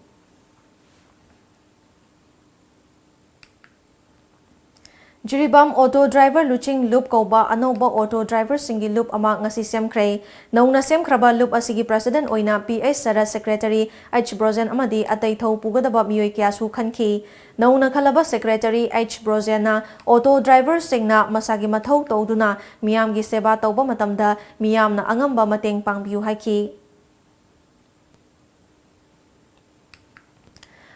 ꯖꯤꯔꯤꯕꯥꯝ ꯑꯣꯇꯣ ꯗ꯭ꯔꯥꯏꯚꯔ ꯂꯨꯆꯤꯡ ꯂꯨꯞ ꯀꯧꯕ ꯑꯅꯧꯕ ꯑꯣꯇꯣ ꯗ꯭ꯔꯥꯏꯚꯔꯁꯤꯡꯒꯤ ꯂꯨꯞ ꯑꯃ ꯉꯁꯤ ꯁꯦꯝꯈ꯭ꯔꯦ꯫ ꯅꯧꯅ ꯁꯦꯝꯈ꯭ꯔꯕ ꯂꯨꯞ ꯑꯁꯤꯒꯤ ꯄ꯭ꯔꯁꯤꯗꯦꯟꯠ ꯑꯣꯏꯅ ꯄꯤ ꯑꯩꯆ ꯁꯔꯠ, ꯁꯦꯀ꯭ꯔꯦꯇꯔꯤ ꯑꯩꯆ ꯕ꯭ꯔꯣꯖꯦꯟ ꯑꯃꯗꯤ ꯑꯇꯩ ꯊꯧ ꯄꯨꯒꯗꯕ ꯃꯤꯑꯣꯏ ꯀꯌꯥꯁꯨ ꯈꯟꯈꯤ꯫ ꯅꯧꯅ ꯈꯜꯂꯕ ꯁꯦꯀ꯭ꯔꯦꯇꯔꯤ ꯑꯩꯆ ꯕ꯭ꯔꯣꯖꯦꯟꯅ ꯑꯣꯇꯣ ꯗ꯭ꯔꯥꯏꯚꯔꯁꯤꯡꯅ ꯃꯁꯥꯒꯤ ꯃꯊꯧ ꯇꯧꯗꯨꯅ ꯃꯤꯌꯥꯝꯒꯤ ꯁꯦꯕꯥ ꯇꯧꯕ ꯃꯇꯝꯗ ꯃꯤꯌꯥꯝꯅ ꯑꯉꯝꯕ ꯃꯇꯦꯡ ꯄꯥꯡꯕꯤꯌꯨ ꯍꯥꯏꯈꯤ꯫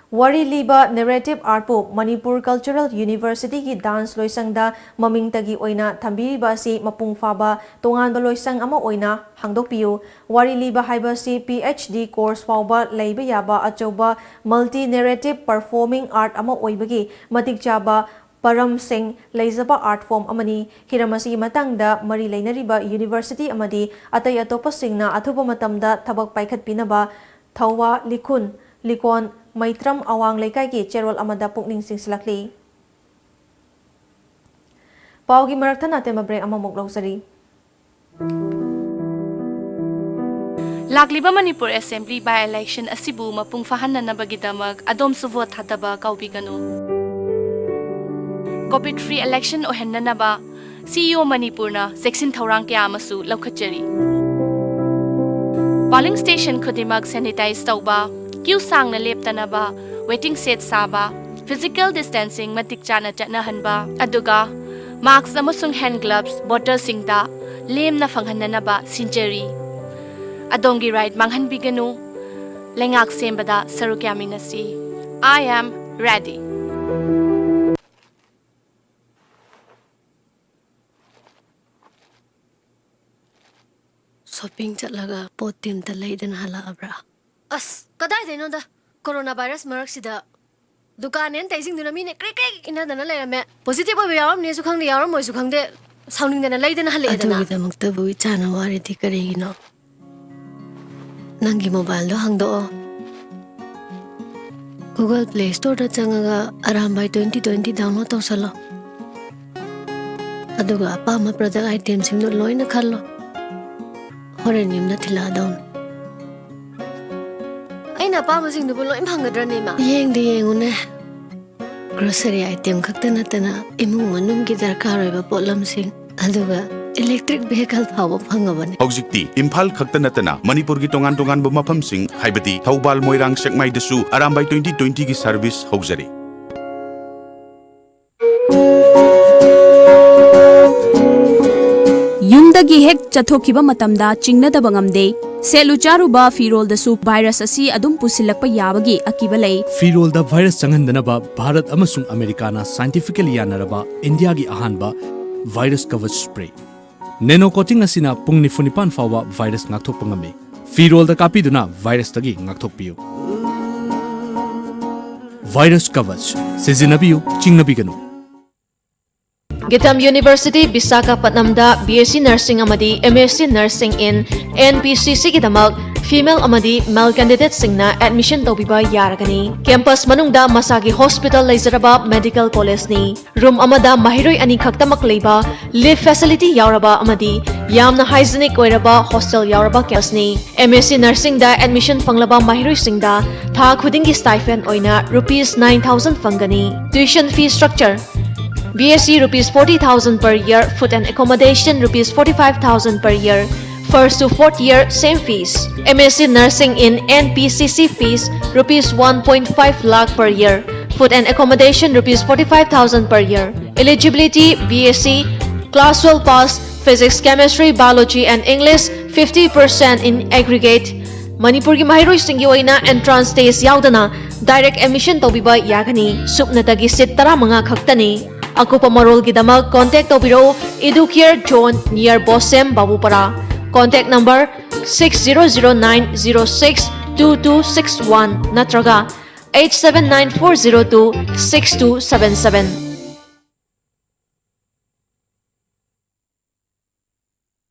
ꯋꯥꯔꯤ ꯂꯤꯕ narrative artꯄꯨ ꯃꯅꯤꯄꯨꯔ ꯀꯜꯆꯔꯦꯜ ꯌꯨꯅꯤꯚꯔꯁꯤꯇꯤꯒꯤ ꯗꯥꯟꯁ ꯂꯣꯏꯁꯪꯗ ꯃꯃꯤꯡꯇꯒꯤ ꯑꯣꯏꯅ ꯊꯝꯕꯤꯔꯤꯕ ꯑꯁꯤ ꯃꯄꯨꯡ ꯐꯥꯕ ꯇꯣꯉꯥꯟꯕ ꯂꯣꯏꯁꯪ ꯑꯃ ꯑꯣꯏꯅ ꯍꯥꯡꯗꯣꯛꯄꯤꯌꯨ꯫ ꯋꯥꯔꯤ ꯂꯤꯕ ꯍꯥꯏꯕ ꯑꯁꯤ ꯄꯤ ꯑꯩꯆ ꯗꯤ ꯀꯣꯔꯁ ꯐꯥꯎꯕ ꯂꯩꯕ ꯌꯥꯕ ꯑꯆꯧꯕ multi narrative performing art ꯑꯃ ꯑꯣꯏꯕꯒꯤ ꯃꯇꯤꯛ ꯆꯥꯕ ꯄꯔꯝꯁꯤꯡ ꯂꯩꯖꯕ art form ꯑꯃꯅꯤ꯫ ꯍꯤꯔꯝ ꯑꯁꯤꯒꯤ ꯃꯇꯥꯡꯗ ꯃꯔꯤ ꯂꯩꯅꯔꯤꯕ ꯌꯨꯅꯤꯚꯔꯁꯤꯇꯤ ꯑꯃꯗꯤ ꯑꯇꯩ ꯑꯇꯣꯞꯄꯁꯤꯡꯅ ꯑꯊꯨꯕ ꯃꯇꯝꯗ ꯊꯕꯛ ꯄꯥꯏꯈꯠꯄꯤꯅꯕ ꯊꯧꯋꯥ, ꯂꯤꯈꯨꯟ, ꯂꯤꯀꯣꯟ, ꯃꯩꯇ꯭ꯔꯝ ꯑꯋꯥꯡ ꯂꯩꯀꯥꯏꯒꯤ ꯆꯦꯔꯣꯜ ꯑꯃꯗ ꯄꯨꯛꯅꯤꯡ ꯆꯤꯡꯁꯤꯜꯂꯛꯂꯤ꯫ ꯄꯥꯎꯒꯤ ꯃꯔꯛ ꯊꯠꯅ ꯑꯇꯦꯟꯕ break ꯑꯃꯃꯨꯛ ꯂꯧꯖꯔꯤ꯫ ꯂꯥꯛꯂꯤꯕ ꯃꯅꯤꯄꯨꯔ Assembly by-election ꯑꯁꯤꯕꯨ ꯃꯄꯨꯡ ꯐꯥꯍꯟꯅꯅꯕꯒꯤꯗꯃꯛ ꯑꯗꯣꯝꯁꯨ vote ꯊꯥꯗꯕ ꯀꯥꯎꯕꯤꯒꯅꯨ꯫ Covid free election ꯑꯣꯏꯍꯟꯅꯅꯕ ꯁꯤ ꯏ ꯑꯣ ꯃꯅꯤꯄꯨꯔꯅ ꯆꯦꯛꯁꯤꯟ ꯊꯧꯔꯥꯡ ꯀꯌꯥ ꯑꯃꯁꯨ ꯂꯧꯈꯠꯆꯔꯤ꯫ Polling station ꯈꯨꯗꯤꯡꯃꯛ sanitize ꯇꯧꯕ, queue ꯁꯥꯡꯅ ꯂꯦꯞꯇꯅꯕ waiting shed ꯁꯥꯕ, physical distancing ꯃꯇꯤꯛ ꯆꯥꯅ ꯆꯠꯅꯍꯟꯕ, ꯑꯗꯨꯒ mask ꯑꯃꯁꯨꯡ hand gloves voterꯁꯤꯡꯗ ꯂꯦꯝꯅ ꯐꯪꯍꯟꯅꯅꯕ ꯁꯤꯟꯖꯔꯤ꯫ ꯑꯗꯣꯝꯒꯤ right ꯃꯥꯡꯍꯟꯕꯤꯒꯅꯨ꯫ ꯂꯩꯉꯥꯛ ꯁꯦꯝꯕꯗ ꯁꯔꯨꯛ ꯌꯥꯃꯤꯟꯅꯁꯤ꯫ I am ready. Shopping ꯆꯠꯂꯒ ꯄꯣꯠ ꯇꯤꯝꯇ ꯂꯩꯗꯅ ꯍꯜꯂꯛꯑꯕ꯭ꯔꯥ? ꯑꯁ, ꯀꯗꯥꯏꯗꯩꯅꯣꯗ? Corona virus ꯃꯔꯛꯁꯤꯗ꯫ ꯗꯨꯀꯥꯟꯅꯦꯅ ꯇꯩꯁꯤꯡꯗꯨꯅ ꯃꯤꯅ ꯀ꯭ꯔꯤꯛ ꯀ꯭ꯔꯤꯛ ꯏꯟꯅꯗꯅ ꯂꯩꯔꯝꯃꯦ꯫ ꯄꯣꯖꯤꯇꯤꯚ ꯑꯣꯏꯕ ꯌꯥꯎꯔꯝꯅꯦꯁꯨ ꯈꯪꯗꯦ, ꯌꯥꯎꯔꯝꯃꯣꯏꯁꯨ ꯈꯪꯗꯦ, ꯁꯥꯎꯅꯤꯡꯗꯅ ꯂꯩꯗꯅ ꯍꯜꯂꯛꯑꯦꯗꯅ꯫ ꯑꯗꯨꯒꯤꯗꯃꯛꯇꯕꯨ ꯏꯆꯥꯅ ꯋꯥꯔꯤꯗꯤ ꯀꯔꯤꯒꯤꯅꯣ? ꯅꯪꯒꯤ ꯃꯣꯕꯥꯏꯜꯗꯣ ꯍꯥꯡꯗꯣꯛꯑꯣ꯫ Google Play Storeꯗ ꯆꯪꯉꯒ ꯑꯔꯥꯝꯕꯥꯏ twenty twenty download ꯇꯧꯁꯜꯂꯣ꯫ ꯑꯗꯨꯒ ꯑꯄꯥꯝꯕ product itemꯁꯤꯡꯗꯣ ꯂꯣꯏꯅ ꯈꯜꯂꯣ꯫ ꯍꯣꯔꯦꯟ ꯌꯨꯝꯗ ꯊꯤꯜꯂꯛꯑꯗꯧꯅꯤ꯫ ꯑꯩꯅ ꯑꯄꯥꯝꯕꯁꯤꯡꯗꯨꯕꯨ ꯂꯣꯏ ꯐꯪꯒꯗ꯭ꯔꯅꯦ, ꯏꯃꯥ? ꯌꯦꯡꯗꯤ ꯌꯦꯡꯉꯨꯅꯦ꯫ Grocery item ꯈꯛꯇ ꯅꯠꯇꯅ ꯏꯃꯨꯡ ꯃꯅꯨꯡꯒꯤ ꯗꯔꯀꯥꯔ ꯑꯣꯏꯕ ꯄꯣꯠꯂꯝꯁꯤꯡ, ꯑꯗꯨꯒ electric vehicle ꯐꯥꯎꯕ ꯐꯪꯉꯕꯅꯤ꯫ ꯍꯧꯖꯤꯛꯇꯤ ꯏꯝꯐꯥꯜ ꯈꯛꯇ ꯅꯠꯇꯅ ꯃꯅꯤꯄꯨꯔꯒꯤ ꯇꯣꯉꯥꯟ ꯇꯣꯉꯥꯟꯕ ꯃꯐꯝꯁꯤꯡ, ꯍꯥꯏꯕꯗꯤ ꯊꯧꯕꯥꯜ, ꯃꯣꯏꯔꯥꯡ, ꯁꯦꯛꯃꯥꯏꯗꯁꯨ ꯑꯔꯥꯝꯕꯥꯏ twenty twentyꯒꯤ service ꯍꯧꯖꯔꯤ꯫ ꯌꯨꯝꯗꯒꯤ ꯍꯦꯛ ꯆꯠꯊꯣꯛꯈꯤꯕ ꯃꯇꯝꯗ ꯆꯤꯡꯅꯗꯕ ꯉꯝꯗꯦ꯫ ꯁꯦꯠꯂꯨ ꯆꯥꯔꯨꯕ ꯐꯤꯔꯣꯜꯗꯁꯨ virus ꯑꯁꯤ ꯑꯗꯨꯝ ꯄꯨꯁꯤꯜꯂꯛꯄ ꯌꯥꯕꯒꯤ ꯑꯀꯤꯕ ꯂꯩ꯫ ꯐꯤꯔꯣꯜꯗ virus ꯆꯪꯍꯟꯗꯅꯕ ꯚꯥꯔꯠ ꯑꯃꯁꯨꯡ ꯑꯃꯦꯔꯤꯀꯥꯅ scientifically ꯌꯥꯅꯔꯕ ꯏꯟꯗꯤꯌꯥꯒꯤ ꯑꯍꯥꯟꯕ virus coverage spray꯫ Nano coating ꯑꯁꯤꯅ ꯄꯨꯡ ꯅꯤꯐꯨ ꯅꯤꯄꯥꯟ ꯐꯥꯎꯕ virus ꯉꯥꯛꯊꯣꯛꯄ ꯉꯝꯃꯤ꯫ ꯐꯤꯔꯣꯜꯗ ꯀꯥꯞꯄꯤꯗꯨꯅ virusꯇꯒꯤ ꯉꯥꯛꯊꯣꯛꯄꯤꯌꯨ꯫ Virus coverage ꯁꯤꯖꯤꯟꯅꯕꯤꯌꯨ, ꯆꯤꯡꯅꯕꯤꯒꯅꯨ꯫ Geetam University, ꯕꯤꯁꯥꯈꯥꯄꯠꯅꯝꯗ BSc Nursing ꯑꯃꯗꯤ MSc Nursing in NPCCꯒꯤꯗꯃꯛ female ꯑꯃꯗꯤ male candidateꯁꯤꯡꯅ admission ꯇꯧꯕꯤꯕ ꯌꯥꯔꯒꯅꯤ꯫ Campus ꯃꯅꯨꯡꯗ ꯃꯁꯥꯒꯤ hospital ꯂꯩꯖꯔꯕ medical collegeꯅꯤ꯫ Room ꯑꯃꯗ ꯃꯍꯩꯔꯣꯏ ꯑꯅꯤ ꯈꯛꯇꯃꯛ ꯂꯩꯕ, lift facility ꯌꯥꯎꯔꯕ ꯑꯃꯗꯤ ꯌꯥꯝꯅ hygienic ꯑꯣꯏꯔꯕ hostel ꯌꯥꯎꯔꯕ campusꯅꯤ꯫ MSc Nursingꯗ admission ꯐꯪꯂꯕ ꯃꯍꯩꯔꯣꯏꯁꯤꯡꯗ ꯊꯥ ꯈꯨꯗꯤꯡꯒꯤ stipend ꯑꯣꯏꯅ rupees nine thousand ꯐꯪꯒꯅꯤ꯫ Tuition fee structure: BSc rupees forty thousand per year, food and accommodation rupees forty-five thousand per year, first to fourth year same fees. MSc Nursing in NPCC fees rupees one point five lakh per year, food and accommodation rupees forty-five thousand per year. Eligibility: BSc, class twelve pass, physics, chemistry, biology and English fifty percent in aggregate꯫ ꯃꯅꯤꯄꯨꯔꯒꯤ ꯃꯍꯩꯔꯣꯏꯁꯤꯡꯒꯤ ꯑꯣꯏꯅ entrance test ꯌꯥꯎꯗꯅ direct admission ꯇꯧꯕꯤꯕ ꯌꯥꯒꯅꯤ꯫ ꯁꯨꯞꯅꯇꯒꯤ seat ꯇꯔꯥꯃꯉꯥ ꯈꯛꯇꯅꯤ꯫ ꯑꯀꯨꯞꯄ ꯃꯔꯣꯜꯒꯤꯗꯃꯛ contact ꯇꯧꯕꯤꯔꯛꯎ Educare Zone near Bosem Babupara, contact number six zero zero nine zero six two two six one ꯅꯠꯇ꯭ꯔꯒ eight seven nine four zero two six two seven seven.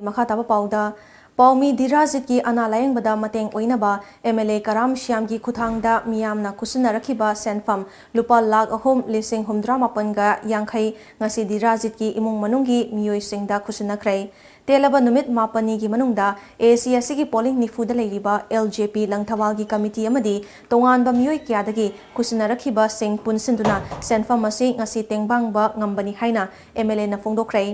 ꯃꯈꯥ ꯇꯥꯕ ꯄꯥꯎꯗ, ꯄꯥꯎꯃꯤ ꯙꯤꯔꯥꯖꯤꯠꯀꯤ ꯑꯅꯥ ꯂꯥꯌꯦꯡꯕꯗ ꯃꯇꯦꯡ ꯑꯣꯏꯅꯕ ꯑꯦꯝ ꯑꯦꯜ ꯑꯦ ꯀꯔꯥꯝ ꯁ꯭ꯌꯥꯝꯒꯤ ꯈꯨꯠꯊꯥꯡꯗ ꯃꯤꯌꯥꯝꯅ ꯈꯨꯠꯁꯤꯟꯅꯔꯛꯈꯤꯕ ꯁꯦꯟꯐꯝ ꯂꯨꯄꯥ ꯂꯥꯈ ꯑꯍꯨꯝ ꯂꯤꯁꯤꯡ ꯍꯨꯝꯗ꯭ꯔꯥ ꯃꯥꯄꯟꯒ ꯌꯥꯡꯈꯩ ꯉꯁꯤ ꯙꯤꯔꯥꯖꯤꯠꯀꯤ ꯏꯃꯨꯡ ꯃꯅꯨꯡꯒꯤ ꯃꯤꯑꯣꯏꯁꯤꯡꯗ ꯈꯨꯠꯁꯤꯟꯅꯈ꯭ꯔꯦ꯫ ꯇꯦꯜꯂꯕ ꯅꯨꯃꯤꯠ ꯃꯥꯄꯟꯅꯤꯒꯤ ꯃꯅꯨꯡꯗ ꯑꯦ ꯁꯤ ꯑꯁꯤꯒꯤ ꯄꯣꯂꯤꯡ ꯅꯤꯐꯨꯗ ꯂꯩꯔꯤꯕ ꯑꯦꯜ ꯖꯦ ꯄꯤ ꯂꯪꯊꯕꯥꯜꯒꯤ ꯀꯃꯤꯇꯤ ꯑꯃꯗꯤ ꯇꯣꯉꯥꯟꯕ ꯃꯤꯑꯣꯏ ꯀꯌꯥꯗꯒꯤ ꯈꯨꯠꯁꯤꯟꯅꯔꯛꯈꯤꯕꯁꯤꯡ ꯄꯨꯟꯁꯤꯟꯗꯨꯅ ꯁꯦꯟꯐꯝ ꯑꯁꯤ ꯉꯁꯤ ꯇꯦꯡꯕꯥꯡꯕ ꯉꯝꯕꯅꯤ ꯍꯥꯏꯅ ꯑꯦꯝ ꯑꯦꯜ ꯑꯦꯅ ꯐꯣꯡꯗꯣꯛꯈ꯭ꯔꯦ꯫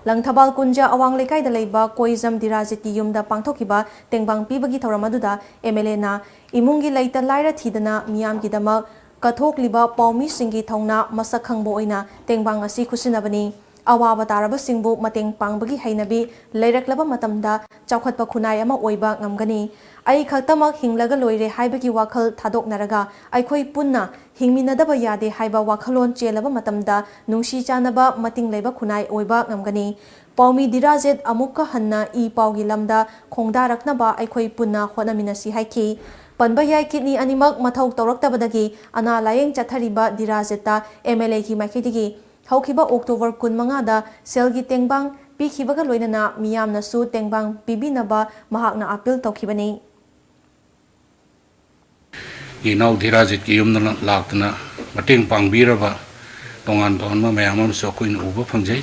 ꯂꯪꯊꯕꯥꯜ ꯀꯨꯟꯖ ꯑꯋꯥꯡ ꯂꯩꯀꯥꯏꯗ ꯂꯩꯕ ꯀꯣꯏꯖꯝ ꯙꯤꯔꯥꯖꯤꯠꯀꯤ ꯌꯨꯝꯗ ꯄꯥꯡꯊꯣꯛꯈꯤꯕ ꯇꯦꯡꯕꯥꯡ ꯄꯤꯕꯒꯤ ꯊꯧꯔꯝ ꯑꯗꯨꯗ ꯑꯦꯝ ꯑꯦꯜ ꯑꯦꯅ ꯏꯃꯨꯡꯒꯤ ꯂꯩꯇ ꯂꯥꯏꯔ ꯊꯤꯗꯅ ꯃꯤꯌꯥꯝꯒꯤꯗꯃꯛ ꯀꯠꯊꯣꯛꯂꯤꯕ ꯄꯥꯎꯃꯤꯁꯤꯡꯒꯤ ꯊꯧꯅꯥ ꯃꯁꯛ ꯈꯪꯕ ꯑꯣꯏꯅ ꯇꯦꯡꯕꯥꯡ ꯑꯁꯤ ꯈꯨꯠꯁꯤꯟꯅꯕꯅꯤ꯫ ꯑꯋꯥꯕ ꯇꯥꯔꯕꯁꯤꯡꯕꯨ ꯃꯇꯦꯡ ꯄꯥꯡꯕꯒꯤ ꯍꯩꯅꯕꯤ ꯂꯩꯔꯛꯂꯕ ꯃꯇꯝꯗ ꯆꯥꯎꯈꯠꯄ ꯈꯨꯟꯅꯥꯏ ꯑꯃ ꯑꯣꯏꯕ ꯉꯝꯒꯅꯤ꯫ ꯑꯩ ꯈꯛꯇꯃꯛ ꯍꯤꯡꯂꯒ ꯂꯣꯏꯔꯦ ꯍꯥꯏꯕꯒꯤ ꯋꯥꯈꯜ ꯊꯥꯗꯣꯛꯅꯔꯒ ꯑꯩꯈꯣꯏ ꯄꯨꯟꯅ ꯍꯤꯡꯃꯤꯟꯅꯗꯕ ꯌꯥꯗꯦ ꯍꯥꯏꯕ ꯋꯥꯈꯜꯂꯣꯟ ꯆꯦꯜꯂꯕ ꯃꯇꯝꯗ ꯅꯨꯡꯁꯤ ꯆꯥꯟꯅꯕ ꯃꯇꯤꯡ ꯂꯩꯕ ꯈꯨꯟꯅꯥꯏ ꯑꯣꯏꯕ ꯉꯝꯒꯅꯤ꯫ ꯄꯥꯎꯃꯤ ꯙꯤꯔꯥꯖꯤꯠ ꯑꯃꯨꯛꯀ ꯍꯟꯅ ꯏ ꯄꯥꯎꯒꯤ ꯂꯝꯗ ꯈꯣꯡꯗꯥꯔꯛꯅꯕ ꯑꯩꯈꯣꯏ ꯄꯨꯟꯅ ꯍꯣꯠꯅꯃꯤꯟꯅꯁꯤ ꯍꯥꯏꯈꯤ꯫ ꯄꯟꯕ ꯌꯥꯏ, ꯀꯤꯗꯅꯤ ꯑꯅꯤꯃꯛ ꯃꯊꯧ ꯇꯧꯔꯛꯇꯕꯗꯒꯤ ꯑꯅꯥ ꯂꯥꯌꯦꯡ ꯆꯠꯊꯔꯤꯕ ꯙꯤꯔꯥꯖꯤꯠꯇ ꯑꯦꯝ ꯑꯦꯜ ꯑꯦꯒꯤ ꯃꯥꯏꯀꯩꯗꯒꯤ ꯍꯧꯈꯤꯕ ꯑꯣꯛꯇꯣꯕꯔ ꯀꯨꯟꯃꯉꯥꯗ ꯁꯦꯜꯒꯤ ꯇꯦꯡꯕꯥꯡ ꯄꯤꯈꯤꯕꯒ ꯂꯣꯏꯅꯅ ꯃꯤꯌꯥꯝꯅꯁꯨ ꯇꯦꯡꯕꯥꯡ ꯄꯤꯕꯤꯅꯕ ꯃꯍꯥꯛꯅ ꯑꯥꯄꯤꯜ ꯇꯧꯈꯤꯕꯅꯤ꯫ ꯏꯅꯥꯎ ꯙꯤꯔꯥꯖꯤꯠꯀꯤ ꯌꯨꯝꯗ ꯂꯥꯛꯇꯨꯅ ꯃꯇꯦꯡ ꯄꯥꯡꯕꯤꯔꯕ ꯇꯣꯉꯥꯟ ꯇꯣꯉꯥꯟꯕ ꯃꯌꯥꯝ ꯑꯃꯁꯨ ꯑꯩꯈꯣꯏꯅ ꯎꯕ ꯐꯪꯖꯩ꯫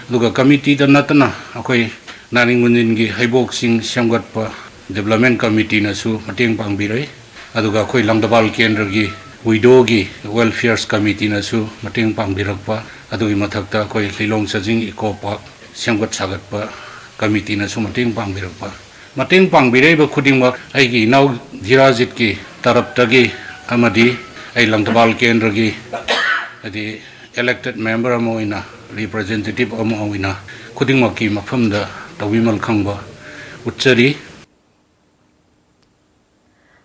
ꯑꯗꯨꯒ ꯀꯃꯤꯇꯤꯗ ꯅꯠꯇꯅ ꯑꯩꯈꯣꯏ ꯅꯥꯔꯤꯡ ꯃꯨꯅꯤꯟꯒꯤ ꯍꯩꯕꯣꯛꯁꯤꯡ ꯁꯦꯝꯒꯠꯄ ꯗꯤꯕ꯭ꯂꯞꯃꯦꯟ ꯀꯃꯤꯇꯤꯅꯁꯨ ꯃꯇꯦꯡ ꯄꯥꯡꯕꯤꯔꯛꯏ꯫ ꯑꯗꯨꯒ ꯑꯩꯈꯣꯏ ꯂꯪꯗꯕꯥꯜ ꯀꯦꯟꯗ꯭ꯔꯒꯤ ꯋꯤꯗꯣꯒꯤ ꯋꯦꯜꯐꯤꯌꯔꯁ ꯀꯃꯤꯇꯤꯅꯁꯨ ꯃꯇꯦꯡ ꯄꯥꯡꯕꯤꯔꯛꯄ, ꯑꯗꯨꯒꯤ ꯃꯊꯛꯇ ꯑꯩꯈꯣꯏ ꯂꯤꯂꯣꯡ ꯆꯥꯖꯤꯡ ꯏꯀꯣ ꯄꯥꯔꯛ ꯁꯦꯝꯒꯠ ꯁꯥꯒꯠꯄ ꯀꯃꯤꯇꯤꯅꯁꯨ ꯃꯇꯦꯡ ꯄꯥꯡꯕꯤꯔꯛꯄ, ꯃꯇꯦꯡ ꯄꯥꯡꯕꯤꯔꯛꯏꯕ ꯈꯨꯗꯤꯡꯃꯛ ꯑꯩꯒꯤ ꯏꯅꯥꯎ ꯙꯤꯔꯥꯖꯤꯠꯀꯤ ꯇꯔꯞꯇꯒꯤ ꯑꯃꯗꯤ ꯑꯩ ꯂꯪꯊꯕꯥꯜ ꯀꯦꯟꯗ꯭ꯔꯒꯤ ꯍꯥꯏꯗꯤ elected member ꯑꯃ ꯑꯣꯏꯅ, representative ꯑꯃ ꯑꯣꯏꯅ ꯈꯨꯗꯤꯡꯃꯛꯀꯤ ꯃꯐꯝꯗ ꯇꯧꯕꯤꯃꯜ ꯈꯪꯕ ꯎꯠꯆꯔꯤ꯫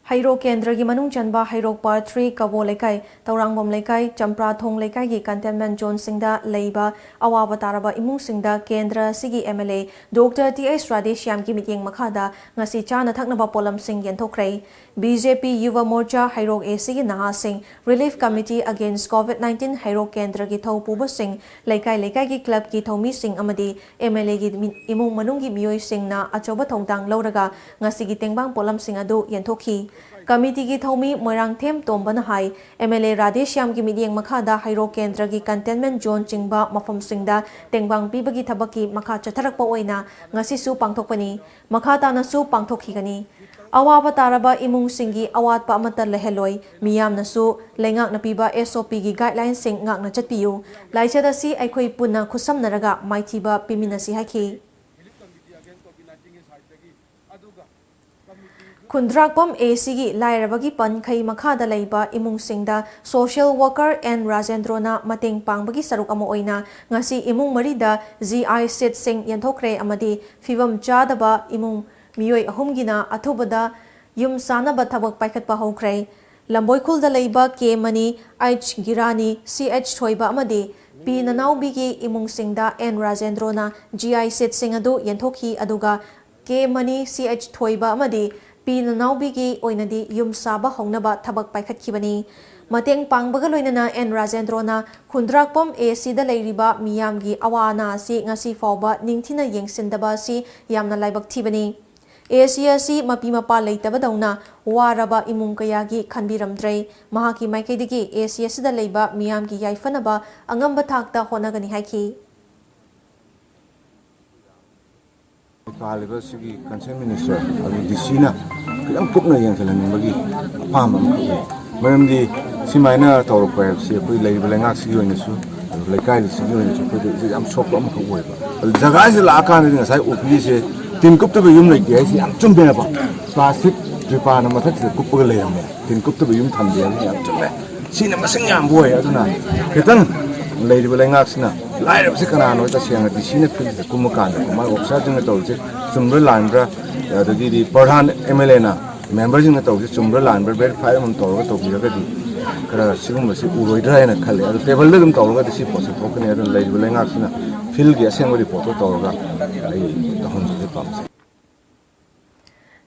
ꯍꯩꯔꯣꯛ ꯀꯦꯟꯗ꯭ꯔꯒꯤ ꯃꯅꯨꯡ ꯆꯟꯕ ꯍꯩꯔꯣꯛ ꯄꯥꯔꯠ ꯊ꯭ꯔꯤ ꯀꯕꯣ ꯂꯩꯀꯥꯏ, ꯇꯧꯔꯥꯡꯕꯝ ꯂꯩꯀꯥꯏ, ꯆꯝꯄ꯭ꯔꯥꯊꯣꯡ ꯂꯩꯀꯥꯏꯒꯤ ꯀꯟꯇꯦꯟꯃꯦꯟ ꯖꯣꯟꯁꯤꯡꯗ ꯂꯩꯕ ꯑꯋꯥꯕ ꯇꯥꯔꯕ ꯏꯃꯨꯡꯁꯤꯡꯗ ꯀꯦꯟꯗ꯭ꯔ ꯑꯁꯤꯒꯤ M L A doctor T H ꯔꯥꯙꯦꯁ꯭ꯌꯥꯝꯒꯤ ꯃꯤꯠꯌꯦꯡ ꯃꯈꯥꯗ ꯉꯁꯤ ꯆꯥꯅ ꯊꯛꯅꯕ ꯄꯣꯠꯂꯝꯁꯤꯡ ꯌꯦꯟꯊꯣꯛꯈ꯭ꯔꯦ꯫ ꯕꯤ ꯖꯦ ꯄꯤ ꯌꯨꯕ ꯃꯣꯔꯆꯥ ꯍꯩꯔꯣꯛ ꯑꯦ ꯁꯤꯒꯤ ꯅꯍꯥꯁꯤꯡ Relief Committee Against COVID nineteen ꯍꯩꯔꯣꯛ ꯀꯦꯟꯗ꯭ꯔꯒꯤ ꯊꯧ ꯄꯨꯕꯁꯤꯡ, ꯂꯩꯀꯥꯏ ꯂꯩꯀꯥꯏꯒꯤ ꯀ꯭ꯂꯕꯀꯤ ꯊꯧꯃꯤꯁꯤꯡ ꯑꯃꯗꯤ ꯑꯦꯝ ꯑꯦꯜ ꯑꯦꯒꯤ ꯃꯤ-, ꯏꯃꯨꯡ ꯃꯅꯨꯡꯒꯤ ꯃꯤꯑꯣꯏꯁꯤꯡꯅ ꯑꯆꯧꯕ ꯊꯧꯗꯥꯡ ꯂꯧꯔꯒ ꯉꯁꯤꯒꯤ ꯇꯦꯡꯕꯥꯡ ꯄꯣꯠꯂꯝꯁꯤꯡ ꯑꯗꯨ ꯌꯦꯟꯊꯣꯛꯈꯤ꯫ ꯀꯃꯤꯇꯤꯒꯤ ꯊꯧꯃꯤ ꯃꯣꯏꯔꯥꯡꯊꯦꯝ ꯇꯣꯝꯕꯅ ꯍꯥꯏ, ꯑꯦꯝ ꯑꯦꯜ ꯑꯦ ꯔꯥꯙꯦꯁ꯭ꯌꯥꯝꯒꯤ ꯃꯤꯠꯌꯦꯡ ꯃꯈꯥꯗ ꯍꯩꯔꯣꯛ ꯀꯦꯟꯗ꯭ꯔꯒꯤ ꯀꯟꯇꯦꯟꯃꯦꯟ ꯖꯣꯟ ꯆꯤꯡꯕ ꯃꯐꯝꯁꯤꯡꯗ ꯇꯦꯡꯕꯥꯡ ꯄꯤꯕꯒꯤ ꯊꯕꯛꯀꯤ ꯃꯈꯥ ꯆꯠꯊꯔꯛꯄ ꯑꯣꯏꯅ ꯉꯁꯤꯁꯨ ꯄꯥꯡꯊꯣꯛꯄꯅꯤ, ꯃꯈꯥ ꯇꯥꯅꯁꯨ ꯄꯥꯡꯊꯣꯛꯈꯤꯒꯅꯤ꯫ ꯑꯋꯥꯕ ꯇꯥꯔꯕ ꯏꯃꯨꯡꯁꯤꯡꯒꯤ ꯑꯋꯥꯠꯄ ꯑꯃꯠꯇ ꯂꯩꯍꯜꯂꯣꯏ, ꯃꯤꯌꯥꯝꯅꯁꯨ ꯂꯩꯉꯥꯛꯅ ꯄꯤꯕ ꯑꯦꯁ ꯑꯣ ꯄꯤꯒꯤ ꯒꯥꯏꯗꯂꯥꯏꯟꯁꯤꯡ ꯉꯥꯛꯅ ꯆꯠꯄꯤꯌꯨ꯫ ꯂꯥꯏꯆꯠ ꯑꯁꯤ ꯑꯩꯈꯣꯏ ꯄꯨꯟꯅ ꯈꯨꯠꯁꯝꯅꯔꯒ ꯃꯥꯏꯊꯤꯕ ꯄꯤꯃꯤꯟꯅꯁꯤ ꯍꯥꯏꯈꯤ꯫ ꯈꯨꯟꯗ꯭ꯔꯥꯛꯄꯝ ꯑꯦ ꯁꯤꯒꯤ ꯂꯥꯏꯔꯕꯒꯤ ꯄꯟꯈꯩ ꯃꯈꯥꯗ ꯂꯩꯕ ꯏꯃꯨꯡꯁꯤꯡꯗ social worker ꯑꯦꯟ ꯔꯥꯖꯦꯟꯗ꯭ꯔꯣꯅ ꯃꯇꯦꯡ ꯄꯥꯡꯕꯒꯤ ꯁꯔꯨꯛ ꯑꯃ ꯑꯣꯏꯅ ꯉꯁꯤ ꯏꯃꯨꯡ ꯃꯔꯤꯗ ꯖꯤ ꯑꯥꯏ ꯁꯤꯠꯁꯤꯡ ꯌꯦꯟꯊꯣꯛꯈ꯭ꯔꯦ ꯑꯃꯗꯤ ꯐꯤꯕꯝ ꯆꯥꯗꯕ ꯏꯃꯨꯡ ꯃꯤꯑꯣꯏ ꯑꯍꯨꯝꯒꯤꯅ ꯑꯊꯨꯕꯗ ꯌꯨꯝ ꯁꯥꯅꯕ ꯊꯕꯛ ꯄꯥꯏꯈꯠꯄ ꯍꯧꯈ꯭ꯔꯦ꯫ ꯂꯝꯕꯣꯏꯈꯨꯜꯗ ꯂꯩꯕ ꯀꯦ ꯃꯅꯤ, ꯑꯩꯆ ꯒꯤꯔꯥꯅꯤ, ꯁꯤ ꯑꯩꯆ ꯊꯣꯏꯕ ꯑꯃꯗꯤ ꯄꯤ ꯅꯅꯥꯎꯕꯤꯒꯤ ꯏꯃꯨꯡꯁꯤꯡꯗ ꯑꯦꯟ ꯔꯥꯖꯦꯟꯗ꯭ꯔꯣꯅ ꯖꯤ ꯑꯥꯏ ꯁꯤꯠꯁꯤꯡ ꯑꯗꯨ ꯌꯦꯟꯊꯣꯛꯈꯤ, ꯑꯗꯨꯒ ꯀꯦ ꯃꯅꯤ, ꯁꯤ ꯑꯩꯆ ꯊꯣꯏꯕ ꯑꯃꯗꯤ ꯄꯤ ꯅꯅꯥꯎꯕꯤꯒꯤ ꯑꯣꯏꯅꯗꯤ ꯌꯨꯝ ꯁꯥꯕ ꯍꯧꯅꯕ ꯊꯕꯛ ꯄꯥꯏꯈꯠꯈꯤꯕꯅꯤ꯫ ꯃꯇꯦꯡ ꯄꯥꯡꯕꯒ ꯂꯣꯏꯅꯅ ꯑꯦꯟ ꯔꯥꯖꯦꯟꯗ꯭ꯔꯣꯅ ꯈꯨꯟꯗ꯭ꯔꯥꯛꯄꯝ ꯑꯦ ꯁꯤꯗ ꯂꯩꯔꯤꯕ ꯃꯤꯌꯥꯝꯒꯤ ꯑꯋꯥ ꯑꯅꯥ ꯑꯁꯤ ꯉꯁꯤ ꯐꯥꯎꯕ ꯅꯤꯡꯊꯤꯅ ꯌꯦꯡꯁꯤꯟꯗꯕ ꯑꯁꯤ ꯌꯥꯝꯅ ꯂꯥꯏꯕꯛ ꯊꯤꯕꯅꯤ꯫ ꯑꯦ ꯁꯤ ꯑꯁꯤ ꯃꯄꯤ ꯃꯄꯥ ꯂꯩꯇꯕꯗꯧꯅ ꯋꯥꯔꯕ ꯏꯃꯨꯡ ꯀꯌꯥꯒꯤ ꯈꯟꯕꯤꯔꯝꯗ꯭ꯔꯦ꯫ ꯃꯍꯥꯛꯀꯤ ꯃꯥꯏꯀꯩꯗꯒꯤ ꯑꯦ ꯁꯤ ꯑꯁꯤꯗ ꯂꯩꯕ ꯃꯤꯌꯥꯝꯒꯤ ꯌꯥꯏꯐꯅꯕ ꯑꯉꯝꯕ ꯊꯥꯛꯇ ꯍꯣꯠꯅꯒꯅꯤ ꯍꯥꯏꯈꯤ꯫ ꯄꯥꯜꯂꯤꯕ ꯁꯤꯒꯤ concerned minister ꯑꯗꯨ ꯗꯤ ꯁꯤꯅ ꯈꯤꯇꯪ ꯀꯨꯞꯅ ꯌꯦꯡꯁꯤꯜꯍꯟꯅꯤꯡꯕꯒꯤ ꯑꯄꯥꯝꯕ ꯑꯃꯈꯛ ꯂꯩ꯫ ꯃꯔꯝꯗꯤ ꯁꯤꯃꯥꯏꯅ ꯇꯧꯔꯛꯄ ꯍꯥꯏꯕꯁꯤ ꯑꯩꯈꯣꯏ ꯂꯩꯔꯤꯕ ꯂꯩꯉꯥꯛꯁꯤꯒꯤ ꯑꯣꯏꯅꯁꯨ, ꯑꯗꯨꯒ ꯂꯩꯀꯥꯏꯁꯤꯒꯤ ꯑꯣꯏꯅꯁꯨ ꯑꯩꯈꯣꯏꯗ ꯌꯥꯝ ꯁꯣꯛꯄ ꯑꯃꯈꯛ ꯑꯣꯏꯕ꯫ ꯑꯗꯨ ꯖꯒꯥꯁꯤꯗ ꯂꯥꯛꯑꯀꯥꯟꯗꯗꯤ ꯉꯁꯥꯏ ꯑꯣ ꯄꯤ ꯗꯤꯁꯦ ꯇꯤꯟ ꯀꯨꯞꯇꯕ ꯌꯨꯝ ꯂꯩꯇꯦ ꯍꯥꯏꯁꯤ ꯌꯥꯝ ꯆꯨꯝꯃꯦꯕ꯫ ꯄ꯭ꯂꯥꯁꯇꯤꯛ ꯇ꯭ꯔꯤꯄꯥꯟꯅ ꯃꯊꯛꯁꯤꯗ ꯀꯨꯞꯄꯒ ꯂꯩꯔꯝꯃꯦ꯫ ꯇꯤꯟ ꯀꯨꯞꯇꯕ ꯌꯨꯝ ꯊꯝꯗꯦ ꯍꯥꯏꯕꯁꯤ ꯌꯥꯝ ꯆꯨꯝꯃꯦ꯫ ꯁꯤꯅ ꯃꯁꯤꯡ ꯌꯥꯝꯕ ꯑꯣꯏ꯫ ꯑꯗꯨꯅ ꯈꯤꯇꯪ ꯂꯩꯔꯤꯕ ꯂꯩꯉꯥꯛꯁꯤꯅ ꯂꯥꯏꯔꯕꯁꯤ ꯀꯅꯥꯅꯣ ꯇꯁꯦꯡꯅ ꯗꯤ ꯁꯤꯅ ꯐꯤꯜꯁꯤꯗ ꯀꯨꯝꯃꯀꯥꯟꯗ ꯃꯥꯒꯤ ꯑꯣꯐꯤꯁꯥꯔꯁꯤꯡꯅ ꯇꯧꯔꯤꯁꯦ ꯆꯨꯝꯕ꯭ꯔꯥ ꯂꯥꯟꯕ꯭ꯔꯥ, ꯑꯗꯒꯤꯗꯤ ꯄ꯭ꯔꯙꯥꯟ ꯑꯦꯝ ꯑꯦꯜ ꯑꯦꯅ ꯃꯦꯝꯕꯔꯁꯤꯡꯅ ꯇꯧꯕꯁꯦ ꯆꯨꯝꯕ꯭ꯔꯥ ꯂꯥꯟꯕ꯭ꯔꯥ ꯚꯦꯔꯤꯐꯥꯏ ꯑꯃ ꯇꯧꯔꯒ ꯇꯧꯕꯤꯔꯒꯗꯤ ꯈꯔ ꯁꯤꯒꯨꯝꯕꯁꯤ ꯎꯔꯣꯏꯗ꯭ꯔꯥ ꯍꯥꯏꯅ ꯈꯜꯂꯦ꯫ ꯑꯗꯣ ꯇꯦꯕꯜꯗ ꯑꯗꯨꯝ ꯇꯧꯔꯒꯗꯤ ꯁꯤ ꯄꯣꯠꯁꯦ ꯊꯣꯛꯀꯅꯤ꯫ ꯑꯗꯨꯅ ꯂꯩꯔꯤꯕ ꯂꯩꯉꯥꯛꯁꯤꯅ ꯐꯤꯜꯒꯤ ꯑꯁꯦꯡꯕ ꯔꯤꯄꯣꯔꯠꯇꯣ ꯇꯧꯔꯒ ꯑꯩ ꯇꯧꯍꯟꯕꯁꯦ ꯄꯥꯝꯖꯩ꯫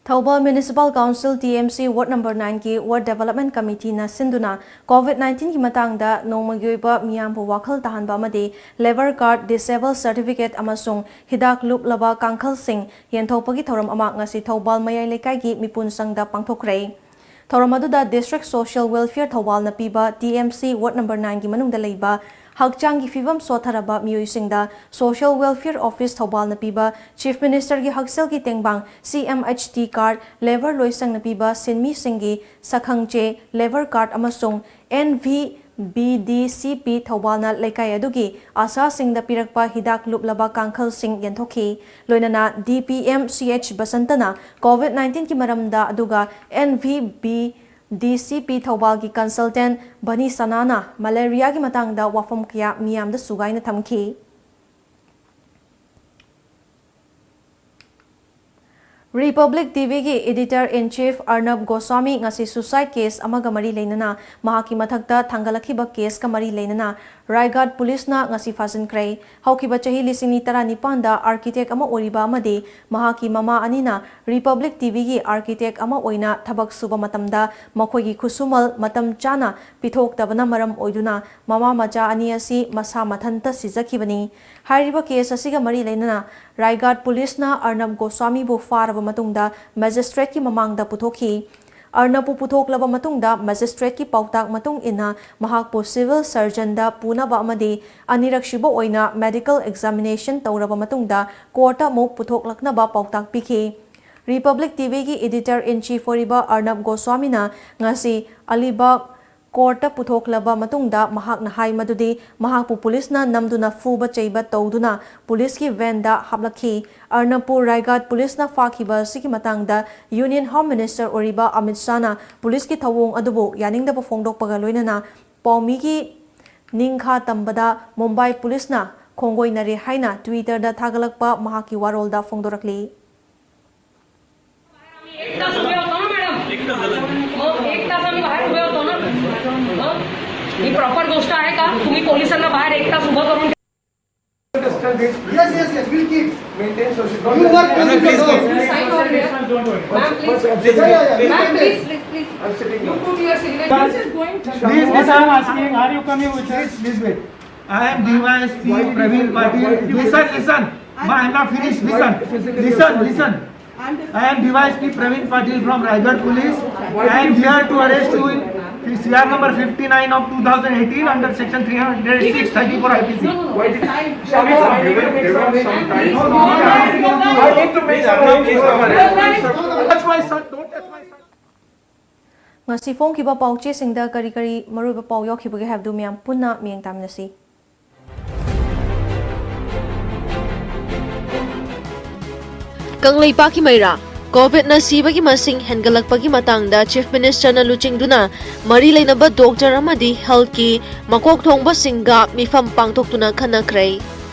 Thoubal Municipal Council T M C Ward number nine ꯒꯤ Ward Development Committee ꯅ ꯁꯤꯟꯗꯨꯅ COVID nineteen ꯒꯤ ꯃꯇꯥꯡꯗ ꯅꯣꯡꯃꯒꯤ ꯑꯣꯏꯕ ꯃꯤꯌꯥꯝꯕꯨ ꯋꯥꯈꯜ ꯇꯥꯍꯟꯕ ꯑꯃꯗꯤ labour card, disable certificate ꯑꯃꯁꯨꯡ ꯍꯤꯗꯥꯛ ꯂꯨꯞꯂꯕ ꯀꯥꯡꯈꯜꯁꯤꯡ ꯌꯦꯟꯊꯣꯛꯄꯒꯤ ꯊꯧꯔꯝ ꯑꯃ ꯉꯁꯤ ꯊꯧꯕꯥꯜ ꯃꯌꯥꯏ ꯂꯩꯀꯥꯏꯒꯤ ꯃꯤꯄꯨꯟ ꯁꯪꯗ ꯄꯥꯡꯊꯣꯛꯈ꯭ꯔꯦ꯫ ꯊꯧꯔꯝ ꯑꯗꯨꯗ District Social Welfare ꯊꯧꯕꯥꯜꯅ ꯄꯤꯕ T M C Ward number nine ꯒꯤ ꯃꯅꯨꯡꯗ ꯂꯩꯕ ꯍꯛꯆꯥꯡꯒꯤ ꯐꯤꯕꯝ ꯁꯣꯠꯊꯔꯕ ꯃꯤꯑꯣꯏꯁꯤꯡꯗ Social Welfare Office ꯊꯧꯕꯥꯜꯅ ꯄꯤꯕ Chief Minister ꯒꯤ ꯍꯛꯁꯦꯜꯒꯤ ꯇꯦꯡꯕꯥꯡ C M H T card, labour ꯂꯣꯏꯁꯪꯅ ꯄꯤꯕ ꯁꯤꯟꯃꯤꯁꯤꯡꯒꯤ ꯁꯛꯈꯪꯆꯦ, labour card ꯑꯃꯁꯨꯡ N V B D C P ꯊꯧꯕꯥꯜꯅ ꯂꯩꯀꯥꯏ ꯑꯗꯨꯒꯤ ꯑꯁꯥꯁꯤꯡꯗ ꯄꯤꯔꯛꯄ ꯍꯤꯗꯥꯛ ꯂꯨꯞꯂꯕ ꯀꯥꯡꯈꯜꯁꯤꯡ ꯌꯦꯟꯊꯣꯛꯈꯤ꯫ ꯂꯣꯏꯅꯅ D P M C H ꯕꯁꯟꯇꯅ COVID nineteen ꯒꯤ ꯃꯔꯝꯗ, ꯑꯗꯨꯒ N V B D C P ꯊꯧꯕꯥꯜꯒꯤ consultant ꯚꯅꯤ ꯁꯅꯥꯅ malaria ꯒꯤ ꯃꯇꯥꯡꯗ ꯋꯥꯐꯝ ꯀꯌꯥ ꯃꯤꯌꯥꯝꯗ ꯁꯨꯒꯥꯏꯅ ꯊꯝꯈꯤ꯫ Republic T V ꯒꯤ Editor in Chief Arnab Goswami ꯉꯁꯤ suicide case ꯑꯃꯒ ꯃꯔꯤ ꯂꯩꯅꯅ ꯃꯍꯥꯛꯀꯤ ꯃꯊꯛꯇ ꯊꯥꯡꯒꯠꯂꯛꯈꯤꯕ case ꯀ ꯃꯔꯤ ꯂꯩꯅꯅ ꯔꯥꯏꯒꯥꯗ ꯄꯨꯂꯤꯁꯅ ꯉꯁꯤ ꯐꯥꯖꯤꯟꯈ꯭ꯔꯦ꯫ ꯍꯧꯈꯤꯕ ꯆꯍꯤ ꯂꯤꯁꯤꯡ ꯑꯅꯤ ꯇꯔꯥꯅꯤꯄꯥꯟꯗ architect ꯑꯃ ꯑꯣꯏꯔꯤꯕ ꯑꯃꯗꯤ ꯃꯍꯥꯛꯀꯤ ꯃꯃꯥ ꯑꯅꯤꯅ Republic T V ꯒꯤ architect ꯑꯃ ꯑꯣꯏꯅ ꯊꯕꯛ ꯁꯨꯕ ꯃꯇꯝꯗ ꯃꯈꯣꯏꯒꯤ ꯈꯨꯠꯁꯨꯃꯜ ꯃꯇꯝ ꯆꯥꯅ ꯄꯤꯊꯣꯛꯇꯕꯅ ꯃꯔꯝ ꯑꯣꯏꯗꯨꯅ ꯃꯃꯥ ꯃꯆꯥ ꯑꯅꯤ ꯑꯁꯤ ꯃꯁꯥ ꯃꯊꯟꯇ ꯁꯤꯖꯈꯤꯕꯅꯤ꯫ ꯍꯥꯏꯔꯤꯕ case ꯑꯁꯤꯒ ꯃꯔꯤ ꯂꯩꯅꯅ ꯔꯥꯏꯒꯥꯗ ꯄꯨꯂꯤꯁꯅ ꯑꯔꯅꯕ ꯒꯣꯁ꯭ꯋꯥꯃꯤꯕꯨ ꯐꯥꯔꯕ ꯃꯇꯨꯡꯗ magistrate ꯀꯤ ꯃꯃꯥꯡꯗ ꯄꯨꯊꯣꯛꯈꯤ꯫ ꯑꯔꯅꯕꯄꯨ ꯄꯨꯊꯣꯛꯂꯕ ꯃꯇꯨꯡꯗ magistrate ꯀꯤ ꯄꯥꯎꯇꯥꯛ ꯃꯇꯨꯡ ꯏꯟꯅ ꯃꯍꯥꯛꯄꯨ civil surgeon ꯗ ꯄꯨꯅꯕ ꯑꯃꯗꯤ ꯑꯅꯤꯔꯛꯁꯨꯕ ꯑꯣꯏꯅ medical examination ꯇꯧꯔꯕ ꯃꯇꯨꯡꯗ court ꯇ ꯑꯃꯨꯛ ꯄꯨꯊꯣꯛꯂꯛꯅꯕ ꯄꯥꯎꯇꯥꯛ ꯄꯤꯈꯤ꯫ Republic T V ꯒꯤ editor in chief ꯑꯣꯏꯔꯤꯕ ꯑꯔꯅꯕ ꯒꯣꯁ꯭ꯋꯥꯃꯤꯅ ꯉꯁꯤ ꯑꯂꯤꯕꯥꯒ court ꯇ ꯄꯨꯊꯣꯛꯂꯕ ꯃꯇꯨꯡꯗ ꯃꯍꯥꯛꯅ ꯍꯥꯏ ꯃꯗꯨꯗꯤ ꯃꯍꯥꯛꯄꯨ ꯄꯨꯂꯤꯁꯅ ꯅꯝꯗꯨꯅ ꯐꯨꯕ ꯆꯩꯕ ꯇꯧꯗꯨꯅ ꯄꯨꯂꯤꯁꯀꯤ van ꯗ ꯍꯥꯞꯂꯛꯈꯤ꯫ ꯑꯔꯅꯕꯄꯨ ꯔꯥꯏꯒꯥꯗ ꯄꯨꯂꯤꯁꯅ ꯐꯥꯈꯤꯕ ꯑꯁꯤꯒꯤ ꯃꯇꯥꯡꯗ Union Home Minister ꯑꯣꯏꯔꯤꯕ ꯑꯃꯤꯠ ꯁꯥꯍꯅ ꯄꯨꯂꯤꯁꯀꯤ ꯊꯧꯑꯣꯡ ꯑꯗꯨꯕꯨ ꯌꯥꯅꯤꯡꯗꯕ ꯐꯣꯡꯗꯣꯛꯄꯒ ꯂꯣꯏꯅꯅ ꯄꯥꯎꯃꯤꯒꯤ ꯅꯤꯡꯈꯥ ꯇꯝꯕꯗ ꯃꯨꯝꯕꯥꯏ ꯄꯨꯂꯤꯁꯅ ꯈꯣꯡꯒꯣꯏꯅꯔꯦ ꯍꯥꯏꯅ Twitter ꯗ ꯊꯥꯒꯠꯂꯛꯄ ꯃꯍꯥꯛꯀꯤ ꯋꯥꯔꯣꯜꯗ ꯐꯣꯡꯗꯣꯔꯛꯂꯤ꯫ ही प्रॉपर गोष्ट आहे का? तुम्ही पोलिसांना बाहेर एक तास उभं करून Yes, yes, yes, we'll keep. Maintain social You work as a Please sign on there. Ma'am, please. Yeah, yeah, yeah. Ma'am, please, please, please. I'm sitting You down. put your signature. This is going to Please, What I am asking, are you coming with us? Please, please wait. I am D Y S P Praveen Patil. Listen, listen. Ma, I am not finished. Listen, listen, listen. I am D Y S P Praveen Patil from Raigad Police. I am here to arrest you in C R number fifty-nine of two thousand eighteen under section three hundred six thirty-four I P C. Why did Shami, sir, give him, give him some time. No, no, no, no, no. I need to make some arrangements. That's my son. Don't touch my son. ꯉꯁꯤ ꯐꯣꯡꯈꯤꯕ ꯄꯥꯎꯆꯦꯁꯤꯡꯗ ꯀꯔꯤ ꯀꯔꯤ ꯃꯔꯨꯑꯣꯏꯕ ꯄꯥꯎ ꯌꯥꯎꯈꯤꯕꯒꯦ ꯍꯥꯏꯕꯗꯨ ꯃꯌꯥꯝ ꯄꯨꯟꯅ ꯃꯤꯠꯌꯦꯡ ꯇꯥꯃꯤꯟꯅꯁꯤ꯫ ꯀꯪꯂꯩꯄꯥꯛꯀꯤ ꯃꯩꯔꯥ꯫ ꯀꯣꯚꯤꯗꯅ ꯁꯤꯕꯒꯤ ꯃꯁꯤꯡ ꯍꯦꯟꯒꯠꯂꯛꯄꯒꯤ ꯃꯇꯥꯡꯗ ꯆꯤꯐ ꯃꯤꯅꯤꯁꯇꯔꯅ ꯂꯨꯆꯤꯡꯗꯨꯅ ꯃꯔꯤ ꯂꯩꯅꯕ ꯗꯣꯛꯇꯔ ꯑꯃꯗꯤ ꯍꯦꯜꯊꯀꯤ ꯃꯀꯣꯛ ꯊꯣꯡꯕꯁꯤꯡꯒ ꯃꯤꯐꯝ ꯄꯥꯡꯊꯣꯛꯇꯨꯅ ꯈꯟꯅꯈ꯭ꯔꯦ꯫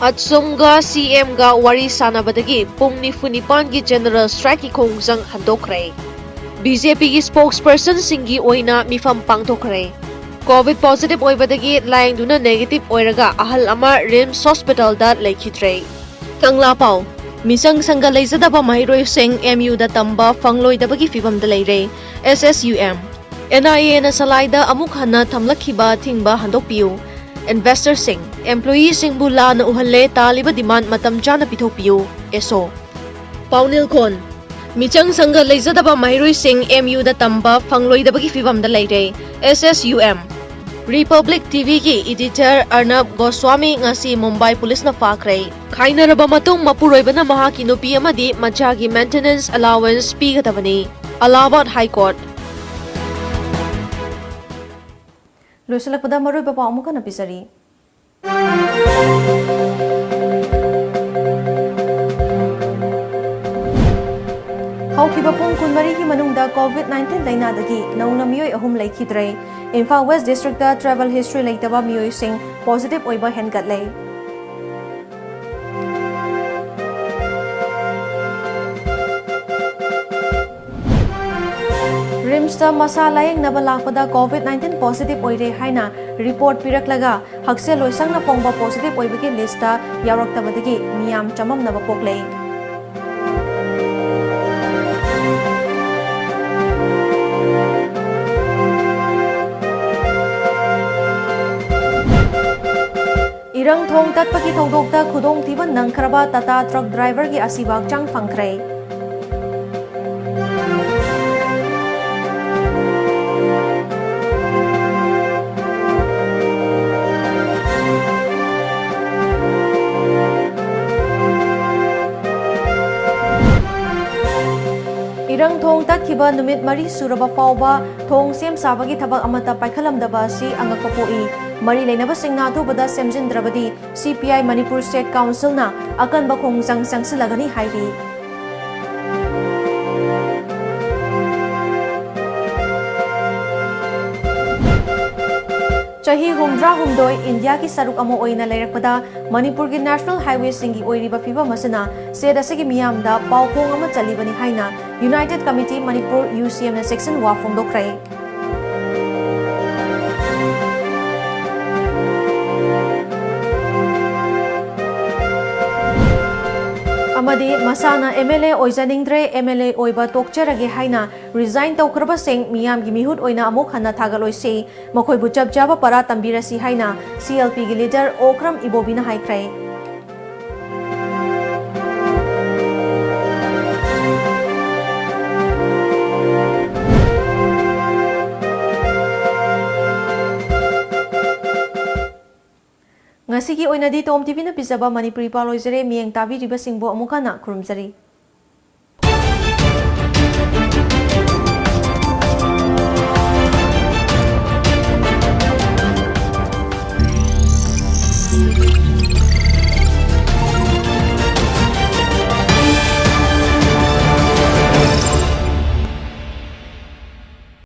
ꯑꯠꯁꯨꯝꯒ ꯁꯤ ꯑꯦꯝꯒ ꯋꯥꯔꯤ ꯁꯥꯟꯅꯕꯗꯒꯤ ꯄꯨꯡ ꯅꯤꯐꯨ ꯅꯤꯄꯥꯟꯒꯤ ꯖꯦꯅꯔꯦꯜ ꯁ꯭ꯇ꯭ꯔꯥꯏꯛꯀꯤ ꯈꯣꯡꯖꯪ ꯍꯟꯗꯣꯛꯈ꯭ꯔꯦ꯫ ꯕꯤ ꯖꯦ ꯄꯤꯒꯤ ꯁ꯭ꯄꯣꯛꯁꯄꯔꯁꯟꯁꯤꯡꯒꯤ ꯑꯣꯏꯅ ꯃꯤꯐꯝ ꯄꯥꯡꯊꯣꯛꯈ꯭ꯔꯦ꯫ ꯀꯣꯚꯤꯗ ꯄꯣꯖꯤꯇꯤꯚ ꯑꯣꯏꯕꯗꯒꯤ ꯂꯥꯌꯦꯡꯗꯨꯅ ꯅꯦꯒꯦꯇꯤꯚ ꯑꯣꯏꯔꯒ ꯑꯍꯜ ꯑꯃ ꯔꯤꯝꯁ ꯍꯣꯁꯄꯤꯇꯥꯜꯗ ꯂꯩꯈꯤꯗ꯭ꯔꯦ꯫ ꯀꯪꯂꯥ ꯄꯥꯎ꯫ ꯃꯤꯆꯪ ꯁꯪꯒ ꯂꯩꯖꯗꯕ ꯃꯍꯩꯔꯣꯏꯁꯤꯡ ꯑꯦꯝ ꯌꯨꯗ ꯇꯝꯕ ꯐꯪꯂꯣꯏꯗꯕꯒꯤ ꯐꯤꯚꯝꯗ ꯂꯩꯔꯦ, S S U M. And ꯑꯥꯏ ꯑꯦꯅ ꯁꯂꯥꯏꯗ ꯑꯃꯨꯛ ꯍꯟꯅ ꯊꯝꯂꯛꯈꯤꯕ ꯑꯊꯤꯡꯕ ꯍꯟꯗꯣꯛꯄꯤꯌꯨ꯫ ꯏꯟꯚꯦꯁꯇꯔꯁꯤꯡ, ꯑꯦꯝꯄ꯭ꯂꯣꯌꯤꯁꯤꯡꯕꯨ ꯂꯥꯟꯅ ꯎꯍꯜꯂꯦ, ꯇꯥꯜꯂꯤꯕ ꯗꯤꯃꯥꯟꯗ ꯃꯇꯝ ꯆꯥꯅ ꯄꯤꯊꯣꯛꯄꯤꯌꯨ, ꯑꯦꯁ ꯑꯣ꯫ ꯄꯥꯎꯅꯤꯜ ꯈꯣꯟ꯫ ꯃꯤꯆꯪ ꯁꯪꯒ ꯂꯩꯖꯗꯕ ꯃꯍꯩꯔꯣꯏꯁꯤꯡ ꯑꯦꯝ ꯌꯨꯗ ꯇꯝꯕ ꯐꯪꯂꯣꯏꯗꯕꯒꯤ ꯐꯤꯚꯝꯗ ꯂꯩꯔꯦ, S S U M. Republic T ꯚꯤꯒꯤ ꯏꯗꯤꯇꯔ ꯑꯔꯅꯕ ꯒꯣꯁ꯭ꯋꯥꯃꯤ ꯉꯁꯤ ꯃꯨꯝꯕꯥꯏ ꯄꯨꯂꯤꯁꯅ ꯐꯥꯈ꯭ꯔꯦ꯫ ꯈꯥꯏꯅꯔꯕ ꯃꯇꯨꯡ ꯃꯄꯨꯔꯣꯏꯕꯅ ꯃꯍꯥꯛꯀꯤ ꯅꯨꯄꯤ ꯑꯃꯗꯤ ꯃꯆꯥꯒꯤ ꯃꯦꯟꯇꯦꯅꯦꯟꯁ ꯑꯂꯥꯋꯦꯟꯁ ꯄꯤꯒꯗꯕꯅꯤ꯫ ꯑꯂꯥꯍꯥꯕꯥꯗ ꯍꯥꯏ ꯀꯣꯔꯠ꯫ ꯂꯣꯏꯁꯤꯜꯂꯛꯄꯗ ꯃꯔꯨꯑꯣꯏꯕ ꯄꯥꯎ ꯑꯃꯨꯛ ꯍꯟꯅ ꯄꯤꯖꯔꯤ꯫ ꯍꯧꯈꯤꯕ ꯄꯨꯡ ꯀꯨꯟꯃꯔꯤꯒꯤ ꯃꯅꯨꯡꯗ ꯀꯣꯚꯤꯗ ꯅꯥꯏꯟꯇꯤꯟ ꯂꯥꯏꯅꯥꯗꯒꯤ ꯅꯧꯅ ꯃꯤꯑꯣꯏ ꯑꯍꯨꯝ ꯂꯩꯈꯤꯗ꯭ꯔꯦ꯫ Imphal west district travel history ꯂꯩꯇꯕ ꯃꯤꯑꯣꯏꯁꯤꯡ ꯄꯣꯖꯤꯇꯤꯚ ꯑꯣꯏꯕ ꯍꯦꯟꯒꯠꯂꯦ꯫ ꯔꯤꯝꯁꯇ ꯃꯁꯥ ꯂꯥꯌꯦꯡꯅꯕ ꯂꯥꯛꯄꯗ ꯀꯣꯚꯤꯗ ꯅꯥꯏꯟꯇꯤꯟ ꯄꯣꯖꯤꯇꯤꯚ ꯑꯣꯏꯔꯦ ꯍꯥꯏꯅ ꯔꯤꯄꯣꯔꯠ ꯄꯤꯔꯛꯂꯒ ꯍꯛꯁꯦꯜ ꯂꯣꯏꯁꯪꯅ ꯐꯣꯡꯕ ꯄꯣꯖꯤꯇꯤꯚ ꯑꯣꯏꯕꯒꯤ ꯂꯤꯁꯇ ꯌꯥꯎꯔꯛꯇꯕꯗꯒꯤ ꯃꯤꯌꯥꯝ ꯆꯃꯝꯅꯕ ꯄꯣꯛꯂꯦ꯫ ꯏꯔꯪ ꯊꯣꯡ ꯇꯠꯄꯒꯤ ꯊꯧꯗꯣꯛꯇ ꯈꯨꯗꯣꯡꯊꯤꯕ ꯅꯪꯈ꯭ꯔꯕ ꯇꯥꯇꯥ ꯇ꯭ꯔꯛ ꯗ꯭ꯔꯥꯏꯚꯔꯒꯤ ꯑꯁꯤꯕ ꯍꯛꯆꯥꯡ ꯐꯪꯈ꯭ꯔꯦ꯫ ꯏꯔꯪ ꯊꯣꯡ ꯇꯠꯈꯤꯕ ꯅꯨꯃꯤꯠ ꯃꯔꯤ ꯁꯨꯔꯕ ꯐꯥꯎꯕ ꯊꯣꯡ ꯁꯦꯝ ꯁꯥꯕꯒꯤ ꯊꯕꯛ ꯑꯃꯠꯇ ꯄꯥꯏꯈꯠꯂꯝꯗꯕ ꯑꯁꯤ ꯑꯉꯛꯄ ꯄꯣꯛꯏ꯫ ꯃꯔꯤ ꯂꯩꯅꯕꯁꯤꯡꯅ ꯑꯊꯨꯕꯗ ꯁꯦꯝꯖꯤꯟꯗ꯭ꯔꯕꯗꯤ C P I Manipur State Councilꯅ ꯑꯀꯟꯕ ꯈꯣꯡꯖꯪ ꯆꯪꯁꯤꯜꯂꯒꯅꯤ ꯍꯥꯏꯔꯤ꯫ ꯆꯍꯤ ꯍꯨꯝꯗ꯭ꯔꯥ ꯍꯨꯝꯗꯣꯏ ꯏꯟꯗꯤꯌꯥꯒꯤ ꯁꯔꯨꯛ ꯑꯃ ꯑꯣꯏꯅ ꯂꯩꯔꯛꯄꯗ ꯃꯅꯤꯄꯨꯔꯒꯤ national highwayꯁꯤꯡꯒꯤ ꯑꯣꯏꯔꯤꯕ ꯐꯤꯕꯝ ꯑꯁꯤꯅ state ꯑꯁꯤꯒꯤ ꯃꯤꯌꯥꯝꯗ ꯄꯥꯎ ꯐꯣꯡ ꯑꯃ ꯆꯠꯂꯤꯕꯅꯤ ꯍꯥꯏꯅ United Committee Manipur, U C Mꯅ ꯆꯦꯛꯁꯤꯟ ꯋꯥ ꯐꯣꯡꯗꯣꯛꯈ꯭ꯔꯦ꯫ ꯑꯃꯗꯤ ꯃꯁꯥꯅ M L A ꯑꯣꯏꯖꯅꯤꯡꯗ꯭ꯔꯦ, M L A ꯑꯣꯏꯕ ꯇꯣꯛꯆꯔꯒꯦ ꯍꯥꯏꯅ resign ꯇꯧꯈ꯭ꯔꯕꯁꯤꯡ ꯃꯤꯌꯥꯝꯒꯤ ꯃꯤꯍꯨꯠ ꯑꯣꯏꯅ ꯑꯃꯨꯛ ꯍꯟꯅ ꯊꯥꯒꯠꯂꯣꯏꯁꯤ꯫ ꯃꯈꯣꯏꯕꯨ ꯆꯞ ꯆꯥꯕ ꯄꯔꯥ ꯇꯝꯕꯤꯔꯁꯤ ꯍꯥꯏꯅ C L Pꯒꯤ leader ꯑꯣꯀ꯭ꯔꯝ ꯏꯕꯣꯕꯤꯅ ꯍꯥꯏꯈ꯭ꯔꯦ꯫ ꯉꯁꯤꯒꯤ ꯑꯣꯏꯅꯗꯤ ꯇꯣꯝ TVꯅ ꯄꯤꯖꯕ ꯃꯅꯤꯄꯨꯔꯤ ꯄꯥꯎ ꯂꯣꯏꯖꯔꯦ꯫ ꯃꯤꯠꯌꯦꯡ ꯇꯥꯕꯤꯔꯤꯕꯁꯤꯡꯕꯨ ꯑꯃꯨꯛ ꯍꯟꯅ ꯈꯨꯔꯨꯝꯖꯔꯤ꯫